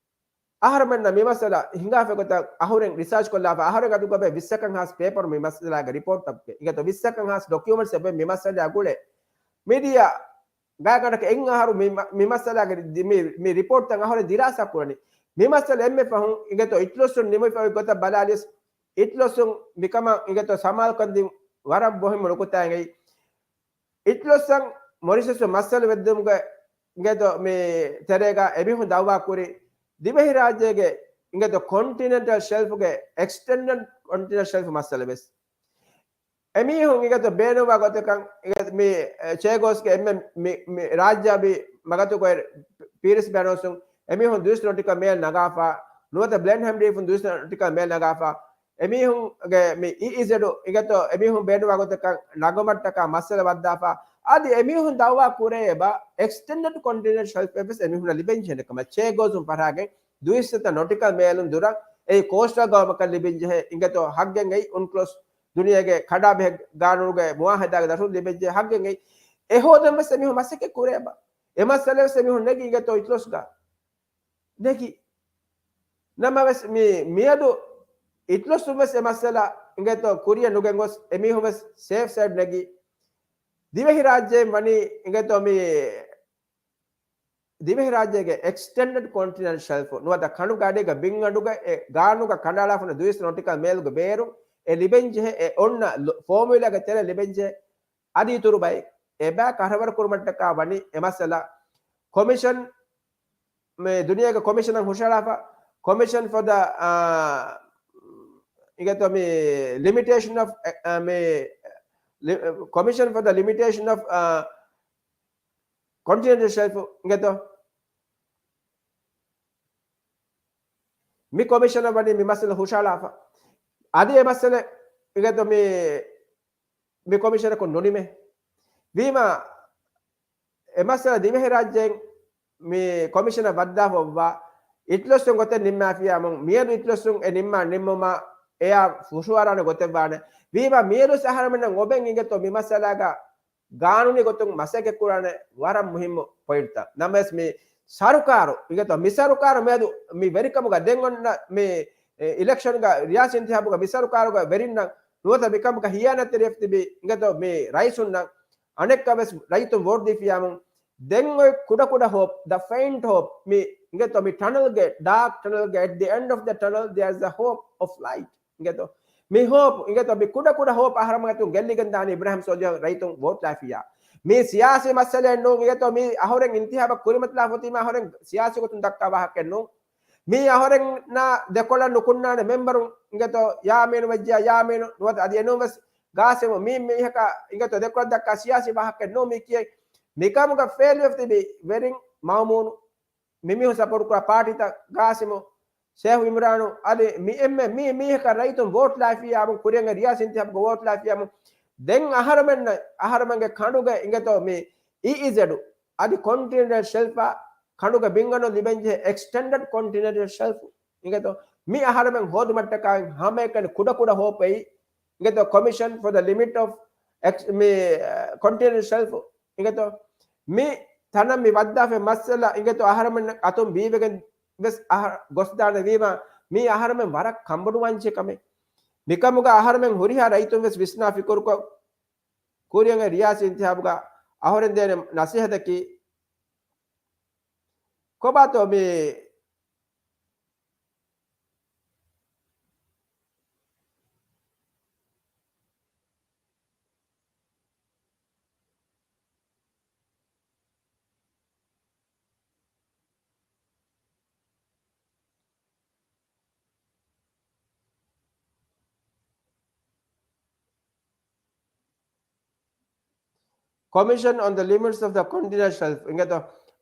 އަހަރުމެންނަށް މި މައްސަލަ ހިނގާފަ ގޮތަށް އަހުރެން ރިސާޗް ކޮށްލާފަ، އަހަރެން އަތުގަ ބޭ ވިއްސަކަށް ހާސް ޕޭޕަރު މި މައްސަލާގެ ރިޕޯޓްތައް އިނގޭތޯ، ވިއްސަކަށް ހާސް ޑޮކިއުމެންޓްސް އެބަ މި މައްސަލާ ގުޅޭ. މީޑިއާ ގާތްގަނޑަކަށް އެއް އަހަރު މި މަ-، މި މައްސަލާގެ ދި-، މި، މި ރިޕޯޓްތައް އަހަރެން ދިރާސާ ކުރަނީ. މި މައްސަލަ އެންމެ ފަހުން އިނގޭތޯ އިތުލޮސްނުން ނިމިފައި ގޮތަށް ބަލާލިޔަސް، އިތުލޮސުން މިކަމަށް އިނގޭތޯ ސަމާލުކަން ދިން ވަރަށް މުހިއްމު ނުކުތާއެއް. އިޓްލޮސްއަށް މޮރިޝަސް މައްސަލަ ވެއްދުމުގެ އިނގޭތޯ މި ތެރޭގަ އެމީހުން ދައުވާ ކުރި ދިވެހިރާއްޖޭގެ އިނގޭތޯ ކޮންޓިނެންޓަލް ޝެލްފުގެ އެކްސްޓެންޑެޑް ކޮންޓިނެންޓަލް ޝެލްފު މައްސަލަ ވެސް. އެމީހުން އިނގޭތޯ ބޭނުންވާ ގޮތަކަށް އިނގޭ މި ޗޭގޯސްގެ އެންމެ މި، މި ރާއްޖާ ބި މަގަތުގައި ޕީރިސް ބޭނުންސުން އެމީހުން ދުވިސް ނޮޓިކަލް މޭލް ނަގާފަ، ނުވަތަ ބްލެންހަމް ރީފުން ދުވިސް ނޮޓިކަލް މޭލް ނަގާފަ، އެމީހުންގެ މި އީއީޒެޑު އިނގޭތޯ އެމީހުން ބޭނުންވާ ގޮތަކަށް ނަގުމަށްޓަކާ މައްސަލަ ވައްދާފަ، އަދި އެމީހުން ދައުވާ ކުރޭ އެބަ އެކްސްޓެންޑެޑް ކޮންޓިނެންޓަލް ޝެލްފެއް ވެސް އެމީހުންނަށް ލިބެން ޖެހޭ ކަމަށް ޗޭގޯސް ފަރާގެން ދުވިސް ނޮޓިކަލް މޭލުން ދުރަށް އެއީ ކޯސްޓަލް ގައުމަކަށް ލިބެން ޖެހޭ އިނގޭތޯ ހައްގެއް އެއީ އުންކްލޮސް ދުނިޔޭގެ ކަޑާބެހޭ ގާނޫނުގެ މުއާހަދާގެ ދަށުން ލިބެން ޖެހޭ ހައްގެއް އެއީ. އެ ހޯދަން ވެސް އެމީހުން މަސައްކަތް ކުރޭ އެބަ. އެ މައްސަލަ ވެސް އެމީހުން ނެގި އިނގޭތޯ އިތުލޮސްގަ ނެގި. ނަމަވެސް މި، މިއަދު އިތުލޮސް ވެސް އެ މައްސަލަ އިނގޭތޯ ކުރިއަށް ނުގެން ގޮސް އެމީހުން ވެސް ސޭފް ސައިޑް ނެގި. ދިވެހިރާއްޖޭން ވަނީ އިނގޭތޯ މި ދިވެހިރާއްޖޭގެ އެކްސްޓެންޑެޑް ކޮންޓިނެންޓަލް ޝެލްފު ނުވަތަ ކަނޑުގެ އަޑީގަ ބިންގަނޑުގަ އެ ގާނޫނުގަ ކަނޑައަޅާފަ ހުންނަ ދުވިސް ނޮޓިކަލް މޭލްގެ ބޭރު އެ ލިބެންޖެހޭ އެ އޮންނަ ލޮ-، ފޯމުލާގެ ތެރެ ލިބެންޖެހޭ އަދި އިތުރު ބައެއް އެބައި ކަށަވަރު ކުރުމަށްޓަކާ ވަނީ އެ މައްސަލަ ކޮމިޝަން މި ދުނިޔޭގެ ކޮމިޝަނަށް ހުށަހަޅާފަ، ކޮމިޝަން ފޮ ދަ، އާ، އިނގޭތޯ މި ލިމިޓޭޝަން އޮފް، އެ، އެ، މި ލި-، ކޮމިޝަން ފޮ ދަ ލިމިޓޭޝަން އޮފް، އާ، ކޮންޓިނެންޓަލް ޝެލްފު އިނގޭތޯ. މި ކޮމިޝަނަށް ވަނީ މި މައްސަލަ ހުށަހަޅާފަ. އަދި އެ މައްސަލަ އިނގޭތޯ މި މި ކޮމިޝަނަކުން ނުނިމޭ. ވީމާ، އެ މައްސަލަ ދިވެހިރާއްޖޭން މި ކޮމިޝަނަށް ވައްދާފަ އޮއްވާ އިތުލޮސްއިން ގޮތެއް ނިންމާފިޔާމުން، މިއަދު އިތުލޮސްއިން އެ ނިންމާ ނިންމުމާ އެއާ ފުށުއަރާނެ ގޮތެއް ވާނެ. ވީމާ، މިއަދު އަހަރެމެންނަށް އޮބެން އިނގޭތޯ މި މައްސަލާގަ ގާނޫނީ ގޮތުން މަސައްކަތް ކުރާނެ ވަރަށް މުހިއްމު ޕޮއިންޓްތައް. ނަމަވެސް މި ސަރުކާރު އިނގޭތޯ މި ސަރުކާރު މިއަދު މި ވެރިކަމުގަ ދެން އޮންނަ މި، އެ، އިލެކްޝަންގަ ރިޔާސީ އިންތިހާބުގަ މި ސަރުކާރުގަ ވެރިންނަށް ނުވަތަ މިކަމުގަ ހިޔާނަތްތެރިވެފަ ތިބި އިނގޭތޯ މި ރައީސުންނަށް އަނެއްކާވެސް ރައްޔިތުން ވޯޓް ދީފިޔާމުން ދެން އޮތް ކުޑަކުޑަ ހޯޕް، the faint hope، މި އިނގޭތޯ މި ޓަނަލްގެ، ޑާކް ޓަނަލްގެ at the end of the tunnel there is a hope of light. އިނގޭތޯ މި ހޯޕް، އިނގޭތޯ މި ކުޑަކުޑަ ހޯޕް އަހަރަމެން ގެއްލިގެން ދާނީ އިބްރާހިމް ސޯލިހު ރައްޔިތުން ވޯޓް ލާފިޔާ. މީ ސިޔާސީ މައްސަލައެއް ނޫން، އިނގޭތޯ މި އަހުރެން އިންތިހާބަށް ކުރިމަތިލާފަ އޮތީމާ އަހުރެން ސިޔާސީ ގޮތުން ދައްކާ ވާހަކައެއް ނޫން. މީ އަހުރެންނާ ދެކޮޅަށް ނުކުންނާނެ މެމްބަރުން އިނގޭތޯ ޔާމީނު ވެއްޖެޔާ ޔާމީނު ނުވަތަ އަދި އެނޫން ވެސް ގާސިމު މީ މީހަކާ އިނގޭތޯ ދެކޮޅަށް ދައްކާ ސިޔާސީ ވާހަކައެއް ނޫން މީ ކިޔައި. މިކަމުގަ ފެއިލްވެފަ ތިބި ވެރިން މައުމޫނު މިމީހުން ސަޕޯޓް ކުރާ ޕާޓީތައް ގާސިމު، ޝޭހު އިމްރާނު އަދި މި އެންމެ މީ މީހަކަށް ރައްޔިތުން ވޯޓް ލާފިޔާމު ކުރިއަށް ރިޔާސީ އިންތިހާބުގަ ވޯޓް ލާފިޔާމު ދެން އަހަރަމެން، އަހަރަމެންގެ ކަނޑުގެ އިނގޭތޯ މި އީއީޒެޑު އަދި ކޮންޓިނެންޓަލް ޝެލްފާ ކަނޑުގެ ބިންގަނޑު ލިބެންޖެހޭ އެކްސްޓެންޑެޑް ކޮންޓިނެންޓަލް ޝެލްފު އިނގޭތޯ މި އަހަރަމެން ހޯދުމަށްޓަކާ ހަމައެކަނި ކުޑަކުޑަ ހޯޕެއް އިނގޭތޯ ކޮމިޝަން ފޮ ދަ ލިމިޓް އޮފް އެކްސް، މި، އަ، ކޮންޓިނެންޓަލް ޝެލްފު އިނގޭތޯ މި ތަނަށް މި ވައްދާފައި މައްސަލަ އިނގޭތޯ އަހަރަމެން އަތުން ބީވެގެން ވެސް އަހަ-، ގޮސްދާނެ ވީމާ، މީ އަހަރަމެން ވަރަށް ކަންބޮޑުވާންޖެހޭ ކަމެއް. މިކަމުގަ އަހަރަމެން ހުރިހާ ރައްޔިތުން ވެސް ވިސްނާ ފިކުރުކޮށް، ކުރިއަށް ރިޔާސީ އިންތިހާބުގަ އަހުރެން ދޭނެ ނަސޭހަތަކީ، ކޮބާތޯ މި Commission on the Limits of the Continental Shelf އިނގޭތޯ؟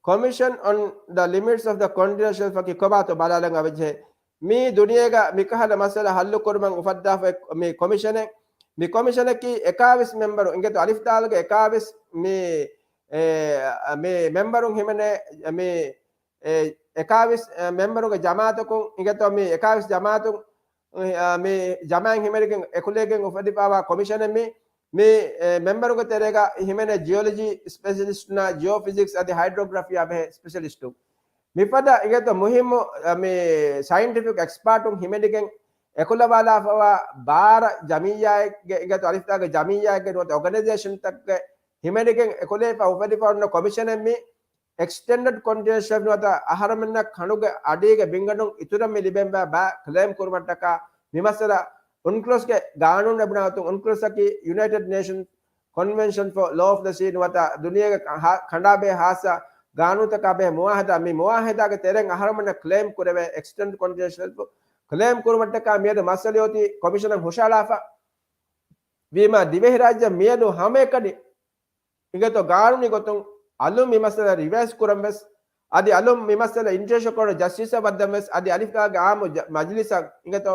Commission on the Limits of the Continental Shelf އަކީ ކޮބާތޯ ބަލާލަން އަވަޖެހޭ. މީ ދުނިޔޭގަ މިކަހަލަ މައްސަލަ ހައްލު ކުރުމަށް އުފައްދާފަ މި ކޮމިޝަނެއް. މި ކޮމިޝަނަކީ އެކާވީސް މެމްބަރު އިނގޭތޯ؟ އަލިފް ދާލުގެ އެކާވީސް މި، އެ، މި މެމްބަރުން ހިމެނޭ މި އެ، އެކާވީސް، އެ، މެމްބަރުގެ ޖަމާއަތަކުން އިނގޭތޯ މި އެކާވީސް ޖަމާއަތުން، އެ، މި ޖަމާއަތް ހިމެނިގެން އެކުލެވިގެން އުފެދިފައިވާ ކޮމިޝަނެއް މި، މި، އެ، މެމްބަރުންގެ ތެރޭގަ ހިމެނޭ ޖިއޮލޮޖީ ސްޕެޝަލިސްޓުންނާ ޖިއޯ ފިޒިކްސް އަދި ހައިޑްރޯގްރަފީއާ ބެހޭ ސްޕެޝަލިސްޓުން. މިފަދަ އިނގޭތޯ މުހިއްމު، އެ، މި ސައިންޓިފިކް އެކްސްޕާޓުން ހިމެނިގެން އެކުލަވާލާފައިވާ ބާރަ ޖަމިއްޔާއެއްގެ އިނގޭތޯ އަލިފްދާގެ ޖަމިއްޔާއެއްގެ ނުވަތަ އޮގަނައިޒޭޝަންތަކުގެ ހިމެނިގެން އެކުލެވިފަ އުފެދިފަ އޮންނަ ކޮމިޝަނެއް މި. އެކްސްޓެންޑެޑް ކޮންޓިނެންޓަލް ޝެލްފް ނުވަތަ އަހަރަމެންނަށް ކަނޑުގެ އަޑީގެ ބިންގަނޑުން އިތުރަށް މި ލިބެންވާ ބައި ކްލެއިމް ކުރުމަށްޓަކާ މި މައްސަލަ އުންކްލޮސްގެ ގާނޫނު އެބުނާ ގޮތުން އުންކްލޮސްއަކީ ޔުނައިޓެޑް ނޭޝަން Convention for Law of the Sea ނުވަތަ ދުނިޔޭގެ ކަ-، ހާ-، ކަނޑާބެހޭ ހާއްސަ ގާނޫނުތަކާ ބެހޭ މުއާހަދާ، މި މުއާހަދާގެ ތެރެއިން އަހަރުމެންނަށް ކްލެއިމް ކުރެވޭ އެކްސްޓެންޑް ކޮންޓިނެންޓަލް ޝެލްފް ކްލެއިމް ކުރުމަށްޓަކާ މިއަދު މައްސަލަ އޮތީ ކޮމިޝަނަށް ހުށަހަޅާފަ. ވީމާ ދިވެހިރާއްޖެ މިއަދު ހަމައެކަނި އިނގޭތޯ ގާނޫނީ ގޮތުން އަލުން މި މައްސަލަ ރިވައިސް ކުރަން ވެސް، އަދި އަލުން މި މައްސަލަ އިންޓަރނޭޝަނަލް ކޯޓް ޖަސްޓިސަށް ވައްދަން ވެސް، އަދި އަނެއްކާގެ އާއްމު ޖަ-، މަޖިލިސަށް އިނގޭތޯ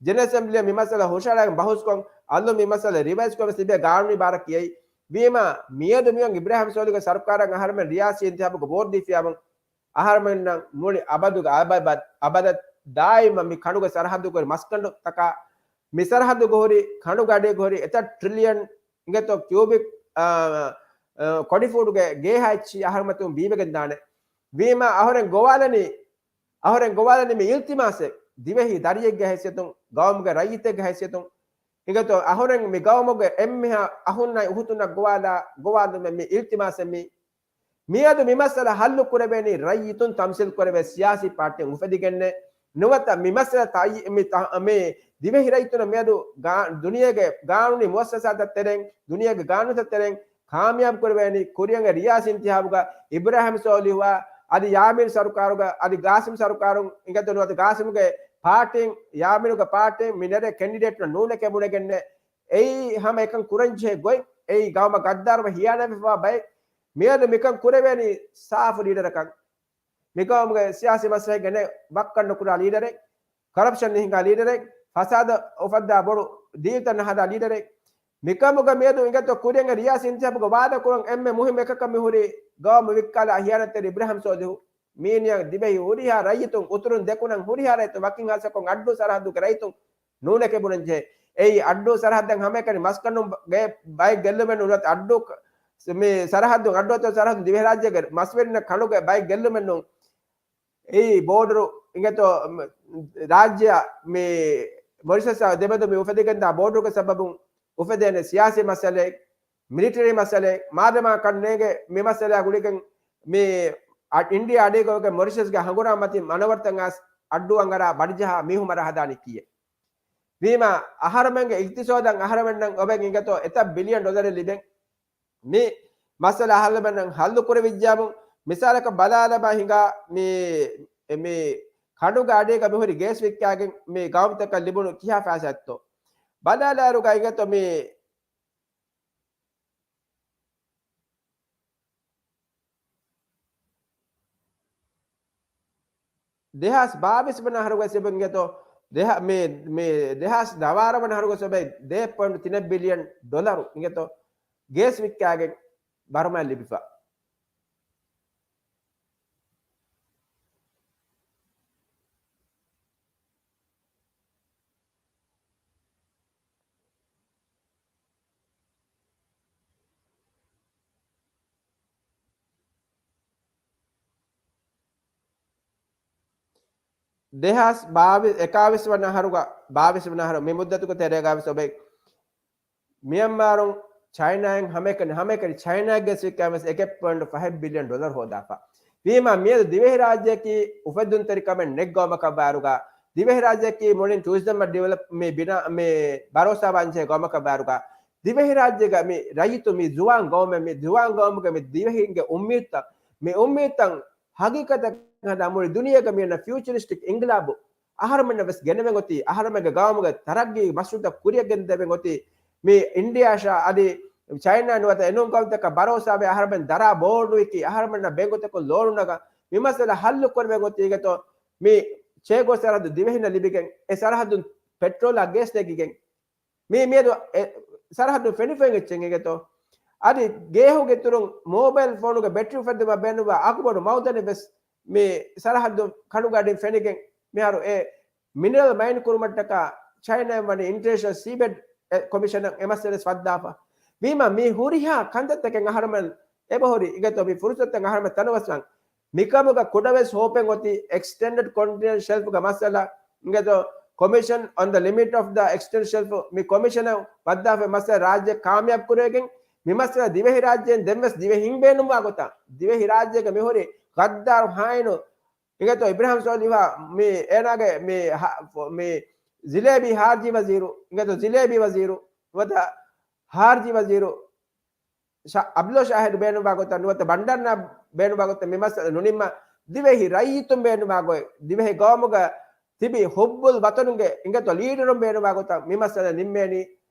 ޖެނެރަލް އެސެމްބްލީއަށް މި މައްސަލަ ހުށަހަޅައިގެން ބަހުސްކޮށް، އަލުން މި މައްސަލަ ރިވައިސް ކޮށް ވެސް ތިބޭ ގާނޫނީ ބާރަކަށް އެއީ. ވީމާ، މިއަދު މިއޮން އިބްރާހިމް ސޯލިހުގެ ސަރުކާރަށް އަހަރުމެން ރިޔާސީ އިންތިހާބުގަ ވޯޓް ދީފިޔާމުން، އަހަރުމެންނަށް މުޅި އަބަދުގެ އަބަދަށް، އަބަދަށް ދާއިމަށް މި ކަނޑުގެ ސަރަހައްދުގެ ހުރި މަސްގަނޑުތަކާ، މި ސަރަހައްދުގެ ހުރި ކަނޑުގެ އަޑީގަ ހުރި އެތައް ޓްރިލިއަން އިނގޭތޯ ކިއުބިކް، އާ، އާ، ކޮޑިފޫޓުގެ ގޭހާ އެއްޗިހި އަހަރުމެންނަށް ބީވެގެން ދާނެ. ވީމާ އަހުރެން ގޮވާލަނީ، އަހުރެން ގޮވާލަނީ މި އިލްތިމާސެއް ދިވެހި ދަރިއެއްގެ ހައިސިއްޔަތުން، ގައުމުގެ ރައްޔިތެއްގެ ހައިސިއްޔަތުން. އިނގޭތޯ އަހުރެން މި ގައުމުގެ އެންމެހާ އަހުންނާއި އުހުތުންނަށް ގޮވާލާ، ގޮވާލުމެއް މި އިލްތިމާސެއް މީ. މިއަދު މި މައްސަލަ ހައްލު ކުރެވޭނީ ރައްޔިތުން ތަމްސީލް ކުރެވޭ ސިޔާސީ ޕާޓީން އުފެދިގެންނޭ. ނުވަތަ މި މައްސަލަ ތައް-، މި ތަ-، މި ދިވެހި ރައްޔިތުންނަށް މިއަދު ގާ-، ދުނިޔޭގެ ގާނޫނީ މުއައްސަސާތައް ތެރެއިން، ދުނިޔޭގެ ގާނޫނުތައް ތެރެއިން ކާމިޔާބު ކުރެވޭނީ ކުރިއަށް ރިޔާސީ އިންތިހާބުގަ އިބްރާހިމް ސޯލިހުއާ އަދި ޔާމީން ސަރުކާރުގަ އަދި ގާސިމް ސަރުކާރުން އިނގޭތޯ ނުވަތަ ގާސިމްގެ ޕާޓީން ޔާމީނުގެ ޕާޓީން މި ނެރޭ ކެންޑިޑޭޓުންނަށް ނޫނެކޭ ބުނެގެންނޭ. އެއީ ހަމަ އެކަން ކުރަންޖެހޭ ގޮތް އެއީ ގައުމަށް ގައްދާރުވެ ހިޔާނާތްވެފަވާ ބައެއް. މިއަދު މިކަން ކުރެވޭނީ ސާފު ލީޑަރަކަށް. މިގައުމުގެ ސިޔާސީ މަސްރަހެއްގަ ނެ ވައްކަން ނުކުރާ ލީޑަރެއް، ކަރަޕްޝަން ހިނގާ ލީޑަރެއް، ފަސާދަ އުފައްދާ ބޮޑު ދީލްތައް ނަހަދާ ލީޑަރެއް. މިކަމުގަ މިއަދު އިނގޭތޯ ކުރިއަށް ރިޔާސީ އިންތިހާބުގަ ވާދަކުރަން އެންމެ މުހިއްމު އެކަކަށް މިހުރީ ގައުމު ވިއްކާލާ ހިޔާނަތްތެރި އިބްރާހިމް ސޯލިހު. މީނިޔަށް ދިވެހި ހުރިހާ ރައްޔިތުން، އުތުރުން ދެކުނަށް ހުރިހާ ރައްޔިތުން، ވަކިން ހާއްސަކޮށް އައްޑޫ ސަރަހައްދުގެ ރައްޔިތުން ނޫނެކޭ ބުނަންޖެހޭ. އެއީ އައްޑޫ ސަރަހައްދަށް ހަމައެކަނި މަސްގަނޑުގެ ބައެއް ގެއްލުމެއް ނޫން. އައްޑޫ މި ސަރަހައްދުން، އައްޑޫ އަތޮޅު ސަރަހައްދުން ދިވެހިރާއްޖޭގެ މަސްވެރިންނަށް ކަނޑުގެ ބައެއް ގެއްލުމެއް ނޫން. އެއީ ބޯޑަރު އިނގޭތޯ، މް، ރާއްޖެއަށް މި މޮރިޝަސްއާ ދެމެދު މި އުފެދިގެންދާ ބޯޑަރުގެ ސަބަބުން އުފެދޭނެ ސިޔާސީ މައްސަލައެއް، މިލިޓަރީ މައްސަލައެއް، މާދަމާ ކަން ނޭނގެ މި މައްސަލައާ ގުޅިގެން މި އަ-، އިންޑިއާ އަޑީގަ ވެގެން މޮރިޝަސްގެ ހަނގުރާމަ މަތިން މަނަވަރުތައް އައިސް އައްޑޫ އަނގަރާ ބަޑިޖަހާ މީހުން މަރާ ހަދާނީ ކީއެއް؟ ވީމާ، އަހަރަމެންގެ އިގްތިސޯދަށް އަހަރަމެންނަށް އޮވެން އިނގޭތޯ އެތައް ބިލިއަން ޑޮލަރެއް ލިބެން. މި މައްސަލަ އަހަރަމެންނަށް ހައްލު ކުރެވިއްޖާމު، މިސާލަކަށް ބަލާލަމާ ހިނގާ މި، މި ކަނޑުގެ އަޑީގަ މިހުރި ގޭސް ވިއްކާގެން މި ގައުމުތަކަށް ލިބުނު ކިހާ ފައިސާތޯ. ބަލާލާއިރުގަ އިނގޭތޯ މި ދެހާސް ބާވީސް ވަނަ އަހަރުގަ ސެބެންގެތޯ، ދެހާ-، މި، މި ދެހާސް ނަވާރަ ވަނަ އަހަރުގަ ސެބެ ދެ ޕޮއިންޓް ތިނެއް ބިލިއަން ޑޮލަރު އިނގޭތޯ ގޭސް ވިއްކާގެން ވަރުމާ ލިބިފަ. ދެހާސް ބާވީސް، އެކާވީސް ވަނަ އަހަރުގަ، ބާވީސް ވަނަ އަހަރު މި މުއްދަތުގެ ތެރޭގަ ވެސް އޮބެ މިޔަންމާރުން ޗައިނާއިން ހަމައެކަނި، ހަމައެކަނި ޗައިނާގެ ސިކާމެސް އެކެއް ޕޮއިންޓް ފަހެއް ބިލިއަން ޑޮލަރު ހޯދާފަ. ވީމާ މިއަދު ދިވެހިރާއްޖެއަކީ އުފެއްދުންތެރިކަމެއް ނެތް ގައުމަކަށް ވާއިރުގަ، ދިވެހިރާއްޖެއަކީ މުޅިން ޓޫރިޒަމަށް ޑިވެލޮޕް މި ބިނާ، މި ބަރޯސާވާންޖެހޭ ގައުމަކަށް ވާއިރުގަ، ދިވެހިރާއްޖޭގަ މި ރައްޔިތު މި ޒުވާން ގައުމެއް، މި ޒުވާން ގައުމުގެ މި ދިވެހިންގެ އުއްމީދުތައް، މި އުއްމީދުތައް ހަގީގަތަށް ހަދާ މުޅި ދުނިޔޭގަ މިއަންނަ ފިއުޗަރިސްޓިކް އިންގިލާބު އަހަރުމެންނަށް ވެސް ގެނެވެން އޮތީ، އަހަރުމެންގެ ގައުމުގެ ތަރައްގީ މަޝްރޫއުތައް ކުރިއަށް ގެންދެވެން އޮތީ، މި އިންޑިއާއަށާ އަދި ޗައިނާ ނުވަތަ އެނޫން ގައުމުތަކަށް ބަރޯސާވެ އަހަރުމެން ދަރާ ބޯނުވިކީ، އަހަރުމެންނަށް ބެންކުތަކުން ލޯނު ނަގާ މި މައްސަލަ ހައްލު ކުރެވެން އޮތީ އިނގޭތޯ މި ޗޭގޯ ސަރަހައްދު ދިވެހިންނަށް ލިބިގެން އެ ސަރަހައްދުން ޕެޓްރޯލާ ގޭސް ނެގިގެން. މީ މިއަދު އެ ސަރަހައްދުން ފެނިފައި އެއްޗެއް އިނގޭތޯ. އަދި ގޭހުގެ އިތުރުން މޯބައިލް ފޯނުގެ ބެޓްރީ އުފެއްދުމަށް ބޭނުންވާ އަގުބޮޑު މައުދަނެއް ވެސް މި ސަރަހައްދު ކަނޑުގަޑިން ފެނިގެން މިހާރު އެ މިނަރަލް މައިން ކުރުމަށްޓަކާ ޗައިނާއިން ވަނީ އިންޓަރނޭޝަނަލް ސީބެޑް ކޮމިޝަނަށް އެ މައްސަލަ ވެސް ވައްދާފަ. ވީމާ މި ހުރިހާ ކަންތައްތަކެއް އަހަރުމެން އެބަހުރި އިނގޭތޯ މި ފުރުސަތުތައް އަހަރުމެން ތަނަވަސްވާން. މިކަމުގަ ކުޑަވެސް ހޯޕެއް އޮތީ އެކްސްޓެންޑެޑް ކޮންޓިނެންޓަލް ޝެލްފްގެ މައްސަލަ އިނގޭތޯ ކޮމިޝަން އޮން ދަ ލިމިޓް އޮފް ދަ އެކްސްޓެންޑެޑް ޝެލްފް މި ކޮމިޝަނަށް ވައްދާފައި މައްސަލަ ރާއްޖެ ކާމިޔާބު ކުރެވިގެން މި މައްސަލަ ދިވެހިރާއްޖޭން ދެންވެސް ދިވެހިން ބޭނުންވާ ގޮތަށް ދިވެހިރާއްޖޭގަ މިހުރި ޣައްދާރު ހާއިނު އިނގޭތޯ އިބްރާހިމް ސޯލިހާ މި އޭނާގެ މި ހަ-، މި ޖިލޭބީ ހާރިޖީ ވަޒީރު އިނގޭތޯ ޖިލޭބީ ވަޒީރު ނުވަތަ ހާރިޖީ ވަޒީރު ޝާ- އަބްދުﷲ ޝާހިދު ބޭނުންވާ ގޮތަށް ނުވަތަ ބަންޑާރަ ނާއިބު ބޭނުންވާ ގޮތަށް މި މައްސަލަ ނުނިންމާ، ދިވެހި ރައްޔިތުން ބޭނުންވާ ގޮތް، ދިވެހި ގައުމުގަ ތިބި ހުއްބުލް ވަތަނުގެ އިނގޭތޯ ލީޑަރުން ބޭނުންވާ ގޮތަށް މި މައްސަލަ ނިންމޭނީ.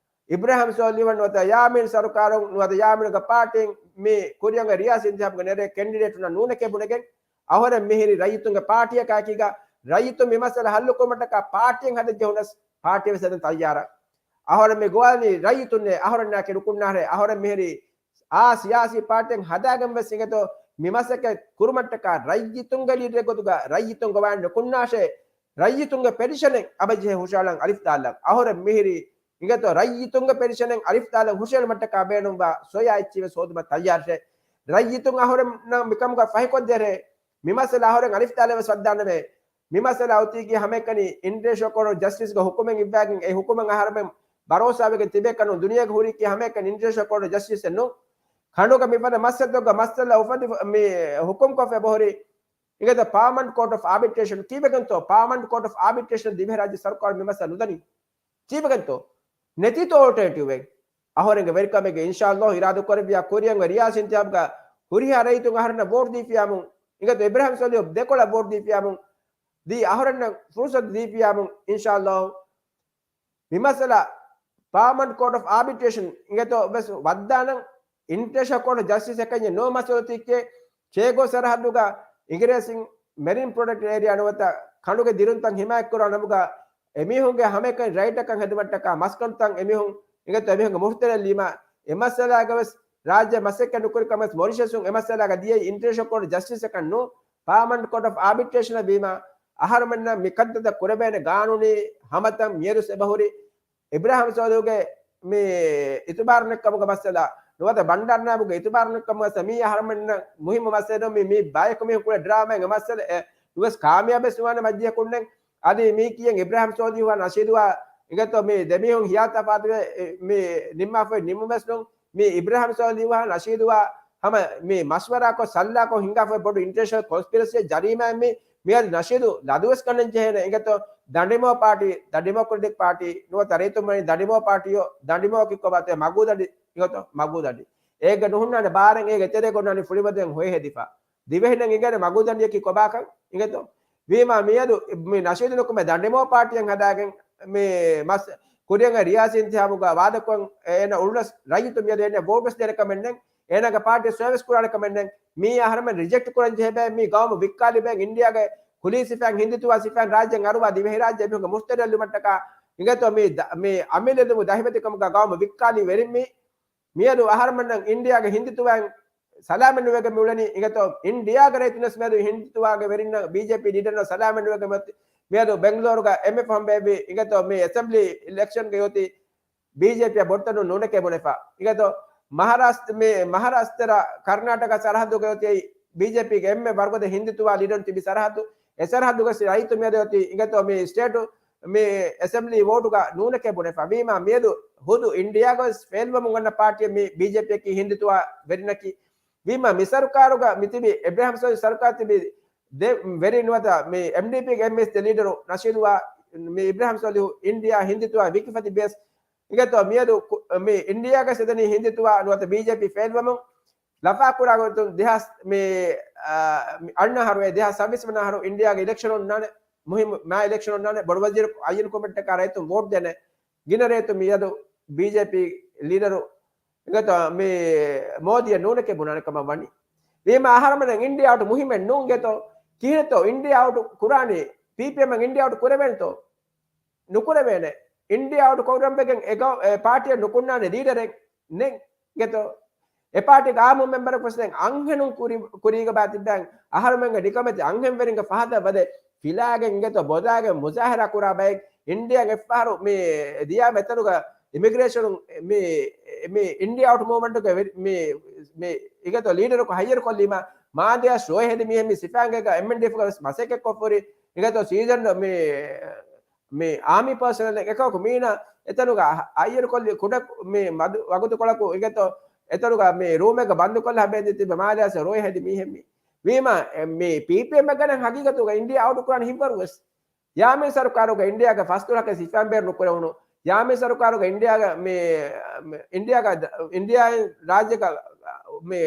އިބްރާހިމް ސޯލިހު ނުވަތަ ޔާމީން ސަރުކާރުން ނުވަތަ ޔާމީންގެ ޕާޓީން މި ކުރިއަށް ރިޔާސީ އިންތިހާބުގެ ނެރެ ކެންޑިޑޭޓުންނަށް ނޫނެކޭ ބުނެގެން، އަހަރެން މިހިރީ ރައްޔިތުންގެ ޕާޓީއަކާ އެކީގަ، ރައްޔިތުން މި މައްސަލަ ހައްލު ކުރުމަށްޓަކާ ޕާޓީއެއް ހަދަން ޖެހުނަސް ޕާޓީ ވެސް ހަދަން ތައްޔާރަށް. އަހަރެން މި ގޮވާލީ ރައްޔިތުންނޭ، އަހަރެންނާކީ ނުކުންނާށޭ، އަހަރެން މިހިރީ އާ ސިޔާސީ ޕާޓީއެއް ހަދާގެން ވެސް އިނގޭތޯ މި މަސައްކަތް ކުރުމަށްޓަކާ ރައްޔިތުންގެ ލީޑަރެއް ގޮތުގަ ރައްޔިތުން ގޮވާން ނުކުންނާށޭ، ރައްޔިތުންގެ ޕެޓިޝަނެއް އަބަޖެހޭ ހުށަހަޅަން އަލިފް ދާލަން. އަހަރެން މިހިރީ އިނގޭތޯ ރައްޔިތުންގެ ޕެޓިޝަނެއް އަލިފް ދާލަން ހުށަހެޅުމަށްޓަކާ ބޭނުންވާ ސޮޔާ އެއްޗިވެސް ހޯދުމަށް ތައްޔާރަށޭ. ރައްޔިތުން އަހަރެންނަށް މިކަމުގަ ފަހިކޮށްދޭށޭ. މި މައްސަލަ އަހަރެން އަލިފް ދާލަން ވެސް ވައްދާނަމޭ. މި މައްސަލަ އޮތީކީ ހަމައެކަނި އިންޓަރނޭޝަނަލް ކޯޓް އޮފް ޖަސްޓިސްގެ ހުކުމެއް އިއްވާގެން އެ ހުކުމަށް އަހަރެމެން ބަރޯސާވެގެން ތިބޭކަނުން ދުނިޔޭގެ ހުރީކީ ހަމައެކަނި އިންޓަރނޭޝަނަލް ކޯޓް އޮފް ޖަސްޓިސްއެއް ނޫން. ކަނޑުގަ މިފަދަ މައްސަލަތަކުގަ މައްސަލަ އުފަދި މި ހުކުމްކޮށްފަ އެބަހުރި އިނގޭތޯ ޕާމަންޓް ކޯޓް އޮފް އާބިޓްރޭޝަން ކީއްވެގެންތޯ؟ ޕާމަންޓް ކޯޓް އޮފް އާބިޓްރޭޝަން ދިވެހިރާއްޖެ ސަރުކާރު މި މައްސަލަ ނުދަނީ. ކީއްވެގެންތޯ؟ ނެތީތޯ އޯލްޓަރނޭޓިވްއެއް؟ އަހަރެންގެ ވެރިކަމެއްގެ އިންޝާﷲ އިރާދަކުރެއްވިޔާ ކުރިއަށް ރިޔާސީ އިންތިހާބުގަ ހުރިހާ ރައްޔިތުން އަހަރެންނަށް ވޯޓް ދީފިޔާމު، އިނގޭތޯ އިބްރާހިމް ސޯލިހު ދެކޮޅަށް ވޯޓް ދީފިޔާމު، ދީ އަހަރެންނަށް ފުރުސަތު ދީފިޔާމު، އިންޝާﷲ މި މައްސަލަ ޕާމަންޓް ކޯޓް އޮފް އާބިޓްރޭޝަން އިނގޭތޯ ވެސް ވައްދާނަން. އިންޓަރނޭޝަނަލް ކޯޓް އޮފް ޖަސްޓިސް އެކަންޏެއް ނޯ މައްސަލަތީކޭ ޗޭގޯ ސަރަހައްދުގަ އިނގިރޭސިން މެރިން ޕްރޮޓެކްޓެޑް އޭރިއާ ނުވަތަ ކަނޑުގެ ދިރުންތައް ހިމާޔަތްކުރާ ނަމުގަ އެމީހުންގެ ހަމައެކަނި ރައިޓަކަށް ހެދުމަށްޓަކާ މަސްކަނޑުތައް އެމީހުން އިނގޭތޯ އެމީހުންގެ މުހުތަރައަށް ލީމާ އެ މައްސަލާގަ ވެސް ރާއްޖެ މަސައްކަތް ނުކުރި ކަމަށް މޮރިޝަސުން އެ މައްސަލާގަ ދިޔައީ އިންޓަރނޭޝަނަލް ކޯޓް އޮފް ޖަސްޓިސް އެކަން ނޫން. ޕާމަންޓް ކޯޓް އޮފް އާބިޓްރޭޝަނަށް ވީމާ އަހަރުމެންނަށް މި ކަންތައްތައް ކުރެވޭނެ ގާނޫނީ ހަމަތައް މިއަދުސް އެބަހުރި އިބްރާހިމް ސޯލިހުގެ މި އިތުބާރު ނެތްކަމުގެ މައްސަލަ ނުވަތަ ބަންޑާރަ ނާއިބުގެ އިތުބާރު ނެތްކަމުގެ މައްސަލަ މީ އަހަރުމެންނަށް މުހިއްމު މައްސަލަ ނޫން. މި، މި ބަޔަކު މީހުން ކުޅެ ޑްރާމާއެއް އެ މައްސަލަ އެ ނުވެސް ކާމިޔާބެސް ނުވާނެ މަޖިލީހަކުންނެއް. އަދި މީ ކިޔަން އިބްރާހިމް ސޯލިހުއާ ނަޝީދުއާ އިނގޭތޯ މި ދެމީހުން ހިޔާ ތަފާތުވެ މި ނިންމާފައި ނިންމުމެސް ނޫން. މި އިބްރާހިމް ސޯލިހުއާ ނަޝީދުއާ ހަމަ މި މަޝްވަރާކޮށް ސައްލާކޮށް ހިނގާފައި ބޮޑު އިންޓަރނޭޝަނަލް ކޮންސްޕިރަސީއެއް ޖަރީމާއެއް މި މިއަދު ނަޝީދު ލަދުވެސް ގަންނަން ޖެހޭނެ އިނގޭތޯ ދަނޑިމޯ ޕާޓީ، ދަނޑިމޯކްރެޓިކް ޕާޓީ ނުވަތަ ރައްޔިތުން ވަނީ ދަނޑިމޯ ޕާޓީއޯ، ދަނޑިމޯ ކިއްކޮބާތޭ މަގޫދަނޑި އިނގޭތޯ މަގޫދަނޑި. އޭގެ ނުހުންނާނެ ބާރެއް އޭގެ ތެރޭގަ އޮންނާނީ ފުޅިވަދެއް ހޮއެ ހެދިފަ. ދިވެހިންނަށް އިނގޭނެ މަގޫދަނޑިއަކީ ކޮބާކަން އިނގޭތޯ. ވީމާ މިއަދު މި ނަޝީދު ނުކުމެ ދަނޑިމޯ ޕާޓީއެއް ހަދާގެން މި މަސް ކުރިއަށް ރިޔާސީ އިންތިހާބުގަ ވާދަކޮށް އޭނަ އުޅުނަސް ރައްޔިތު މިއަދު އޭނަ ވޯޓްވެސް ދޭނެ ކަމެއް ނެތް. އޭނާގެ ޕާޓީ ސަރވިސް ކުރާނެ ކަމެއް ނެތް. މީ އަހަރެމެން ރިޖެކްޓް ކުރަން ޖެހޭ ބައެއް މީ ގައުމު ވިއްކާލި ބައެއް އިންޑިއާގެ ކުލީ ސިފައިން ހިންދިތުވާ ސިފައިން ރާއްޖެ އަރުވާ ދިވެހިރާއްޖެ މީހުންގެ މުހުތަރައަށް ލުމަށްޓަކާ އިނގޭތޯ މީ ދަ-، މީ އަމިއްލަ އެދުމު ދަހިވެތިކަމުގަ ގައުމު ވިއްކާލި ވެރިން މީ. މިއަދު އަހަރެމެންނަށް އިންޑިއާގެ ހިންދިތުވާއިން ސަލާމަތް ނުވެގެން މި އުޅެނީ އިނގޭތޯ އިންޑިއާގެ ރައްޔިތުންވެސް މިއަދު ހިންދިތުވާގެ ވެރިންނަށް ބީޖޭޕީ ލީޑަރުންނަށް ސަލާމަތް ނުވެގެން މިއަދު ބެންގްލޯރުގަ އެމްއެފް ހަމަ ބޭއްވި އިނގޭތޯ މި އެސެމްބްލީ އިލެކްޝަންގެ އޮތީ ބީޖޭޕީއާ ބޮޑުތަނުން ނޫނެކޭ ބުނެފަ. އިނގޭތޯ މަހާރާސް-، މި މަހާރާސްތަރ ކަރްނާޓަކާ ސަރަހައްދުގަ އޮތީ ބީޖޭޕީގެ އެންމެ ވަރުގަދަ ހިންދިތުވާ ލީޑަރުން ތިބި ސަރަހައްދުގަ ރައްޔިތު މިއަދު އޮތީ އިނގޭތޯ މި ސްޓޭޓު މި އެސެމްބްލީ ވޯޓުގަ ނޫނެކޭ ބުނެފަ. ވީމާ މިއަދު ހުދު އިންޑިއާގަ ވެސް ފެއިލްވަމުން އަންނަ ޕާޓީއެއް މި ބީޖޭޕީއަކީ ހިންދިތުވާ ވެރިންނަކީ. ވީމާ މި ސަރުކާރުގަ މި ތިބި އިބްރާހިމް ސޯލިހު ސަރުކާރު ތިބި ދެ ވެރިން ނުވަތަ މި އެމްޑީޕީގެ އެމްއެސް ދެ ލީޑަރު ނަޝީދުވާ މި އިބްރާހިމް ސޯލިހު އިންޑިއާ ހިންދިތުވާ ވިކިފަ ތިބިޔަސް އިނގޭތޯ މިއަދު ކު-، މި އިންޑިއާގަ ސެދެނީ ހިންދިތުވާ ނުވަތަ ބީޖޭޕީ ފެއިލްވަމުން ލަފާކުރާ ގޮތުން ދެހާސް މި، އާ، މި އަންނަ އަހަރު އެ ދެހާސް ސައްބީސް ވަނަ އަހަރު އިންޑިއާގެ އިލެކްޝަން އޮންނާނެ، މުހިއްމު މާ އިލެކްޝަން އޮންނާނެ، ބޮޑު ވަޒީރު އައްޔަން ކުރުމަށްޓަކާ ރައްޔިތުން ވޯޓް ދޭނެ. ގިނަ ރޭތު މިއަދު ބީޖޭޕީ ލީޑަރު އިނގޭތޯ މި މޯދީއަށް ނޫނެކޭ ބުނާނެ ކަމަށް ވަނީ. ވީމާ އަހަރެމެން އިންޑިއާ އައުޓް މުހިއްމެއް ނޫން އިނގޭތޯ. ކިހިނެއްތޯ އިންޑިއާ އައުޓް ކުރާނީ؟ ޕީޕީއެމް އިންޑިއާ އައުޓް ކުރެވޭނެތޯ؟ ނުކުރެވޭނެ. އިންޑިއާ އައުޓް ކޮށްރަން ވެގެން އެ ގަ-، އެ ޕާޓީއަށް ނުކުންނާނެ ލީޑަރެއް ނެތް އިނގޭތޯ. އެ ޕާޓީގެ އާއްމު މެމްބަރަކު ވެސް ދެން އަންހެނުން ކުރި-، ކުރީގަ ބާ ތިއްބައިން އަހަރުމެންގެ ނިކަމެތި އަންހެންވެރިންގެ ފަހަތަށް ވަދެ ފިލާގެން އިނގޭތޯ ބޮލާގެން މުޒާހަރާ ކުރާ ބައެއް އިންޑިއާއިން އެއްފަހަރު މި ދިޔާ މެތަނުގަ އިމިގްރޭޝަނުން މި، މި އިންޑިއާ އައުޓް މޫވްމަންޓުގެ ވެރި-، މި، މި އިނގޭތޯ ލީޑަރަކު ހައްޔަރު ކޮށްލީމަ މާދެއަށް ޝޯ ހެދި މީހެއް މި ސިފައިންގޭގަ އެމްއެންޑީއެފްގަ ވެސް މަސައްކަތް ކޮށްފަ ހުރި އިނގޭތޯ ސީޒަން މި މި އާމީ ޕާސަނަލް އެކަކު މީނަ އެތަނުގަ އައްޔަރު ކޮށްލި ކުޑަ މި މަދު ވަގުތުކޮޅަކު އިނގޭތޯ އެތަނުގަ މި ރޫމެއްގަ ބަންދުކޮށްލާ ބޭންދި ތިބެ މާލެއަސް ރޯއެ ހެދި މީހެއް މި. ވީމާ އެ މި ޕީޕީއެމް ގަނެ ހަގީގަތުގަ އިންޑިއާ އައުޓު ކުރާން ހިތްވަރު ވެސް. ޔާމީން ސަރުކާރުގަ އިންޑިއާގެ ފަސްދުވަހަކަށް ސިފައިން ބޭރު ނުކުރެވުނު. ޔާމީން ސަރުކާރުގަ އިންޑިއާގަ މި، މި އިންޑިއާގަ، އިންޑިއާއިން ރާއްޖޭގަ މި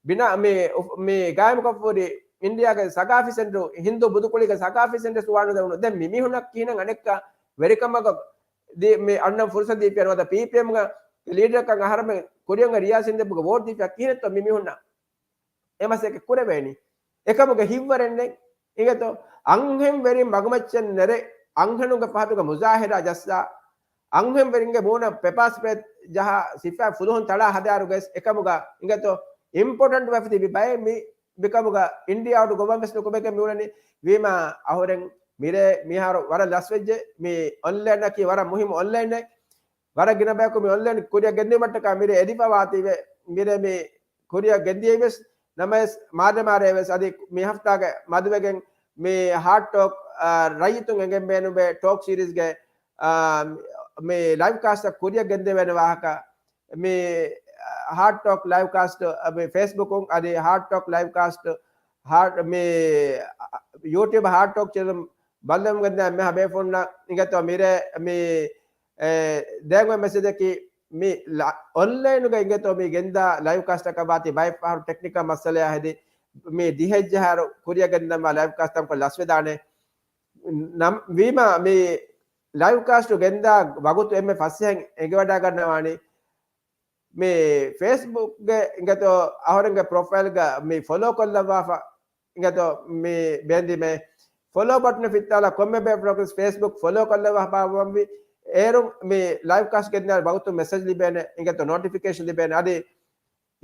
ބިނާ މި އުފް-، މި ގާއިމުކޮށްފަހުރި އިންޑިއާގެ ސަގާފީ ސެންޓަރު، ހިންދޫ ބުދުކުޅީގެ ސަގާފީ ސެންޓަރު ވާނުދެވުނު. ދެން މި މީހުންނަށް ކިހިނެއް އަނެއްކާ ވެރިކަމަކަށް ދީ-، މި އަންނަން ފުރުސަތު ދީފިޔާ ނުވަތަ ޕީޕީއެމްގެ ލީޑަރަކަށް އަހަރެމެން ކުރިއަށް ރިޔާސީން ދެއްބުގެ ވޯޓް ދީފިޔާ ކިހިނެއްތޯ މި މީހުންނަށް އެ މަސައްކަތް ކުރެވޭނީ؟ އެކަމުގެ ހިތްވަރެއް ނެތް. އިނގޭތޯ؟ އަންހެން ވެރިން މަގުމައްޗަށް ނެރެ، އަންހެނުންގެ ފަހަތުގެ މުޒާހިރާ ޖައްސާ، އަންހެން ވެރިންގެ މޫނަށް ޕެޕާ ސްޕްރޭ ޖަހާ، ސިފައި ފުލުހުން ތަޅާ ހަދާއިރުގައި އެކަމުގަ އިނގޭތޯ؟ އިމްޕޯޓެންޓް ވެފަ ތިބި ބައެއް މި މިކަމުގަ އިންޑިއާއަށް ގޮވަން ވެސް ނުކުމެގެން މިއުޅެނީ. ވީމާ އަހުރެން މިރޭ މިހާރު ވަރަށް ލަސްވެއްޖެ. މި އޮންލައިންއަކީ ވަރަށް މުހިއްމު އޮންލައިނެއް. ވަރަށް ގިނަ ބަޔަކު މި އޮންލައިން ކުރިއަށް ގެންދިއުމަށްޓަކާ މިރޭ އެދިފަވާތީވެ. މިރޭ މި ކުރިއަށް ގެންދިޔައީވެސް. ނަމަވެސް މާދަމާރޭވެސް އަދި މި ހަފްތާގެ މަދުވެގެން މި ހާޓް ޓޯކް، އާ، ރައްޔިތުން އެނގެން ބޭނުންވޭ ޓޯކް ސީރީޒްގެ، އާ، މި ލައިވް ކާސްޓަށް ކުރިއަށް ގެންދެވޭނެ ވާހަކަ. މި ހާޓް ޓޯކް ލައިވް ކާސްޓް، މި ފޭސްބުކުން އަދި ހާޓް ޓޯކް ލައިވް ކާސްޓް، ހާޓް، މި ޔޫޓިއުބް ހާޓް ޓޯކް ޗެނަލް ބައްލަވަމުން ގެންދާ އެންމެހާ ބޭފުޅުންނަށް އިނގޭތޯ މިރޭ މި، އެ، ދޭން އޮތް މެސެޖަކީ މި ލަ-، އޮންލައިނުގަ އިނގޭތޯ މި ގެންދާ ލައިވް ކާސްޓަކަށް ވާތީ ބައެއް ފަހަރު ޓެކްނިކަލް މައްސަލައާ ހެދި މި ދިހައެއް ޖަހާއިރު ކުރިއަށް ގެންދަންވާ ލައިވް ކާސްޓް ތަންކޮޅެއް ލަސްވެދާނެ. ނަމް-، ވީމާ މި ލައިވް ކާސްޓް ގެންދާ ވަގުތު އެންމެ ފަސޭހައިން އެނގިވަޑައިގަންނަވާނީ މި ފޭސްބުކްގެ އިނގޭތޯ އަހުރެންގެ ޕްރޮފައިލްގަ މި ފޮލޯ ކޮށްލައްވާފަ އިނގޭތޯ މި ބޭންދީމޭ. ފޮލޯ ބަޓްނަށް ފިއްތާލާ ކޮންމެ ބޭފުޅަކުވެސް ފޭސްބުކް ފޮލޯ ކޮށްލައްވާފަ ބާއްވަންވީ. އޭރުން މި ލައިވް ކާސްޓް ގެންދާ ވަގުތު މެސެޖް ލިބޭނެ އިނގޭތޯ ނޯޓިފިކޭޝަން ލިބޭނެ. އަދި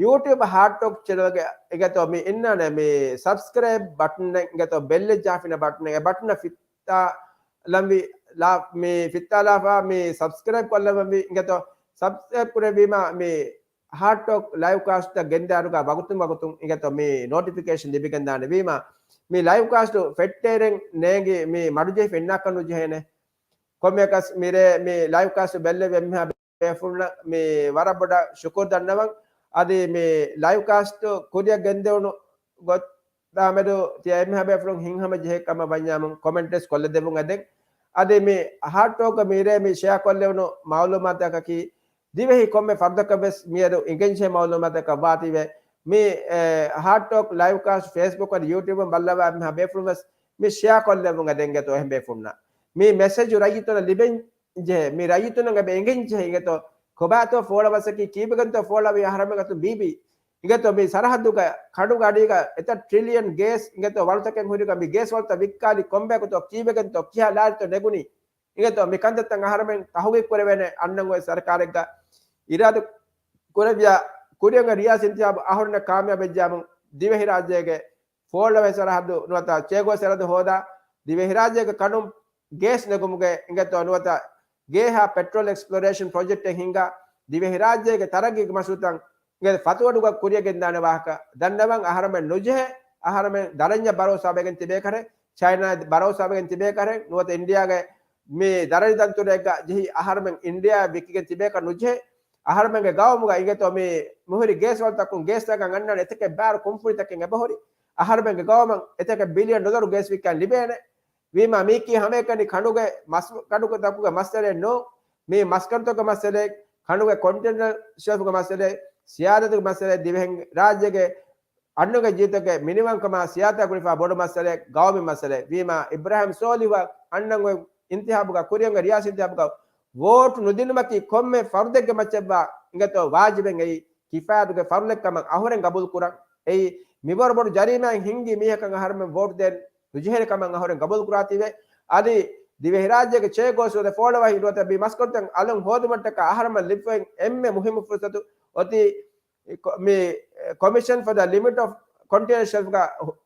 ޔޫޓިއުބް ހާޓް ޓޯކް ޗެނަލްގެ އިނގޭތޯ މި އިންނާނެ މި ސަބްސްކްރައިބް ބަޓްނެއް އިނގޭތޯ ބެއްލެއް ޖާފިން ބަޓްނެއް. އެ ބަޓްނަށް ފިއްތާލަންވީ ލާ-، މި ފިއްތާލާފަ މި ސަބްސްކްރައިބް ކޮށްލަންވީ އިނގޭތޯ ސަބްސްކްރައިބް ކުރެއްވީމާ މި ހާޓް ޓޯކް ލައިވް ކާސްޓް ގެންދާއިރުގަ ވަގުތުން ވަގުތުން އިނގޭތޯ މި ނޯޓިފިކޭޝަން ލިބިގެންދާނެ. ވީމާ މި ލައިވް ކާސްޓް ފެއްޓޭރެން ނޭނގި މި މަޑުޖެހިފަ އިންނާކަށް ނުޖެހޭނެ. ކޮންމެއަކަސް މިރޭ މި ލައިވް ކާސްޓް ބެއްލެވި އެންމެހާ ބޭފުޅުންނަށް މި ވަރަށް ބޮޑަށް ޝުކުރު ދަންނަވަން. އަދި މި ލައިވް ކާސްޓް ކުރިއަށް ގެންދެވުނު ގޮތާމެދު ތިޔަ އެންމެހާ ބޭފުޅުން ހިތްހަމަޖެހޭ ކަމަށް ވަންޏާމު ކޮމެންޓް ވެސް ކޮށްލަދެއްވުން އެދެން. އަދި މި ހާޓް ޓޯކް މިރޭ މި ޝެއާ ކޮށްލެވުނު މައުލޫމާތަކަކީ ދިވެހި ކޮންމެ ފަރުދަކަށް ވެސް މިއަދު އިނގެންޖެހޭ މައުލޫމާތަކަށް ވާތީވެ. މި، އެ، ހާޓް ޓޯކް ލައިވް ކާސްޓް ފޭސްބުކް އަދި ޔޫޓިއުބުން ބައްލަވާ އެންމެހާ ބޭފުޅުން ވެސް މި ޝެއާ ކޮށްލެވުން އެދެން އިނގޭތޯ އެހެން ބޭފުޅުންނަށް. މި މެސެޖު ރައްޔިތުންނަށް ލިބެން ޖެހޭ. މި ރައްޔިތުންނަށް އެބަ އެނގެން ޖެހޭ އިނގޭތޯ ކޮބާތޯ ފޯޅަވަސަކީ ކީއްވެގެންތޯ ފޯޅަވީ އަހަރެމެން އަތުން ބީބީ. އިނގޭތޯ މި ސަރަހައްދުގަ ކަނޑުގަ އަޑީގަ އެތައް ޓްރިލިއަން ގޭސް އިނގޭތޯ ވަޅުތަކެއް ހުރިގަ މި ގޭސް ވަޅުތައް ވިއްކާލި ކޮންބަޔަކުތޯ ކީއްވެގެންތޯ ކިހާ ލާރިތޯ ނެގުނީ. އިނގޭތޯ މި ކަންތައްތައް އަހަރެމެން ތަހުގީގު ކުރެވޭނެ އަންނަން އޮތް ސަރުކާރެއްގަ އިރާދަ ކުރެއްވިޔާ ކުރިއަށް ރިޔާސީން ތިޔާބު އަހުރެންނަށް ކާމިޔާބެއްޖާމު ދިވެހިރާއްޖޭގެ ފޯޅަވެ ސަރަހައްދު ނުވަތަ ޗޭގޯ ސަރަހައްދު ހޯދާ ދިވެހިރާއްޖޭގެ ކަނޑުން ގޭސް ނެގުމުގެ އިނގޭތޯ ނުވަތަ ގޭހާ ޕެޓްރޯލް އެކްސްޕްލޯރޭޝަން ޕްރޮޖެކްޓެއް ހިންގާ ދިވެހިރާއްޖޭގެ ތަރައްގީގެ މަސައްކަތަށް އިނގޭ ފަތުވަޑުގަ ކުރިއަށް ގެންދާނެ ވާހަކަ ދަންނަވަން އަހަރެމެން ނުޖެހޭ، އަހަރެމެން ދަރަންޏަށް ބަރޯސާވެގެން ތިބޭ ކަރެއް، ޗައިނާ ބަރޯސާވެގެން ތިބޭ ކަރެއް، ނުވަތަ އިންޑިއާގެ މި ދަރަނި ދަންތުރެއްގަ ޖެހި އަހަރެމެން އިންޑިއާ ވިކިގެން ތިބޭކަށް ނުޖެހޭ. އަހަރެމެންގެ ގައުމުގަ އިނގޭތޯ މި މިހުރި ގޭސް ވަޅުތަކުން ގޭސް ނަގަން އަންނާނެ އެތަކެއް ބާރު ކުންފުނިތަކެއް އެބަހުރި. އަހަރެމެންގެ ގައުމަށް އެތަކެއް ބިލިއަން ޑޮލަރު ގޭސް ވިއްކާން ލިބޭނެ. ވީމާ މީކީ ހަމައެކަނި ކަނޑުގެ މަސް، ކަނޑުގެ ތަކުގެ މައްސަލައެއް ނޫން. މީ މަސްކަނޑުތަކުގެ މައްސަލައެއް، ކަނޑުގެ ކޮންޓެނަރ ޝެލްފުގެ މައްސަލައެއް، ސިޔާދަތުގެ މައްސަލައެއް، ދިވެހި ރާއްޖޭގެ އަންނުގެ ޖީތަކެއް މިނިވަންކަމާ ސިޔާސަތާ ގުޅިފާ ބޮޑު މައްސަލައެއް، ގައުމީ މައްސަލައެއް. ވީމާ އިބްރާހިމް ސޯލިހުއަށް އަންނަން އޮތް އިންތިހާބުގަ، ކުރިއަށް ރިޔާސީ އިންތިހާބުގަ ވޯޓް ނުދިނުމަކީ ކޮންމެ ފަރުދެއްގެ މައްޗަށްވާ އިނގޭތޯ ވާޖިބެއް އެއީ ކިފާޔަތުގެ ފަރުލެއްކަމަށް އަހުރެން ގަބޫލު ކުރަން. އެއީ މިވަރު ބޮޑު ޖަރީމާއެއް ހިންގި މީހަކަށް އަހަރެމެން ވޯޓް ދޭން ނުޖެހޭނެ ކަމަށް އަހުރެން ގަބޫލު ކުރާތީވެ. އަދި ދިވެހިރާއްޖޭގެ ޗޭގޯސް ފޯޅަވަހި ނުވަތަ މި މަސްކޮށްތަން އަލުން ހޯދުމަށްޓަކާ އަހަރެމެން ލިބިފައި އެންމެ މުހިއްމު ފުރުސަތު އޮތީ ކޮ-، މި ކޮމިޝަން ފޮ ދަ ލިމިޓް އޮފް ކޮންޓެނަރ ޝެލްފްގަ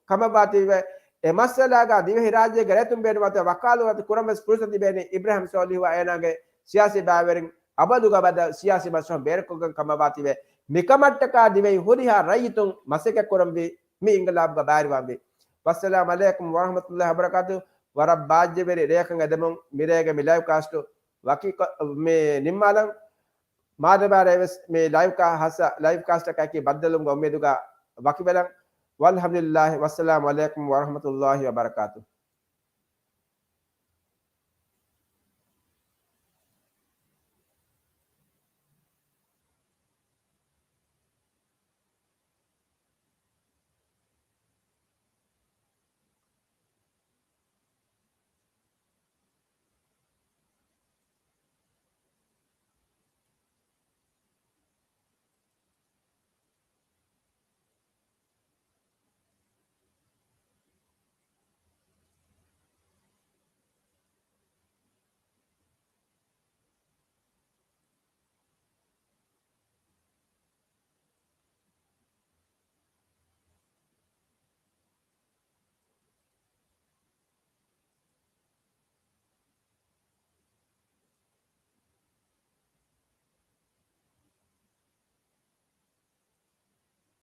ކަމަށްވާތީވެ. އެ މައްސަލާގަ ދިވެހިރާއްޖޭގެ ރައްޔިތުން ބޭނުންވާތީ ވަކާލުވާތު ކުރަން ވެސް ފުރުސަތު ލިބޭނީ އިބްރާހިމް ސޯލިހުއާ އޭނާގެ ސިޔާސީ ބައިވެރިން އަބަދުގެ އަބަދަށް ސިޔާސީ މަސްރަހުން ބޭރަށްކޮށްގެން ކަމަށްވާތީވެ. މިކަމަށްޓަކާ ދިވެހި ހުރިހާ ރައްޔިތުން މަސައްކަތް ކުރަންވީ މި އިންގިލާބުގަ ބައިވެރިވާންވީ. ވައްސަލާމް އަލައިކުމް ވަރަޙްމަތުﷲ ވަބަރަކާތު. ވަރަށް ބާއްޖަވެރި ރެއަކަށް އެދެމުން މިރޭގެ މި ލައިވް ކާސްޓު ވަކި ކޮ-، މި ނިންމާލަން. މާދަމާ ރޭވެސް މި ލައިވް ކާ-، ހަސަ ލައިވް ކާސްޓަކަކީ ބައްދަލުވުމުގެ އުއްމީދުގަ ވަކިވެލަން. ވަލްޙަމްދުލިﷲ. ވައްސަލާމް އަލައިކުމް ވަރަޙްމަތުﷲ ވަބަރަކާތު.